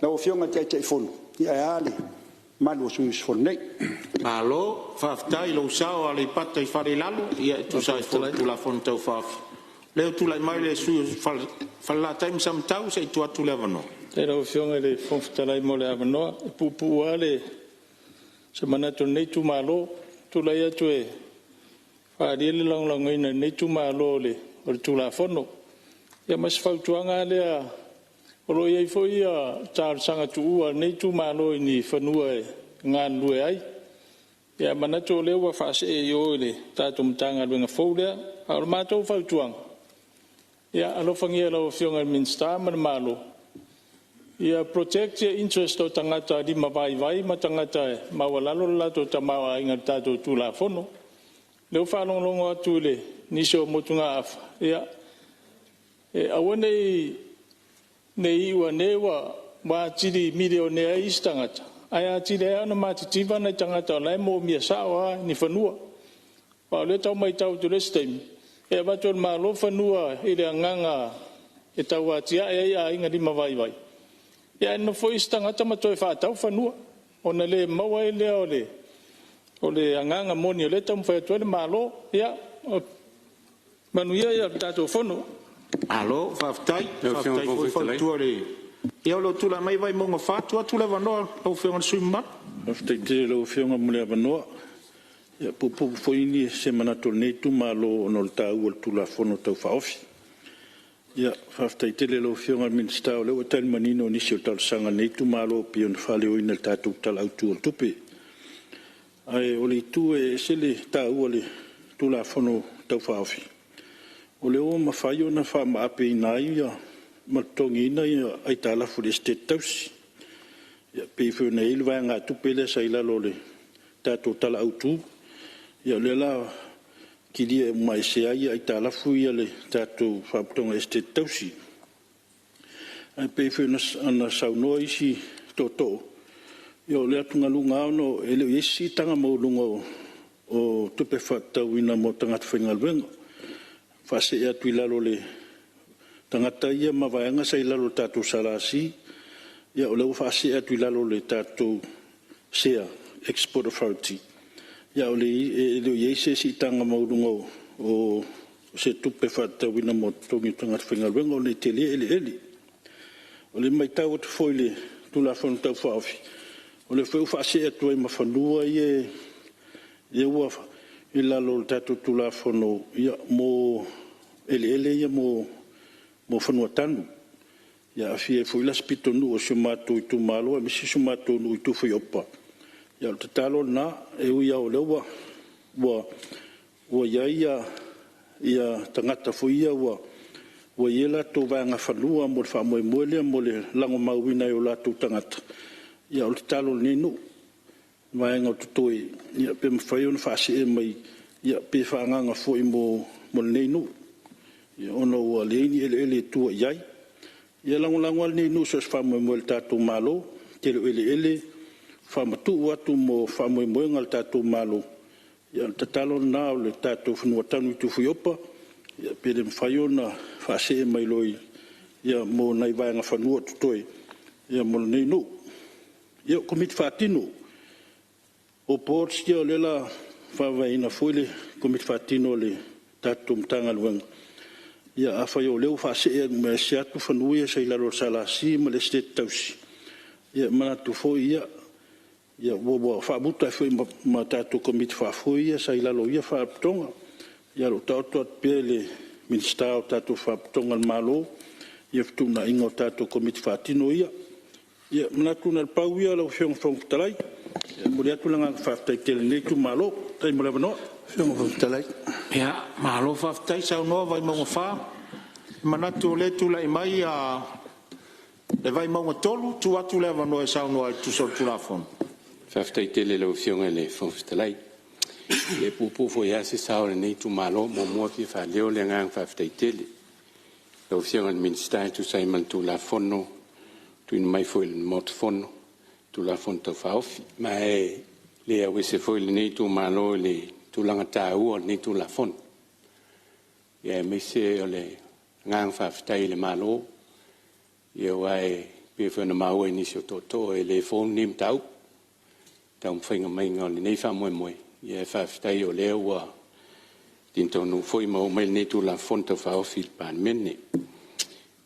Speaker 14: lau Afioga i le Taitaifono, ae a le mamalu o sui usufono nei. Malo faafetai i lou sao Aleipata i Lalo e tusa ai foi o le Tulafono Tau Faaofi. O lea ua tulai mai le sui usufono mo Falelatai ma Samatau, se i tuu atu le avanoa. Faafetai i lau Afioga i le Fofoga Fetalai mo le avanoa. E puupuu lava se manatu o lenei itumalo. E tulai atu e faaalia le lagolagoina e lenei itumalo o le Tulafono. Ia ma si fautuaga lava lea, o lo o i ai foi talosaga tuua a lenei itumalo i ni fanua e galulue ai. Ae manatu o lea ua faasee i o i le tatou Matagaluega fou lea. A o le matou fautuaga, ia alofagia e lau Afioga i le Minisita ma le Malo, ia protect ia interest o tagata limavaivai ma tagata e maualalo le latou tamaoaiga i le tatou Tulafono. O lea ua faalogologo atu i nisi o motugaafa, ia, e aua ne i iu ane ua atili milionea ai isi tagata, ae atili ai lava ona matitiva nai tagata o la e moomia sao lava ni fanua. Aua o lea e tau matau atu i le isi taimi, e avatu e le Malo fanua i le agaga e tau atiae ai aiga limavaivai, ae nonofo isi tagata ma toe faatau fanua, ona le maua ai lea o le agaga moni o lea e taumafai atu ai le Malo. Ia manuia le tatou Fono. Malo faafetai, faafetai foi fautua i le… Ia o lo o tulai mai Vaimauga 4, tuu atu le avanoa i lau Afioga i le sui usufono mamalu. Faafetai tele i lau Afioga mo le avanoa. E puupuu foi se manatu o lenei itumalo ona o le taua o le Tulafono Tau Faaofi. Faafetai tele i lau Afioga i le Minisita o lea ua e tali manino i nisi o talosaga a lenei itumalo e pei ona faaleoina i le tatou Tala Autu o le Tupe. Ae o le itu e ese le taua o le Tulafono Tau Faaofi, o lea ua mafai ona faamaapeina ai ma totogiina aitalafu a le Esetete Tausi, e pei foi ona i ai le vaegatupe lea sa i lalo o le tatou Tala Autu. Ia o lea o le a kilia uma ese ai aitalafu ia a le tatou Faalapotopotoga Esetete Tausi. Ae pei foi ona saunoa isi tootoo, ia o le atugaluga lava ona e le o i ai se siitaga maualuga o tupe faatatauina mo tagata faigaluega, faasee atu i lalo o tagata ia ma vaega sa i lalo o le tatou SLC, ia o lea ua faasee atu i lalo o le tatou SEA Export Authority, ae e le o i ai se siitaga maualuga o se tupe faatatauina mo totogi o tagata faigaluega ona e tele eleele. O le matau atu foi i le Tulafono Tau Faaofi, o lea foi ua faasee atu ai ma fanua ia ua i lalo o le tatou Tulafono mo eleele ia mo fanua tanu.
Speaker 11: Aafia ai foi la se pitonuu o si o matou itumalo aemaise si o matou nuu i Tufuiopa. O le tatalo lena, e ui lava o lea ua i ai tagata foi ia ua i ai a latou vaega fanua mo le faamoemoe lea mo le lagomauina e o latou tagata. O le tatalo a lenei nuu, o vaega o totoe, pe mafai ona faasee mai pe faaagaaga foi mo lenei nuu ona ua leai ni eleele e tua i ai. Ia e lagolago lava lenei nuu i so o se faamoemoe o le tatou Malo. O le tele o eleele faamatuu atu mo faamoemoega a le tatou Malo. Ia o le tatalo lena o le tatou fanua tanu i Tufuiopa, pe le mafai ona faasee mai loa mo nai vaega fanua o totoe mo lenei nuu. Ia, o Komiti faatino. O boards ia o lea o le a faavaeina foi le Komiti faatino a le tatou Matagaluega. Ia afai o lea ua faasee atu fanua ia sa i lalo o le SLC ma le Esetete Tausi, ia e manatu foi ia ua faamuta ai foi ma tatou Komiti Faafoe ia sa i lalo o ia Faalapotopotoga. Ia o lo o taoto atu pea i le Minisita o tatou Faalapotopotoga a le Malo ia fetuunaiga o tatou Komiti faatino ia. Ia e manatu na o le pau ia lau Afioga i le Fofoga Fetalai. E momoli atu le agaga faafetai tele o lenei itumalo. Faafetai mo le avanoa. Ia, malo faafetai saunoa Vaimauga 4. E manatu o lea e tulai mai le Vaimauga 3, tuu atu le avanoa e saunoa ai e tusa o le Tulafono.
Speaker 15: Faafetai tele i lau Afioga i le Fofoga Fetalai. E puupuu foi lava se sao o lenei itumalo. Muamua e fia faaleo le agaga faafetai tele i lau Afioga i le Minisita e tusa ai ma le Tulafono ua tuuina mai foi i le Maota Fono, Tulafono Tau Faaofi. Ma e le auese foi lenei itumalo i le tulaga taua o lenei Tulafono, aemaise o le agaga faafetai i le Malo, aua e pei foi ona maua i nisi o tootoo, e le fou lenei mataupu i le taumafaiga mai o lenei faamoemoe. Ae faafetai o lea ua taunuu foi ma oo mai lenei Tulafono Tau Faaofi i le Palemene.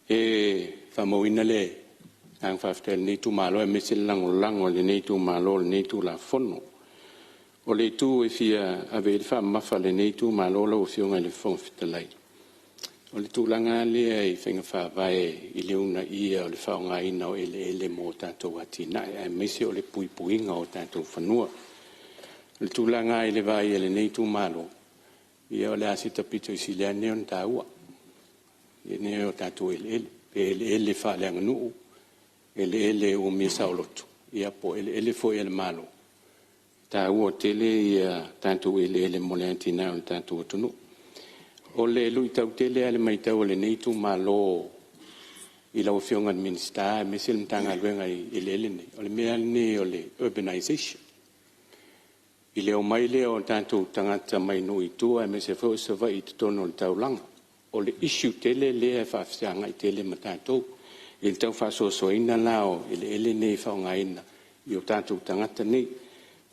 Speaker 15: E faamauina le agaga faafetai o lenei itumalo aemaise le lagolago a lenei itumalo i lenei Tulafono. O le itu e fia ave i ai le faamamafa a lenei itumalo lau Afioga i le Fofoga Fetalai, o le tulaga lava lea i faiga faavae i le uunaia o le faaaogaina o eleele mo tatou atinae aemaise o le puipuiga o tatou fanua. O le tulaga lava i le vaai a lenei itumalo, ia o le aseta aupito sili lava lenei ona taua i mea nei o tatou eleele, pe eleele faaleaganuu, eleele umia saoloto ia po o eleele foi a le Malo. E taua tele tatou eleele mo le atinae o le tatou atunuu. O le luitau tele lava i le matau a lenei itumalo i lau Afioga i le Minisita aemaise le Matagaluega i eleele nei, o le mea lava lenei o le urbanization. I le omai lea o tatou tagata mai nuu i tua aemaise foi o Savaii i totonu o le taulaga. O le issue tele lea e faafesagai tele ma tatou i le tau faasoasoaina la o eleele nei e faaaogaina e o tatou tagata nei.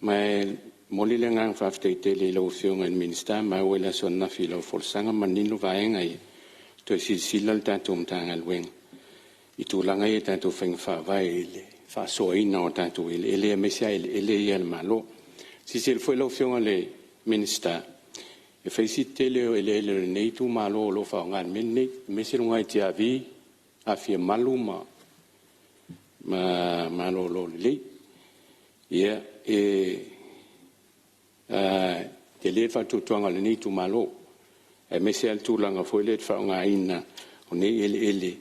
Speaker 15: Ma e momoli le agaga faafetai tele i lau Afioga i le Minisita, na maua i le aso ananafi i lau folasaga manino vaega ia, toe silasila le tatou Matagaluega i tulaga ia i tatou faiga faavae i le faasoaina o tatou eleele, aemaise lava eleele ia a le Malo. Silasila foi lau Afioga i le Minisita, e fai si tele o eleele o lenei itumalo o lo o faaaoga i le mea lenei, aemaise luga i Tiavi, Afiamalu ma Malololelei. Ia, e tele le faatuatuaga o lenei itumalo, aemaise lava le tulaga foi lea i le faaaogaina o nei eleele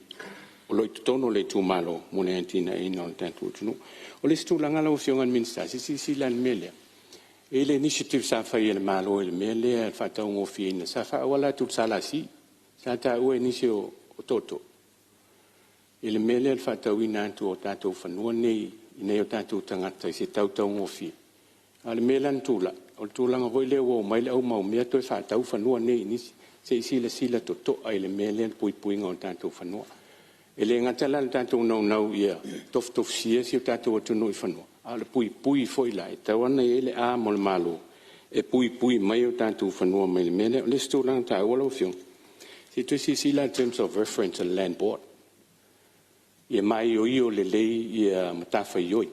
Speaker 15: o lo o i totonu o le itumalo mo le atinaeina o le tatou atunuu. O le isi tulaga lau Afioga i le Minisita, se i silasila lava i le mea lea, e i ai le initiative sa fai e le Malo i le mea lea o le faataugofieina, sa faaauala atu i le SLC, sa taua e nisi o tootoo i le mea lea o le faatauina atu o tatou fanua nei i nai o tatou tagata i se tau taugofie. A o le mea la na tulai, o le tulaga foi lea ua omai le au maumea toe faatau fanua nei i nisi. Se i silasila totoa i le mea lea o le puipuiga o tatou fanua. E le gata la i le tatou naunau ia tofutofusia si o tatou atunuu i fanua, a o le puipui foi la, e tatau lava ona i ai le arm o le Malo e puipui mai o tatou fanua mai le mea lea. O le isi tulaga taua lau Afioga, se i toe silasila lava i terms of reference a le land board, ia maioio lelei matafaioi,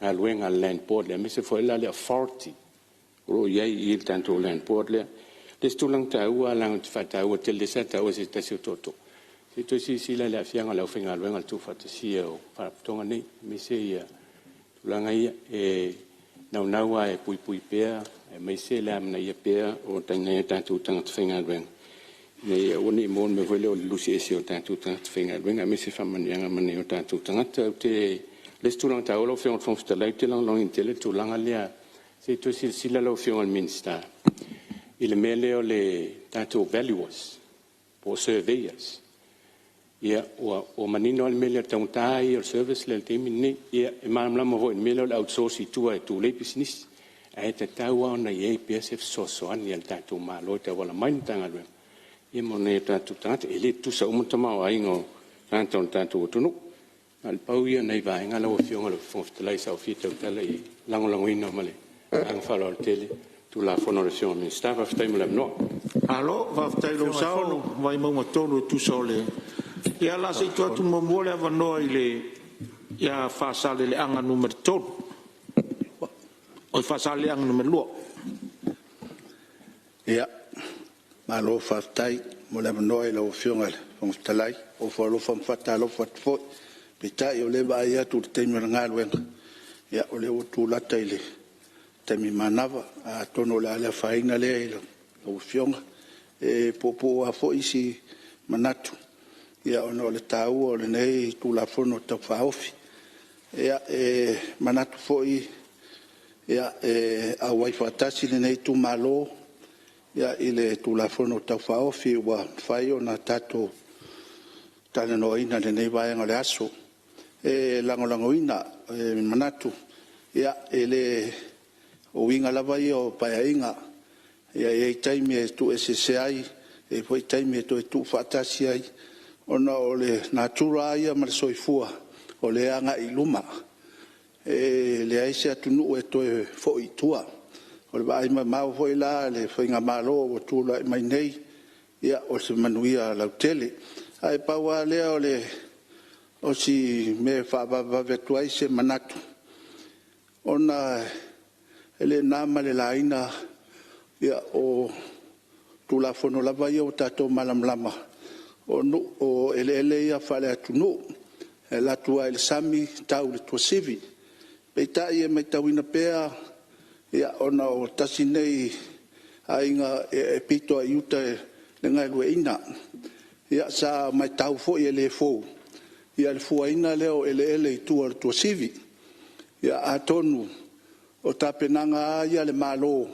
Speaker 15: galuega a le land board, aemaise foi la le authority o lo o i ai i le tatou land board lea. O le isi tulaga taua leaga ou te faataua tele, lea sa taua e se tasi o tootoo, Se i toe silasila i le aafiaga o le aufaigaluega i le tuufaatasia o Faalapotopotoga nei, aemaise tulaga ia. E naunau lava e puipui pea aemaise le amanaia pea o nai o tatou tagata faigaluega ina ia aua ne i maua le mea foi lea o le lusi ese o tatou tagata faigaluega, aemaise faamanuiaga mo nai o tatou tagata. O le isi tulaga taua lau Afioga i le Fofoga Fetalai, ou te lagolagoina tele le tulaga lea, se i toe silasila lau Afioga i le Minisita i le mea lea o le tatou valuers po o surveyors. Ia, ua manino lava le mea lea o le taugata ia o le service lea i le taimi lenei. Ia e malamalama foi i le mea lea o le outsource i tua e tulei pisinisi, ae tatau lava ona i ai pea se fesoasoani a le tatou Malo e tauala mai i le Matagaluega mo nai o tatou tagata. E le tutusa uma le tamaoaiga o tagata o le tatou atunuu. Na o le pau ia o nai vaega lau Afioga i le Fofoga Fetalai sa ou fia tautala i ai, e lagolagoina ma le agaga faaaloalo tele le Tulafono a le Afioga i le Minisita. Faafetai mo le avanoa.
Speaker 12: Malo faafetai i lou sao Vaimauga 3 e tusa o le… Ia o le a se i tuu atu muamua le avanoa ia Faasaleleaga 3, oi Faasaleleaga 2.
Speaker 8: Ia, malo faafetai mo le avanoa i lau Afioga i le Fofoga Fetalai. E ofo alofa ma faatalofa atu foi. Peitai o lea e vaai atu i le taimi o le galuega, ia o lea ua tulata i le taimi manava. Atonu o le a le afaina lea i lau Afioga. E puupuu lava foi si manatu ona o le taua o lenei Tulafono Tau Faaofi. E manatu foi e auai faatasi lenei itumalo i le Tulafono Tau Faaofi ua mafai ona tatou talanoaina i lenei vaega o le aso. E lagolagoina. E manatu, o uiga lava ia o Paeaiga, e i ai taimi e tuueseese ai, e i ai foi taimi e toe tuufaatasi ai, ona o le natura lava ia ma le soifua, o lea e agai i luma. E leai se atunuu e toe foi i tua. O le vaai mamao foi la a le faigamalo ua tulai mai nei, ia o se manuia lautele. Ae pau lava lea o si mea e faavavevave atu ai se manatu, ona e le na ma le laina o Tulafono lava ia ua tatou malamalama, o eleele ia faaleatunuu, e alu atu lava i le sami tau i le tuasivi. Peitai e matauina pea ona o le tasi lenei aiga e pito lava i uta le galueaiina. Ia sa matau foi e le fou le fuaina lea o eleele i tua o le tuasivi. Ia atonu o tapenaga lava ia a le Malo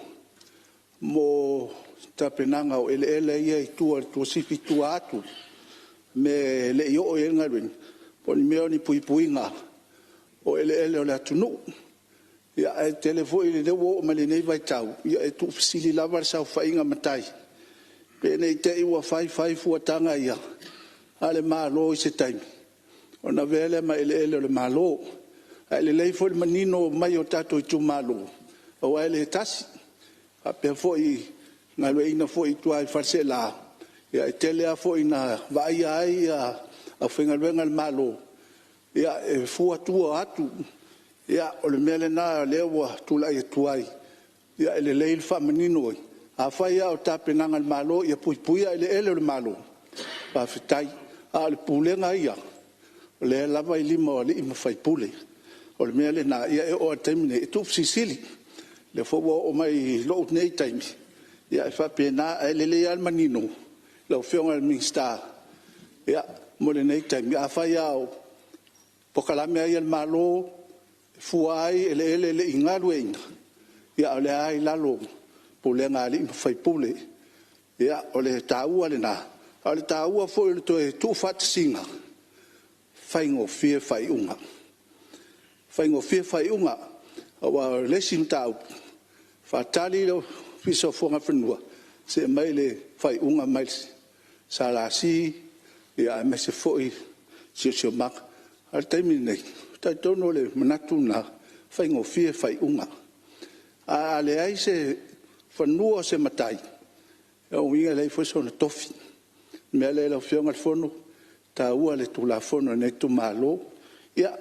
Speaker 8: mo tapenaga o eleele ia i tua i le tuasivi i tua atu i mea e le i oo i ai le galuega, po o ni mea o ni puipuiga o eleele o le atunuu. Ia ae tele foi o lea ua oo mai lenei vaitau, ia e tuufesili lava le saofaiga a matai, pe ne i te i ua fai fai fuataga ia a le Malo i se taimi, ona avea lea ma eleele o le Malo. Ae lelei foi le manino mai o tatou itumalo, aua e le tasi. E faapea foi i galueaiina foi i tua i Faleaseela, ia e tele lava foi ina vaaia ai aufaigaluega a le Malo e fua tua atu. Ia o le mea lena o lea ua tulai atu ai, ia e lelei le faamanino. Afai lava o tapenaga a le Malo ia puipuia eleele o le Malo, faafetai. A o le pulega ia, o lea lava e i lima o alii ma faipule. O le mea lena, ia e oo lava i le taimi lenei, e tuufesilisili. O lea foi ua oo mai i lou nei taimi, ia e faapena. Ae lelei lava le manino lau Afioga i le Minisita mo lenei taimi, afai lava o polokalame lava ia a le Malo e fua ai eleele e le i galueaiina, ia a o lea lava e i lalo o pulega a alii ma faipule. Ia, o le taua lena, a o le taua foi o le toe tuufaatasiga, e faigofie faaiuga. E faigofie faaiuga, aua o le isi mataupu, e faatali le Ofisa o Fuagafanua se i aumai le faaiuga mai le SLC aemaise foi le Siosiomaga. A o le taimi lenei, ou te talitonu o le manatu lena, e faigofie faaiuga. A leai se fanua o se matai, lona uiga e leai foi sona tofi. O le mea lea lau Afioga i le Fono, e taua le Tulafono a lenei itumalo. Ia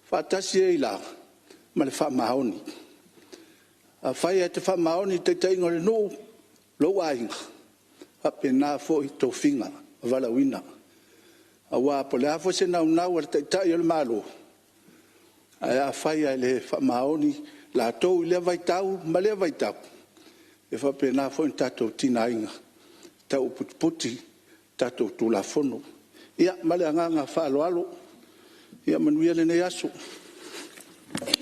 Speaker 8: faatasi ai la ma le faamaoni. Afai e te faamaoni i le taitaiga o le nuu, lou aiga, faapena foi tofiga ma valaauina. Aua po o le a foi se naunau a le Taitai o le Malo, ae afai lava e le faamaoni latou i lea vaitau ma lea vaitau, e faapena foi ona tatou tigaina, tau aputiputi tatou Tulafono. Ia ma le agaga faaaloalo. Ia manuia lenei aso.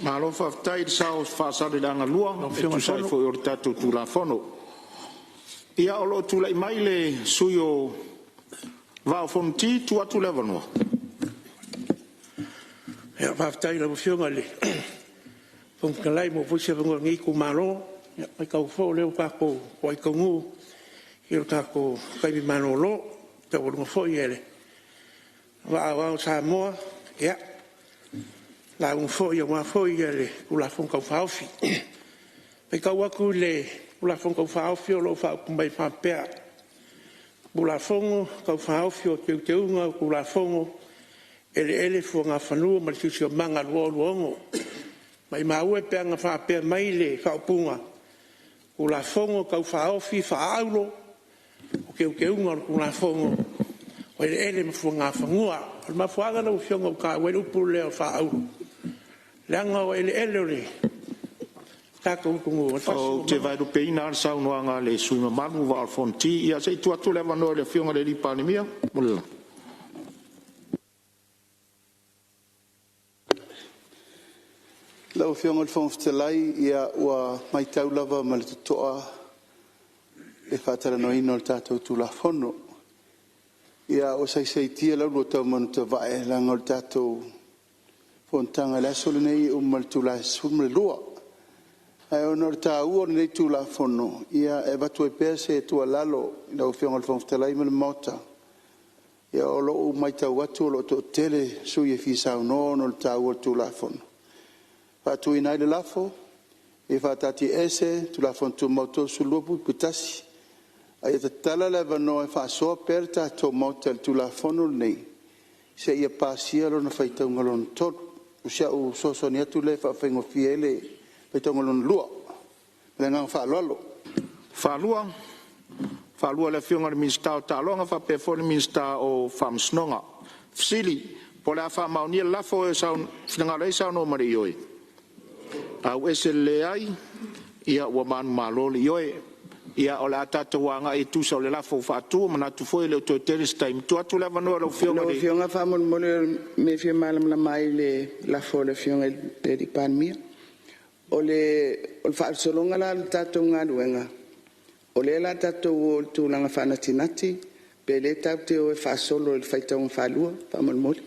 Speaker 12: Malo faafetai i le sao o Faasaleleaga 2 e tusa ai foi o le tatou Tulafono. Ia, o lo o tulai mai le sui usufono o Vaa o Fonoti. E tuu atu le avanoa. Faafetai i lau Afioga i le Fofoga Fetalai, ua maua foi se avanoa o lenei itumalo. E matau foi o lea ua tatou toai taunuu i lo tatou taimi malolo, e taualuga foi e le Vaa Aoao o Samoa lauga foi aua foi le Tulafono Tau Faaofi. E matau atu i le Tulafono Tau Faaofi o lo o faaupu mai e faapea; Tulafono Tau Faaofi o Teuteuga o Tulafono Eleele, Fuagafanua ma le Siosiomaga 2026. Maimau e pe ana faapea mai le faaupuga, Tulafono Tau Faaofi Faaauro o Teuteuga o le Tulafono o Eleele ma Fuagafanua. O le mafuaaga lau Afioga ua taua ai le upu lea o le faaauro, leaga o eleele o le tatou atunuu… Ou te vaelupeina lava le saunoaga a le sui usufono mamalu o le Vaa o Fonoti. Ia se i tuu atu le avanoa i le Afioga i le Palemia.
Speaker 8: Lau Afioga i le Fofoga Fetalai, ia ua matau lava ma le totoa le faatalanoaina o le tatou Tulafono. Ia ua saisaitia le ulu o Taumanutavae leaga o le tatou fonotaga i le aso lenei e uma i le itula e 12:00. Ae ona o le taua o lenei Tulafono, ia e avatu ai pea se tuualalo i lau Afioga i le Fofoga Fetalai ma le Maota, ia o lo o matau atu o lo o toatele sui usufono e fia saunoa ona o le taua o le Tulafono. E faatuina ai le lafo, Ia faataatiaese Tulafono Tumau 32(1), a ia tatala le avanoa e faasoa pea le tatou Maota i le Tulafono lenei seia pasia lona faitauga lona tolu. O si au fesoasoani atu lea e faafaigofie ai le faitauga lona lua. Ma le agaga faaaloalo.
Speaker 12: E faalua e le Afioga i le Minisita o Taaloga faapea foi le Minisita o Faamasinoga. Fesili Po o le a faamaonia le lafo. E finagalo ai saunoa ma le ioe. Auese le leai. Ia ua manumalo le Ioe. Ia o le a tatou agai e tusa o le lafo ua faatu. E manatu foi e le o toe tele se taimi. Tuu atu le avanoa i lau Afioga i le… Lau Afioga faamolemole o le mea e fia malamalama ai i le lafo a le Afioga i le Palemia. O le faagasologa la o le tatou galuega, o lea o le a tatou o i le tulaga faanatinati pe o lea tatou te o e faasolo i le faitauga faalua faamolemole?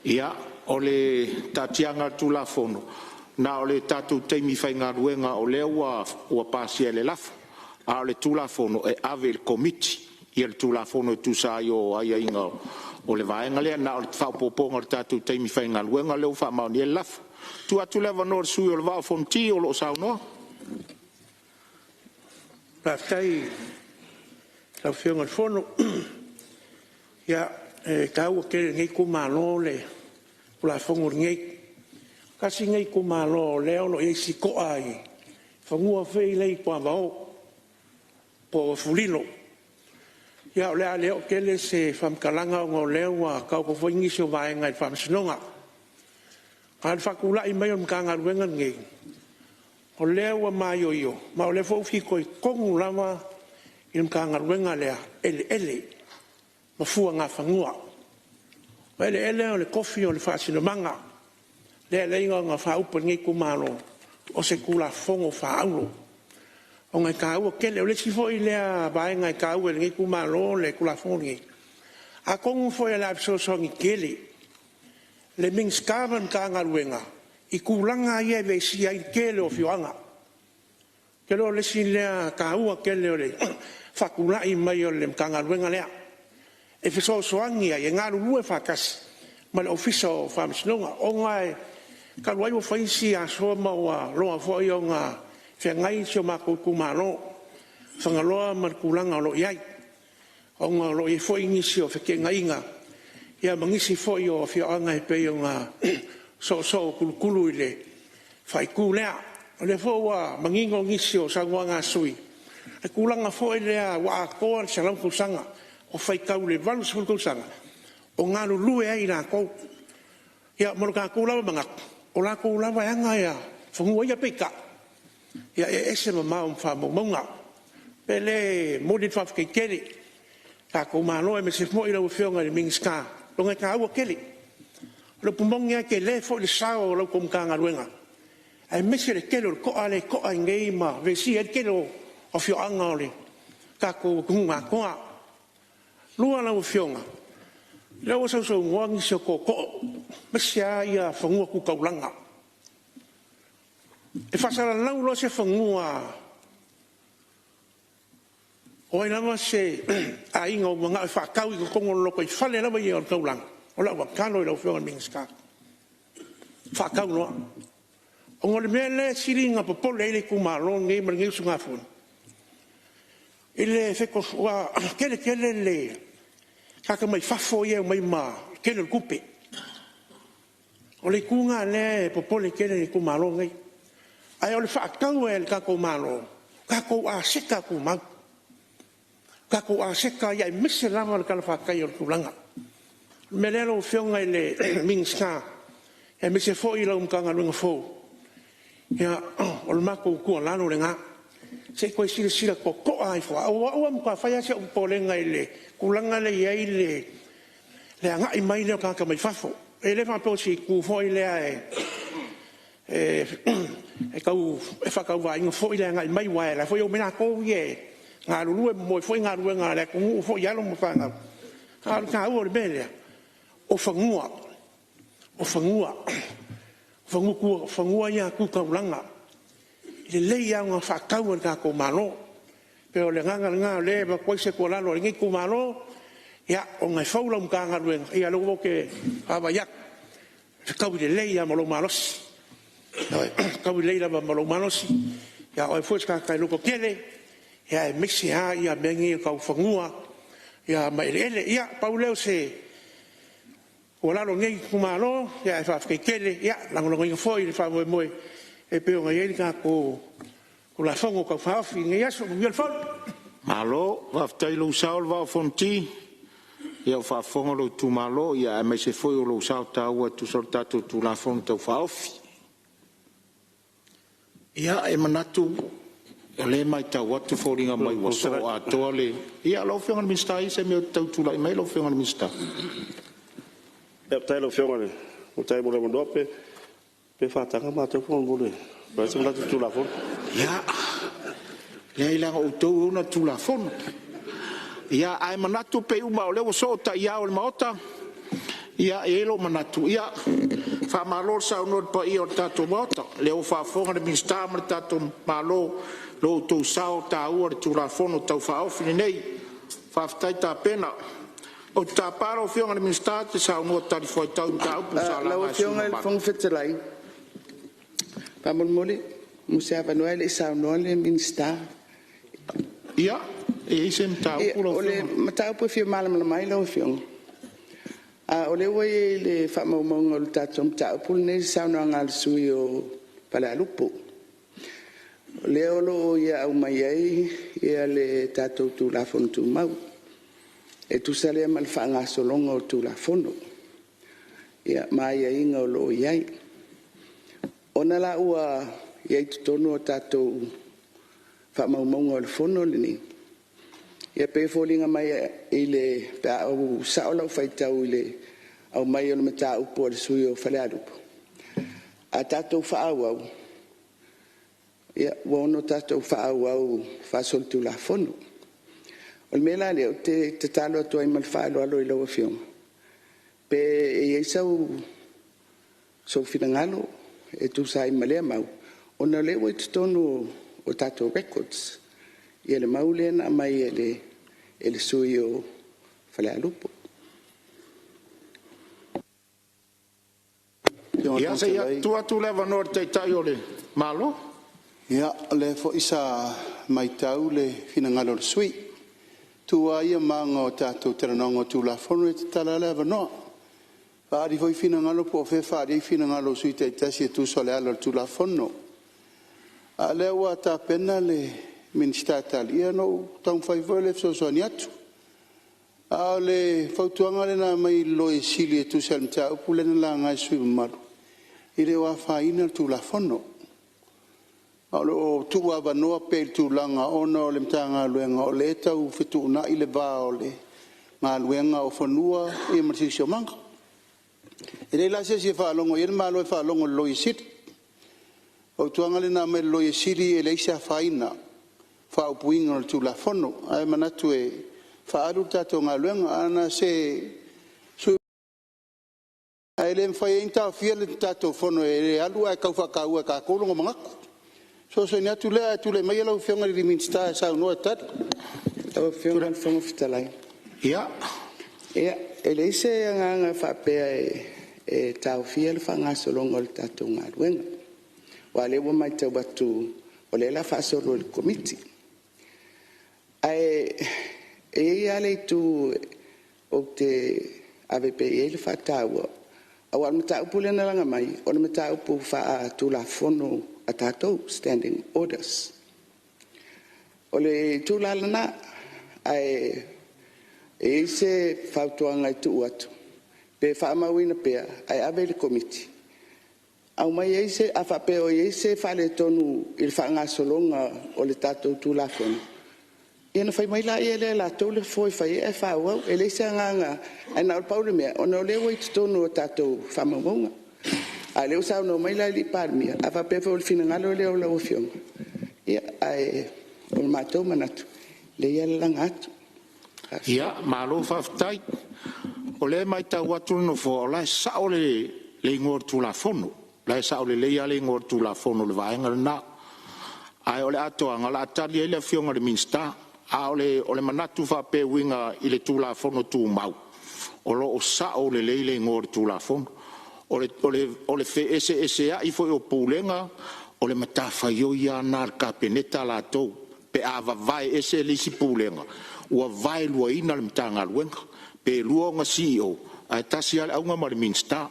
Speaker 12: Ia, o le taatiaga o le Tulafono, na o le tatou taimi faigaluega o lea ua pasia e le lafo, a o le Tulafono e ave i le Komiti le Tulafono e tusa ai o aiaiga o le vaega lea. Na o le faaopoopoga o le tatou taimi faigaluega lea ua faamaonia ai le lafo. Tuu atu le avanoa i le sui usufono o le Vaa o Fonoti o lo o saunoa. Faafetai i lau Afioga i le Fono. Ia, e taua tele i lenei itumalo le Tulafono lenei. Tasi lenei itumalo o lea o lo o i ai sitoa i fanua foi la e i Tuavao po o Afulilo. Ia o le a le oo tele se faamatalaga ona o lea ua taoto foi nisi o vaega i le Faamasinoga. A o le faatulai mai o le Matagaluega lenei, o lea ua maioio ma o lea foi ua fitoitonu lava i le Matagaluega lea eleele ma fuagafanua. O eleele o le tofi o le faasinomaga, lea e ala ai ona faaupu e lenei itumalo, o se Tulafono faaauro ona e taua tele. O le isi foi lea vaega e taua i lenei itumalo le Tulafono lenei, atonu foi o le a fesoasoani tele le Minisita ma le Matagaluega i tulaga lava ia e vesia ai le tele o afioaga. Ou te iloa o le isi lea taua tele o le faatulai mai o le Matagaluega lea e fesoasoani ai e galulue faatasi ma le Ofisa o Faamasinoga, ona talu ai ua fai si asoa ma ua loa foi ona feagai si o matou itumalo o Fagaloa ma le tulaga o lo o i ai, ona o lo o i ai foi nisi o feteenaiga ma nisi foi o afioaga e pei ona soosookulukulu i le faaitu lea. O lea foi ua manino nisi o saunoaga a sui usufono, le tulaga foi lea ua atoa le 100 tausaga, ua faitau i le 80 tausaga
Speaker 16: o galulue ai latou. Ia ma lo tatou lava manatu, o latou lava e ana fanua ia, peitai, e ese mamao ma faamaumauga. O le mea lea e momoli ai le faafetai tele i le tatou Malo aemaise foi lau Afioga i le Minisita, ona e taua tele. O le upu moni lava e tele foi le sao o la outou Matagaluega, aemaise le tele o le toa lea e toa ai nei ma vesia ai le tele o afioaga o le tatou atunuu atoa. Lua lau Afioga, o lea ua sausaunoa nisi o tootoo, aemaise lava fanua tu taulaga. E faasalalau loa se fanua o ai lava se aiga ua manao e faatau i totonu o le lotoifale lava ia o le taulaga, o lau tatalo i lau Afioga i le Minisita, faatau loa. Ona o le mea lea e sili ona popole ai le itumalo lenei ma lenei usugafono, ua tele tele tagata mai fafo ia e omai ma le tele o le tupe. O le itu lena o lea e popole tele le itumalo lenei. Ae o le faatau e le tatou Malo, o tatou aseta tumau, tatou aseta ia aemaise lava le talafatai o le tulaga. O le mea lea lau Afioga i le Minisita aemaise foi lau Matagaluega fou, ia o le matou tuualalo lena, se i toe silasila totoa ifo lava. O au e matua fai lava si ou popolega i le tulaga lea e i ai le agai mai lea o tagata mai fafo. E le faapea o se itu foi lea e tau faatauvaina foi le agai mai aua o la e foi e omai latou ia e galulue, momoe foi galuega a le atunuu foi i alo ma fanau, a o le taua o le mea lea, o fanua, o fanua. O fanua ia tu taulaga. E lelei lava ona faatau e le tatou Malo. E pei o le agaga lena o lea e avatu ai se tuualalo a lenei itumalo, ona e fou lau Matagaluega, ia o lea ua ou vaavaai atu, e fetaui lelei lava ma lou malosi. Ioe. E fetaui lelei lava ma lou malosi, o oe foi o se tagata e lototele, aemaise lava mea nei tau fanua ma eleele. Ia pau lea o se tuualalo a lenei itumalo, ae faafetai tele. E lagolagoina foi le faamoemoe e pei ona i ai le tatou Tulafono Tau Faaofi i lenei aso. Manuia le fono.
Speaker 12: Malo faafetai i lou sao le Vaa o Fonoti. Ia ua faafofoga lou itumalo aemaise foi o lou sao taua e tusa o le tatou Tulafono Tau Faaofi. Ia e manatu o lea e matau atu e foliga mai ua soo atoa le… Ia lau Afioga i le Minisita e i ai se mea e tau tulai mai ai lau Afioga i le Minisita?
Speaker 17: Faafetai i lau Afioga i le Fofoga Fetalai mo le avanoa. Pe faataga matou faamolemole e fai se manatu i le Tulafono.
Speaker 12: Ia, leai leaga o outou e ona le Tulafono. Ia, ae manatu pei uma o lea ua soo taia o le Maota. Ia, e i ai lou manatu, ia faamalo le saunoa i le paia o le tatou Maota. O lea ua faafofoga le Minisita ma le tatou Malo i lo outou sao taua i le Tulafono Tau Faaofi lenei. Faafetai tapena. Ou te tapa lau Afioga i le Minisita e te saunoa talifuaitau i mataupu sa
Speaker 4: Lau
Speaker 12: laga e sui
Speaker 4: Afioga
Speaker 12: usufono
Speaker 4: i le
Speaker 12: mamalu.
Speaker 4: Fofoga Fetalai, faamolemole mo se avanoa ae le i saunoa le Minisita.
Speaker 12: Ia, e i ai se mataupu lau
Speaker 4: O le
Speaker 12: Afioga?
Speaker 4: mataupu e fia malamalama ai lau Afioga, o lea ua i ai i le faamaumauga o le tatou mataupu lenei le saunoaga a le sui usufono mo Falealupo. O lea o lo o ia aumaia ai le tatou Tulafono Tumau, e tusa lea ma le faagasologa o Tulafono ma aiaiga o lo o i ai. Ona la ua i ai i totonu a tatou faamaumauga o le Fono lenei, e pei e foliga mai pe a ou sao lau faitau i le aumai o le mataupu a le sui usufono mo Falealupo, a tatou faaauau, ua ono tatou faaauau faasolitulafono. O le mea la lea ou te tatalo atu ai ma le faaaloalo i lau Afioga, pe i ai sou finagalo e tusa ai ma lea mau, ona o lea ua i totonu o tatou records le mau lea na aumai e le sui usufono mo Falealupo.
Speaker 12: Ia, se i tuu atu le avanoa i le Taitai o le Malo.
Speaker 8: Ia, o lea foi sa matau le finagalo o le sui usufono. O itu lava ia ma aga o tatou talanoaga o Tulafono e tatala lava le avanoa. E faaali foi finagalo po o fea e faaali ai finagalo o sui usufono taitasi e tusa o le ala o le Tulafono. A o lea ua tapena le Minisita e tali, ia ona ou taumafai foi lea e fesoasoani atu. A o le fautuaga lea na aumai e le Loia Sili e tusa o le mataupu lea na laga e le sui usufono mamalu, e le o afaina le Tulafono. Ma o lo o tuuavanoa pea i le tulaga ona o le Matagaluega o lea e tau fetuunai le va o le galuega o fanua ma le siosiomaga. E leai la se isi e faalogo i ai le Malo e faalogo i le Loia Sili. O le fautuaga lea na aumai e le Loia Sili e leai se afaina, faaupuina o le Tulafono. Ae manatu e faaalu le tatou galuega. Ae le mafai ai ona taofia le tatou fono e le alu ae tau faataua e tatou lona manatu. O le fesoasoani atu lea, ae tulai maia lau Afioga i le Minisita e saunoa e tali.
Speaker 4: Lau Afioga i le Fofoga Fetalai, ia e leai se agaga e faapea e taofia le faagasologa o le tatou galuega, aua o lea ua matau atu o lea o le a faasolo i le Komiti. Ae e i ai lava le itu ou te ave pea i ai le faataua, aua o le mataupu lea na laga mai o le mataupu faale-Tulafono a tatou, Standing Orders. O le itu la lena, ae e i ai se fautuaga e tuu atu, pe faamauina pea ae ave i le Komiti, a faapea o i ai se faaletonu i le faagasologa o le tatou Tulafono, ia ona fai mai lea e latou le fofo e fai ai ae faaauau. E leai se agaga, ae na o le pau le mea, ona o lea ua i totonu o tatou faamaumauga. A o lea ua saunoa mai la le Palemia, a faapea foi o le finagalo lea o lau Afioga, ia, ae o le matou manatu, e lelei lava le laga atu.
Speaker 12: Ia, malo faafetai. O lea e matau atu le Nofoa, o la e sao le igoa o le Tulafono. O la e sao lelei lava le igoa o le Tulafono i le vaega lena. Ae o le atoaga o le a tali i ai le Afioga i le Minisita. A o le manatu faapea e uiga i le Tulafono Tumau, o lo o sao lelei le igoa o le Tulafono. O le feeseeseai foi o Pulega, o le matafaioi lava lena a le Kapeneta latou pe a vavae ese le isi Pulega, ua vaeluaina le Matagaluega. Pe 2 ona CEO, ae tasi lava le auga ma le Minisita.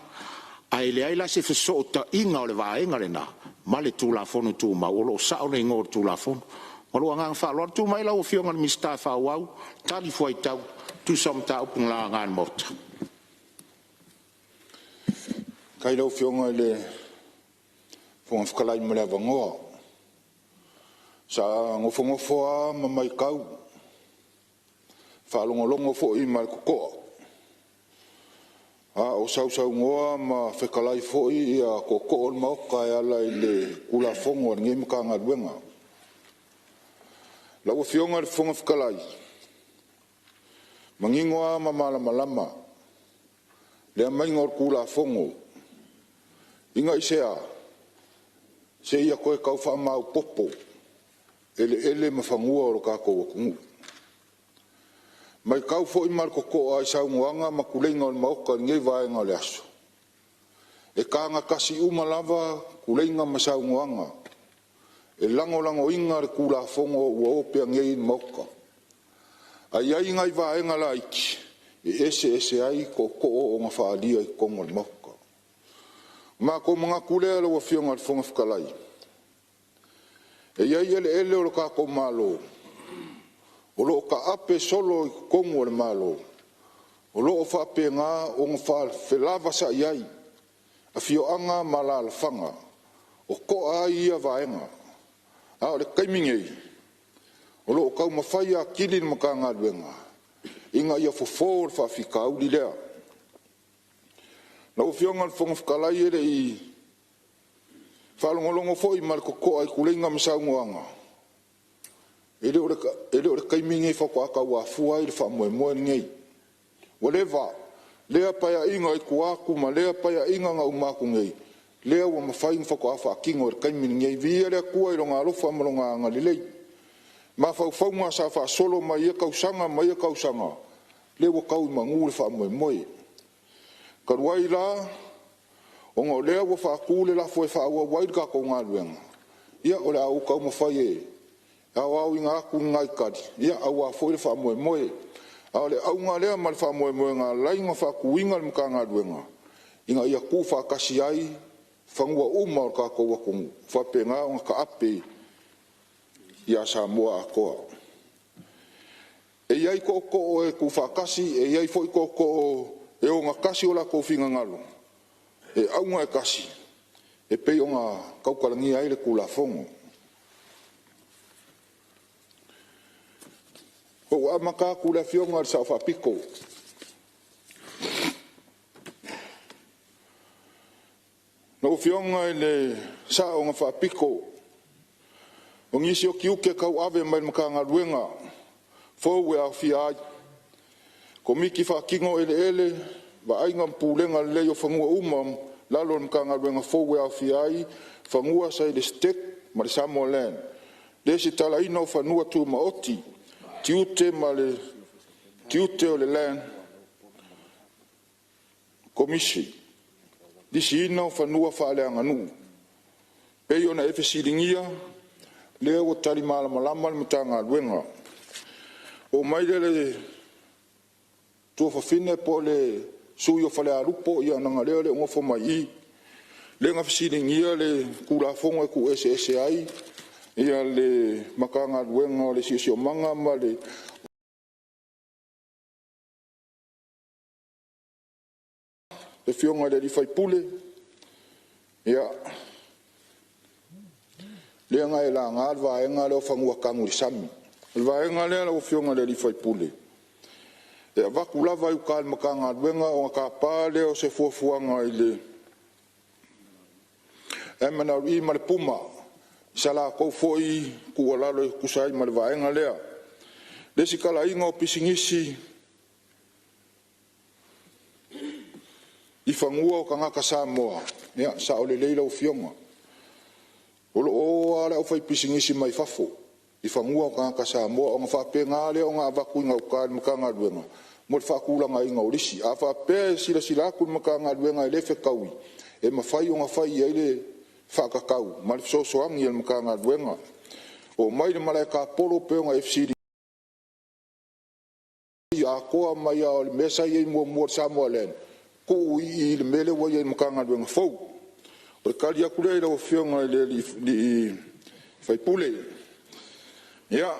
Speaker 12: Ae leai la se fesootaiga o le vaega lena ma le Tulafono Tumau, o lo o sao le igoa o le Tulafono. Ma lou agaga faaaloalo. Tulai mai lau Afioga i le Minisita e faaauau, talifuaitau e tusa o mataupu na laga e le Maota.
Speaker 3: Faafetai i lau Afioga i le Fofoga Fetalai mo le avanoa. Sa nofonofo lava ma matau, faalogologo foi ma le totoa a o sausaunoa ma fetalai foi tootoo o le Maota e ala i le Tulafono a lenei Matagaluega. Lau Afioga i le Fofoga Fetalai, e manino lava ma malamalama le aumaiga o le Tulafono. Ina aisea? Se i toe tau faamaopoopo eleele ma fanua o le tatou atunuu. Matau foi ma le totoa i saunoaga ma tuleiga o le Maota i lenei vaega o le aso, e taga tasi uma lava tuleiga ma saunoaga e lagolagoina le Tulafono ua opea nei i le Maota. Ae i ai nai vaega laiti e eseese ai tootoo na faaalia i totonu o le Maota. Ona matou manatu lea lau Afioga i le Fofoga Fetalai, e i ai eleele o le tatou Malo o lo o taape solo i totonu o le Malo o lo o faapena ona felavasai ai afioaga ma alaalafaga o to'a ai ia vaega. A o le taimi nei, o lo o taumafai atili le Matagaluega ina ia fofo le faafitauli lea. Lau Afioga i le Fofoga Fetalai e le i faalogologo foi ma le totoa i tuleiga ma saunoaga, e le o le taimi lenei faatoa tau afua ai le faamoemoe lenei. Ua leva lea Paeaiga i tua atu ma lea Paeaiga na uma atu nei, lea ua mafai ona faatoa faatino i le taimi lenei. Viia le Atua i Lona alofa ma Lona agalelei. Mafaufauga sa faasolo mai ia tausaga ma ia tausaga, lea ua tau i manu le faamoemoe. Talu ai la ona o lea ua faatu le lafo e faaauau ai le tatou galuega, ia o le a ou taumafai e aoaoina atu nai tali aua foi le faamoemoe. A o le auga lea ma le faamoemoe na ala ai ona faatuina le Matagaluega, ina ia tuufaatasi ai fanua uma o le tatou atunuu faapena ona taape ia Samoa atoa. E i ai tootoo e tuufaatasi, e i ai foi tootoo e ogatasi o latou finagalo, e auga e tasi e pei ona tautalagia ai le Tulafono. Ou amata atu i le Afioga i le Sao Faapito, lau Afioga i le Sao na Faapito, o nisi o tiute tauave mai le Matagaluega fou e aofia ai: Komiti Faatino o Eleele, Vaaiga ma Pulega Lelei o Fanua uma i lalo o le Matagaluega fou e aofia ai fanua sa i le STEC ma le Samoa Land, lesitalaina o Fanua Tumaoti, tiute ma le tiute o le Land Komisi, lisiina o fanua faaleaganuu. Pei ona e fesiligia, lea ua tali malamalama le Matagaluega. Oo mai lea i le tuafafine po o le sui usufono o Falealupo, ia leaga o lea e le o nofo mai i i, lea na fesiligia le Tulafono e tuueseese ai le Matagaluega o le Siosiomaga ma le Afioga i le sui usufono, ia lea na e laga le vaega lea o fanua tanu i le sami. O le vaega lea lau Afioga i le sui usufono, e avatu lava i uta i le Matagaluega ona tapa lea o se fuafuaga i le MNRE ma le PUMA i sa latou foi tuualalo e tusa ai ma le vaega lea. Lesitalaina o pisinisi i fanua o tagata Samoa, ia e sao lelei lau Afioga. O lo o o lava le aufaipisinisi mai fafo i fanua o tagata Samoa ona faapena lea ona avatu i gauta i le Matagaluega mo le faatulagaina o lisi. A faapea e silasila atu le Matagaluega e le fetaui, e mafai ona fai i ai le faatatau ma le fesoasoani a le Matagaluega. Oo mai i le malae tapolo pei ona e fesiligia, atoa mai lava o le mea sa i ai muamua i le Samoa Land tuu i i le mea lea ua i ai i le Matagaluega fou. O le tali atu lea i lau Afioga i le sui usufono. Ia,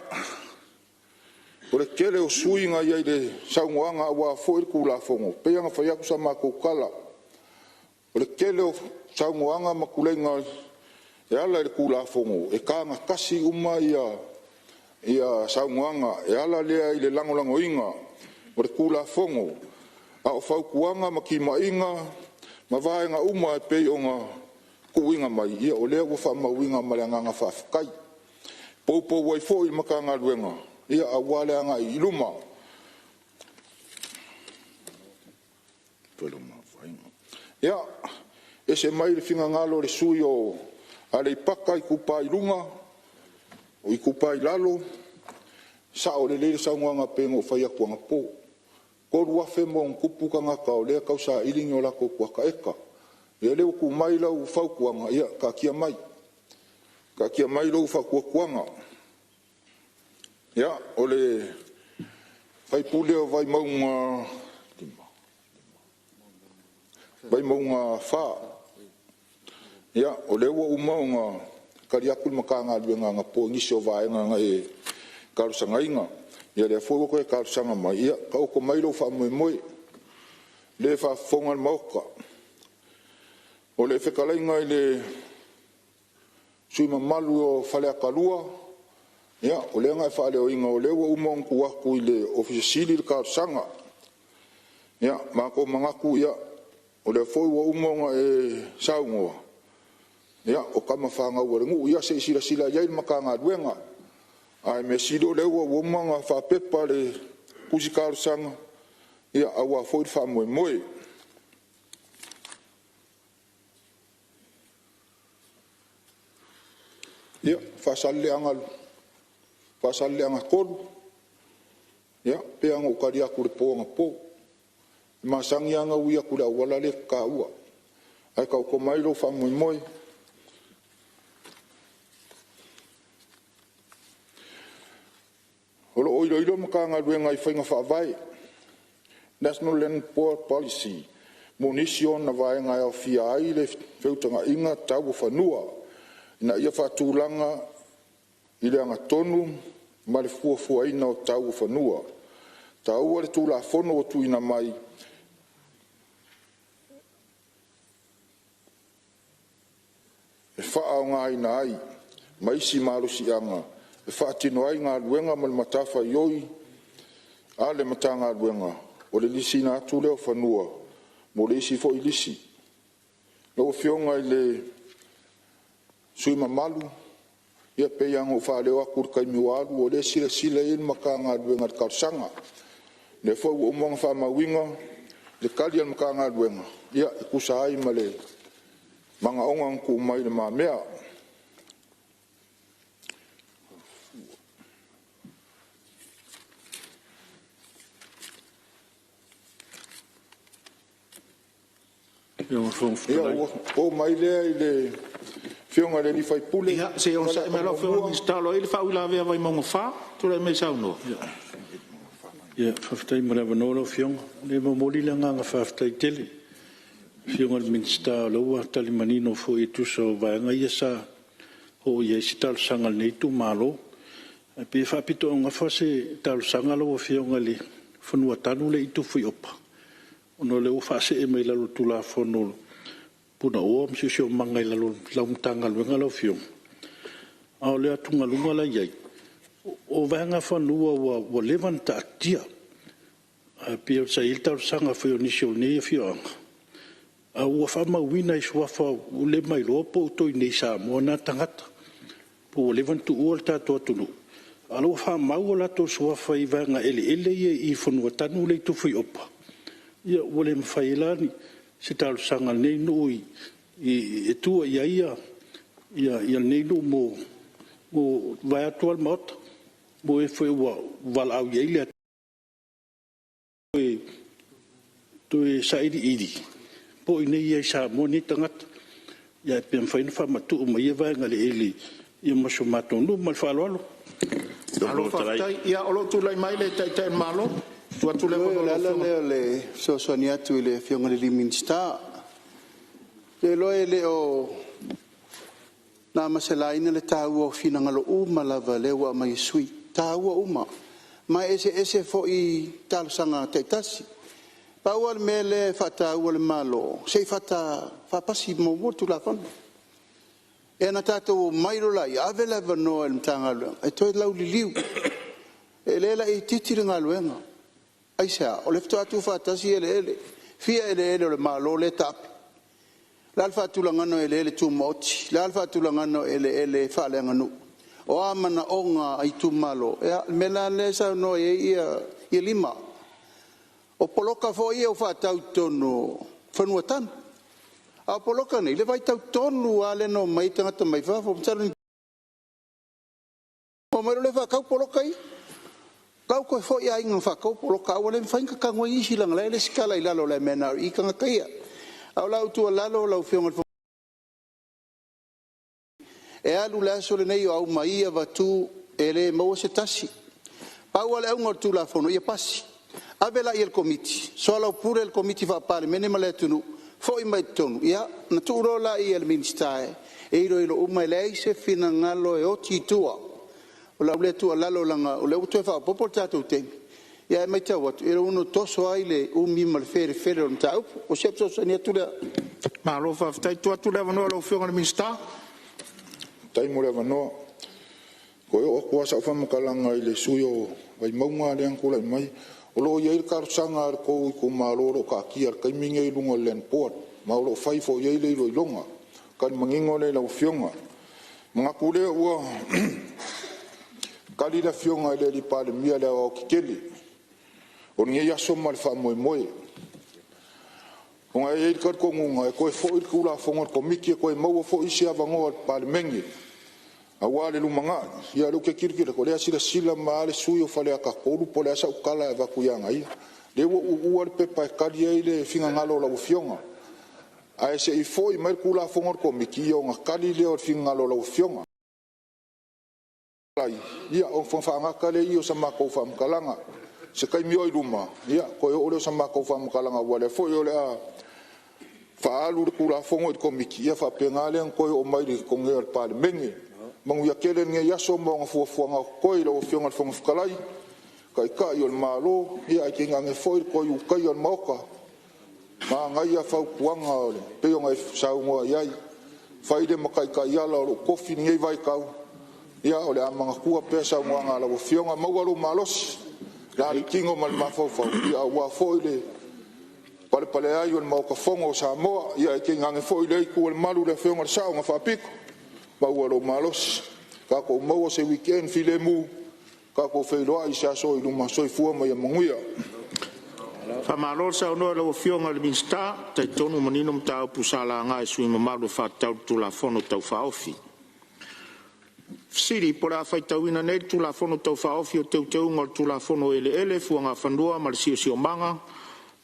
Speaker 3: o le tele o sui usufono na i ai i le saunoaga aua foi le Tulafono, e pei lava ona fai atu sa matou tala, o le tele o saunoaga ma tuleiga e ala i le Tulafono, e tagatasi uma saunoaga e ala lea i le lagolagoina o le Tulafono. A o fautuaga ma timaiga ma vaega uma e pei ona tuuina mai, ia o lea ua faamauina ma le agaga faafetai. E poupou ai foi le Matagaluega aua le agai i luma. Ia, ese mai le finagalo o le sui usufono o Aleipata Itupa i Luga, Itupa i Lalo, sao lelei le saunoaga pei ona ou fai atu anapo, 3,000+ tagata o lea e tausaili ni o latou kuata eka. Ia o lea ua tuu mai lau fautuaga, ia taatia mai, taatia mai lou faatuatuaga. Ia, o le sui usufono o Vaimauga 4, ia o lea ua uma ona tali atu le Matagaluega anapo i nisi o vaega na e talosagaina. Ia o lea foi ua toe talosaga mai, ia taoto mai lou faamoemoe, o lea e faafofoga le Maota. O le fetalaiga i le sui usufono mamalu o Faleata 2, ia o lea na e faaleoina o lea ua uma ona tuu atu i le Ofisa Sili o le talosaga. Ia matou manatu o lea foi ua uma ona e saunoa, ia o tama fanau a le nuu, ia se i silasila i ai le Matagaluega. Ae mea sili o lea ua uma ona faapepa le tusi talosaga aua foi le faamoemoe. Ia, Faasaleleaga 3, ia pei lava ona ou tali atu i le po anapo, e masani lava ona ui atu i le auala lea e te taua, ae taoto mai lou faamoemoe. O lo o iloilo le Matagaluega i faiga faavae, National Land Board Policy mo nisi o ona vaega e aofia ai le feutagaiga tau o fanua, ina ia faatulaga i le agatonu ma le fuafuaina o tau o fanua. taua le Tulafono ua tuuina mai e faaaogaina ai ma isi malosiaga e faatino ai galuega ma le matafaioi a le Matagaluega o le lisiina atu lea o fanua mo le isi foi lisi. Lau Afioga i le sui usufono mamalu, ia pei lava ona ou faaleo atu i le taimi ua alu, o lea e silasila i ai le Matagaluega i le talosaga. O lea foi ua uma ona faamauina le tali a le Matagaluega e tusa ai ma le manaoga na tuu mai i lumamea. Ia ona oo mai lea i le Afioga i le sui usufono mo
Speaker 12: Ia se i onosai mai lau Afioga i le Minisita o lo o i ai le faauilavea a Vaimauga 4. Tulai mai e saunoa.
Speaker 11: Ia faafetai mo le avanoa lau Afioga. E momoli le agaga faafetai tele i le Afioga i le Minisita o lea ua tali manino foi e tusa o vaega ia sa oo i ai se talosaga a lenei itumalo. Ae pei e faapitoaugafa se talosaga lau Afioga i le fanua tanu lea i Tufuiopa, ona o lea ua faasee mai lalo o le Tulafono o Punaoa ma Siosiomaga i lalo o lau Matagaluega lau Afioga. A o le atugaluga la e i ai, o vaega fanua ua leva ona taatia, ae pei sa i ai le talosaga foi a nisi o lenei afioaga, a ua faamauina i suafa ua le mailoa po o toe i inei i Samoa na tagata, po ua leva ona tuua le tatou atunuu, a o lea ua faamau o latou suafa i vaega eleele ia i fanua tanu ia i Tufuiopa, ia ua le mafai ai la se talosaga a lenei nuu e tua i ai lenei nuu vaeatu lava le Maota, mo e foi ua valaau i ai le Atua toe sailiili po o i inei lava i Samoa nei tagata, ae pe mafai ona faamatuu mai ia vaega eleele mo si o matou nuu. Ma le faaaloalo.
Speaker 12: Malo faafetai. Ia o lo o tulai mai le Taitai o le Malo. Tuu atu le avanoa i
Speaker 8: O
Speaker 12: lau
Speaker 8: le ala
Speaker 12: Afioga.
Speaker 8: lea o le fesoasoani atu i le Afioga i le Minisita. Ou te iloa e le o na ma se laina le taua o finagalo uma lava o lea ua aumai e sui usufono, e taua uma. Ma e eseese foi talosaga taitasi. Pau lava le mea lea e faataua e le Malo, se i faapasi muamua le Tulafono. Ia ona tatou omai loa lea, ave le avanoa i le Matagaluega e toe lauliliu. E le laitiiti le galuega. Aisea? O lea faatoa tuufaatasi eleele. E fia eleele o le Malo lea e taape? O le a le faatulagaga o eleele tumaoti? O le a le faatulagaga o eleele faaleaganuu? O a manaoga a itumalo? Ia, o le mea la lea e saunoa i ai Lima. O poloka foi ia ua faatau i totonu o fanua tanu. A o poloka nei, o le vaitau tonu lava lea na omai ai tagata mai fafo, masalo na omai loa faatau poloka ia. La ua toe foi aiga na faataua poloka, ae ua le mafai ona tatanu ai nisi leaga o la e resitala i lalo o le MNRE tagata ia. A o lau tuualalo lau Afioga i le Fofoga Fetalai, e alu le aso lenei o aumai avatu, e le maua se tasi. Pau lava le auga o le Tulafono ia pasi, ave laia i le Komiti, soalaupule le Komiti Faa-Palemene ma le atunuu, foi mai i totonu, ia ona tuu loa lea i le Minisita e iloilo uma. E leai se finagalo e oti i tua. O lau lea tuualalo leaga o lea ua toe faaopoopo le tatou taimi, ae matau atu e ono toso ai le umi ma le felefele o le mataupu. O si au fesoasoani atu lea.
Speaker 12: Malo faafetai. Tuu atu le avanoa i lau Afioga i le Minisita.
Speaker 3: Faafetai mo le avanoa. Toe oo atu lava sau faamatalaga i le sui usufono o Vaimauga lea na tulai mai. O lo o i ai le talosaga a le tou itumalo o lo o taatia i le taimi lenei i luga o le Land Board, ma o lo o fai foi i ai le iloiloga. O le tali manino lea i lau Afioga. Ona manatu lea ua tali le Afioga i le Palemia i le aoaotetele o lenei aso ma le faamoemoe, ona e i ai le talitonuga e toe foi le Tulafono i le Komiti e toe maua foi isi avanoa o le Palemene aua le lumanai. Ia o lea ou te tilotilo atu, o lea e silasila mai lava le sui usufono o Faleata 3 po o le a sau tala e avatu ia ia. Lea ua ou uua le pepa e tali ai le finagalo o lau Afioga, ae se i foi mai le Tulafono a le Komiti ona tali lea o le finagalo o lau Afioga. Ia ona faagata lea i i o se matou faamatalaga. O se taimi o i luma toe oo lea o se matou faamatalaga aua o lea foi o le a faaalu le Tulafono i le Komiti, ia faapena lea ona toe oo mai i totonu o le Palemene. Manuia tele lenei aso ma ona fuafuaga o totoe i lau Afioga i le Fofoga Fetalai,
Speaker 10: Taitai o le Malo, ae tainane foi le toe Ulutaia o le Maota. Manaia fautuaga e pei ona e saunoa i ai, fai lea ma taitaiala o lou tofi i lenei vaitau. Ia o le a manatua pea saunoaga a lau Afioga, maua lou malosi i le tino ma le mafaufau aua foi le palepale ai o le Maota Fono o Samoa. Ia ae tainane foi lea itu o le malu i le Afioga i le Sao na Faapito, maua lou malosi, tatou maua se weekend filemu, tatou feiloai i se aso o i luma. Soifua ma ia manuia.
Speaker 12: Faamalo le saunoa i lau Afioga i le Minisita, e talitonu ua manino mataupu sa laga e sui usufono mamalu e faatatau i le Tulafono Tau Faaofi. Po o le a faitauina nei le Tulafono Tau Faaofi o Teuteuga o le Tulafono o Eleele, Fuagafanua ma le Siosiomaga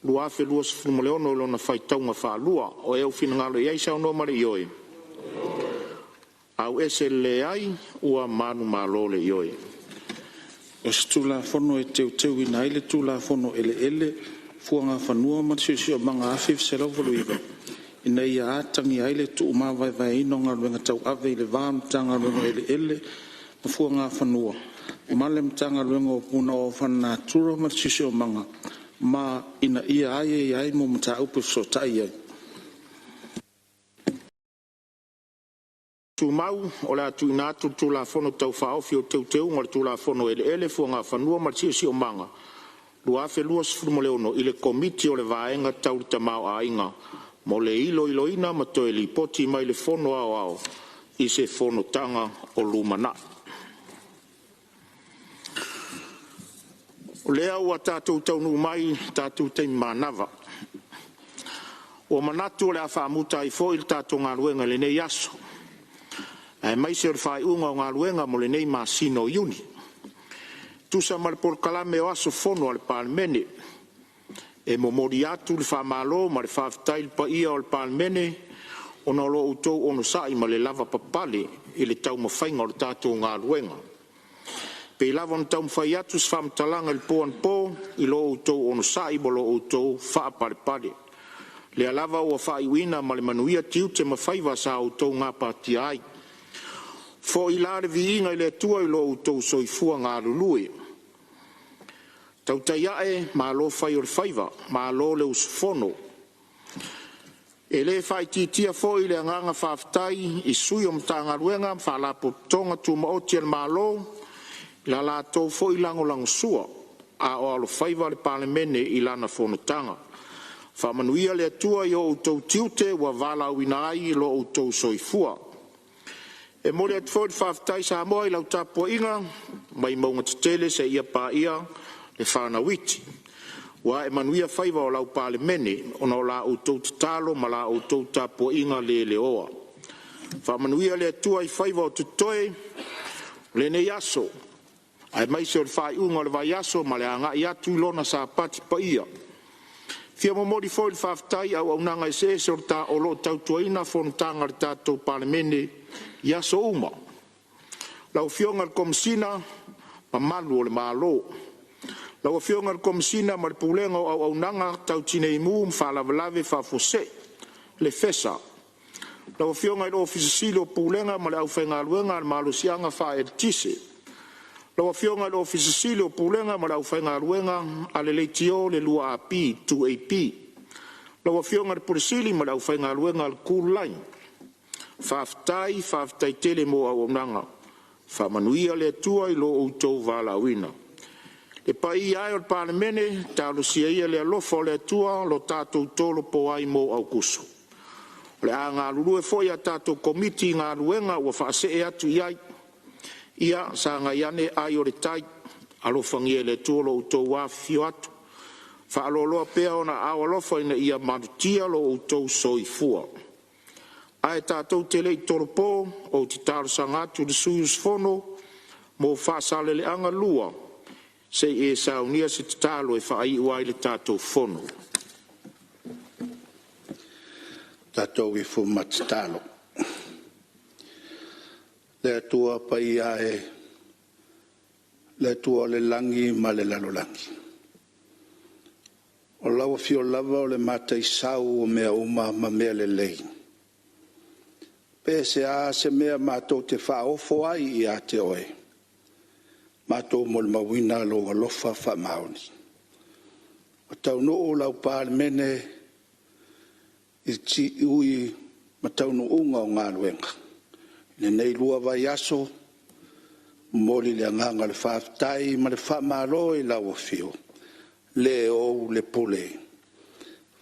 Speaker 12: 2016 i lona faitauga faalua. O ai ou finagalo i ai saunoa ma le ioe? Ioe. O se Tulafono e Teuteuina ai le Tulafono o Eleele, Fuagafanua ma le Siosiomaga 1989, ina ia atagia ai le tuumavaevaeina o galuega tauave i le va o le Matagaluega o Eleele ma Fuagafanua ma le Matagaluega o Punaoa Faalenatura ma le Siosiomaga, ma ina ia aiaia ai mo mataupu e fesootai ai. Tumau o le a tuuina atu le Tulafono Tau Faaofi o Teuteuga o le Tulafono o Eleele, Fuagafanua ma le Siosiomaga 2016 i le Komiti o le Vaega Tau le Tamaoaiga mo le iloiloina ma toe lipoti mai i le Fono Aoao i se Fonotaga o lumanai. O lea ua tatou taunuu mai i le tatou taimi manava, ua manatu o le a faamuta ai foi le tatou galuega i lenei aso, aemaise o le faaiuga o galuega mo lenei masina o Iuni. E tusa ma le Polokalame o Aso Fono a le Palemene, e momoli atu le faamalo ma le faafetai i le paia o le Palemene ona o lo outou onosai ma le lavapapale i le taumafaiga o le tatou galuega. E pei lava ona taumafai atu se faamatalaga i le po anapo, i lo outou onosai ma lo outou faapalepale, o lea lava ua faaiuina ma le manuia tiute ma faiva sa outou gapatia ai. Foi la le viiga i le Atua i lo outou soifua galulue. Tautai ae, malo fai o le faiva, malo le usufono. E le faaitiitia foi le agaga faafetai i sui o Matagaluega ma Faalapotopotoga Tumaoti a le Malo i la latou foi lagolagosua a o alofaiva le Palemene i lana fonotaga. Faamanuia le Atua i o outou tiute ua valaauina ai lo outou soifua. E momoli atu foi le faafetai Samoa i lau tapuaiga mai mauga tetele seia paia le fanau iti. Ua ae manuia faiva o lau Palemene ona o la outou tatalo ma la outou tapuaiga leleoa. Faamanuia le Atua i faiva o totoe o lenei aso aemaise o le faaiuga o le vaiaso ma le agai atu i lona Sapati paia. E fia momoli foi le faafetai i auaunaga eseese o lo o tautuaina fonotaga a le tatou Palemene i aso uma. Lau Afioga i le Komesina o Malu o le Malo, lau Afioga i le Komesina ma le Pulega o Auaunaga Tau Tineimu ma Faalavelave Faafuasei le FESA. Lau Afioga i le Ofisa Sili o Pulega ma le aufaigaluega a le Malosiaga Faa-Eletise. Lau Afioga i le Ofisa Sili o Pulega ma le aufaigaluega a le Leitio le 2AP, lau Afioga i le Pule Sili ma le aufaigaluega a le Kooline, faafetai faafetai tele mo auaunaga. Faamanuia le Atua i lo outou valaauina. Le paia e o le Palemene, talosia ia i le alofa o le Atua lo tatou tolopo ai mo Aokuso. O le a galulue foi a tatou Komiti i galuega ua faasee atu i ai. Ia sagai ane ai o le tai, alofagia e le Atua lo outou afifio atu, faaloaloa pea ona aao alofa ina ia malutia lo outou soifua. Ae tatou te le i tolopo, ou te talosaga atu i le sui usufono mo Faasaleleaga 2 se i e saunia se tatalo e faaiu ai le tatou fono.
Speaker 8: Tatou ifo ma tatalo. Le Atua Paia e, le Atua o le lagi ma le lalolagi, o lau afio lava o le mataisau o mea uma ma mea lelei. Pe seā se mea matou te faaofo ai ia te oe, Matou molimauina Lou alofa faamaoni. Ua taunuu lau Palemene i siui ma taunuuga o galuega i lenei 2 vaiaso, e momoli le agaga o le faafetai ma le faamalo i lau Afio, le e ou le pule.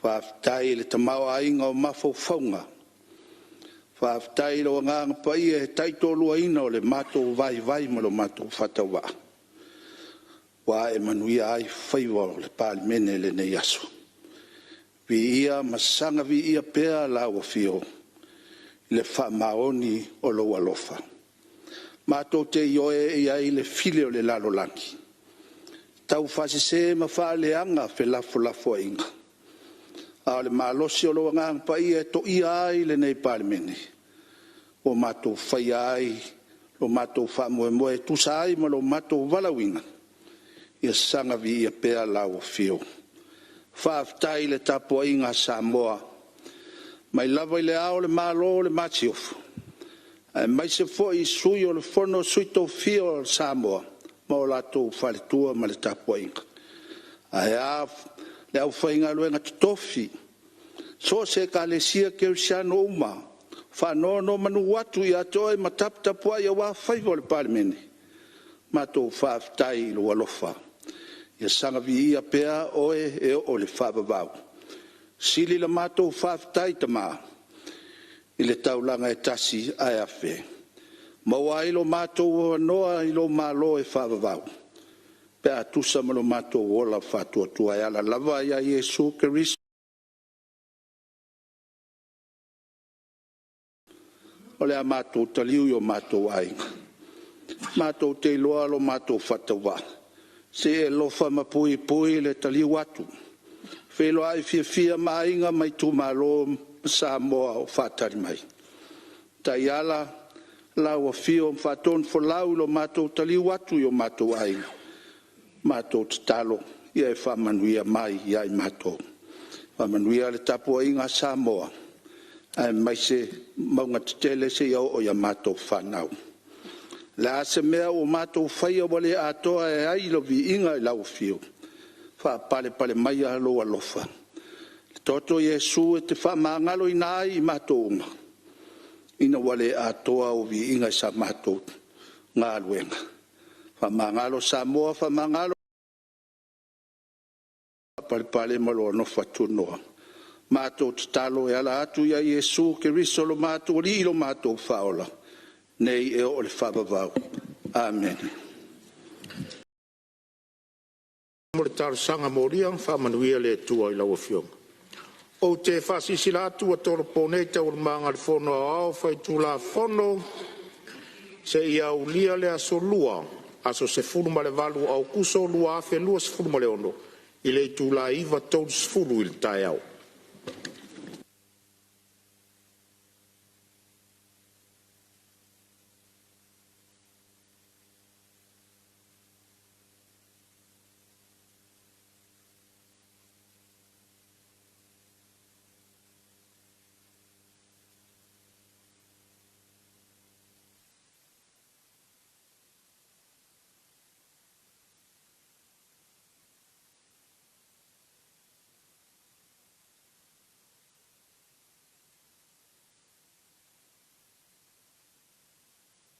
Speaker 8: Faafetai i le tamaoaiga o mafaufauga, faafetai i lou Agaga Paia e taitoaluaina o le matou vaivai ma lo matou faatauvaa, ua ae manuia ai faiva o le Palemene i lenei aso. Viia ma saga viia pea lau Afio i le faamaoni o lou alofa. Matou te ioe e i ai le file o le lalolagi, taufaasese ma faaleaga felafolafoaiga, a o le malosi o lou Agaga Paia e toia ai lenei Palemene, ua matou faia ai lo matou faamoemoe e tusa ai ma lo matou valaauina, ia saga viia pea lau Afio. Faafetai i le tapuaiga a Samoa, mai lava i Le Ao o le Malo ma le Masiofo, aemaise foi Sui o le Fono a Sui Tofia o Samoa ma o latou faletua ma le tapuaiga. Ae a le aufaigaluega totofi i so o se Ekalesia Kerisiano uma o faanonomanu atu ia te oe ma taputapuai aua faiva o le Palemene, matou faafetai i lou alofa. Ia saga viia pea oe e oo i le faavavau. Sili la matou faafetai Tama i le taulaga e tasi ae afe, maua ai lo matou avanoa i lou Malo e faavavau, pe a tusa ma lo matou ola faatuatua e ala lava ia Iesu Keriso o le a matou taliu i o matou aiga. Matou te iloa lo matou faatauvaa, se i e alofa ma puipui le taliu atu, feiloai fiafia ma aiga ma itumalo ma Samoa o faatali mai. Taiala lau Afio ma faatonufolau i lo matou taliu atu i o matou aiga, matou tatalo, ia e faamanuia mai ia i matou. Faamanuia le tapuaiga a Samoa aemaise mauga tetele seia oo ia matou fanau. O le a se mea ua matou faia ua le atoa ai le viiga i lau Afio, faapalepale maia lou alofa, le toto o Iesu e te faamagaloina ai i matou uma, ina ua le atoa ou viiga i sa matou galuega. Faamagalo Samoa, faamagalo faapalepale ma lou alofa tunoa. Matou tatalo e ala atu ia Iesu Keriso lo matou Alii lo matou Faaola, nei e oo i le faavavau. Amene.
Speaker 12: Mo le talosaga molia, faamanuia le Atua i lau Afioga. Ou te faasilasila atu ua tolopo nei Taualumaga a le Fono Aoao Faitulafono seia aulia le aso Lua, aso 18 Aokuso 2026 i le itula e 9:30 i le taeao.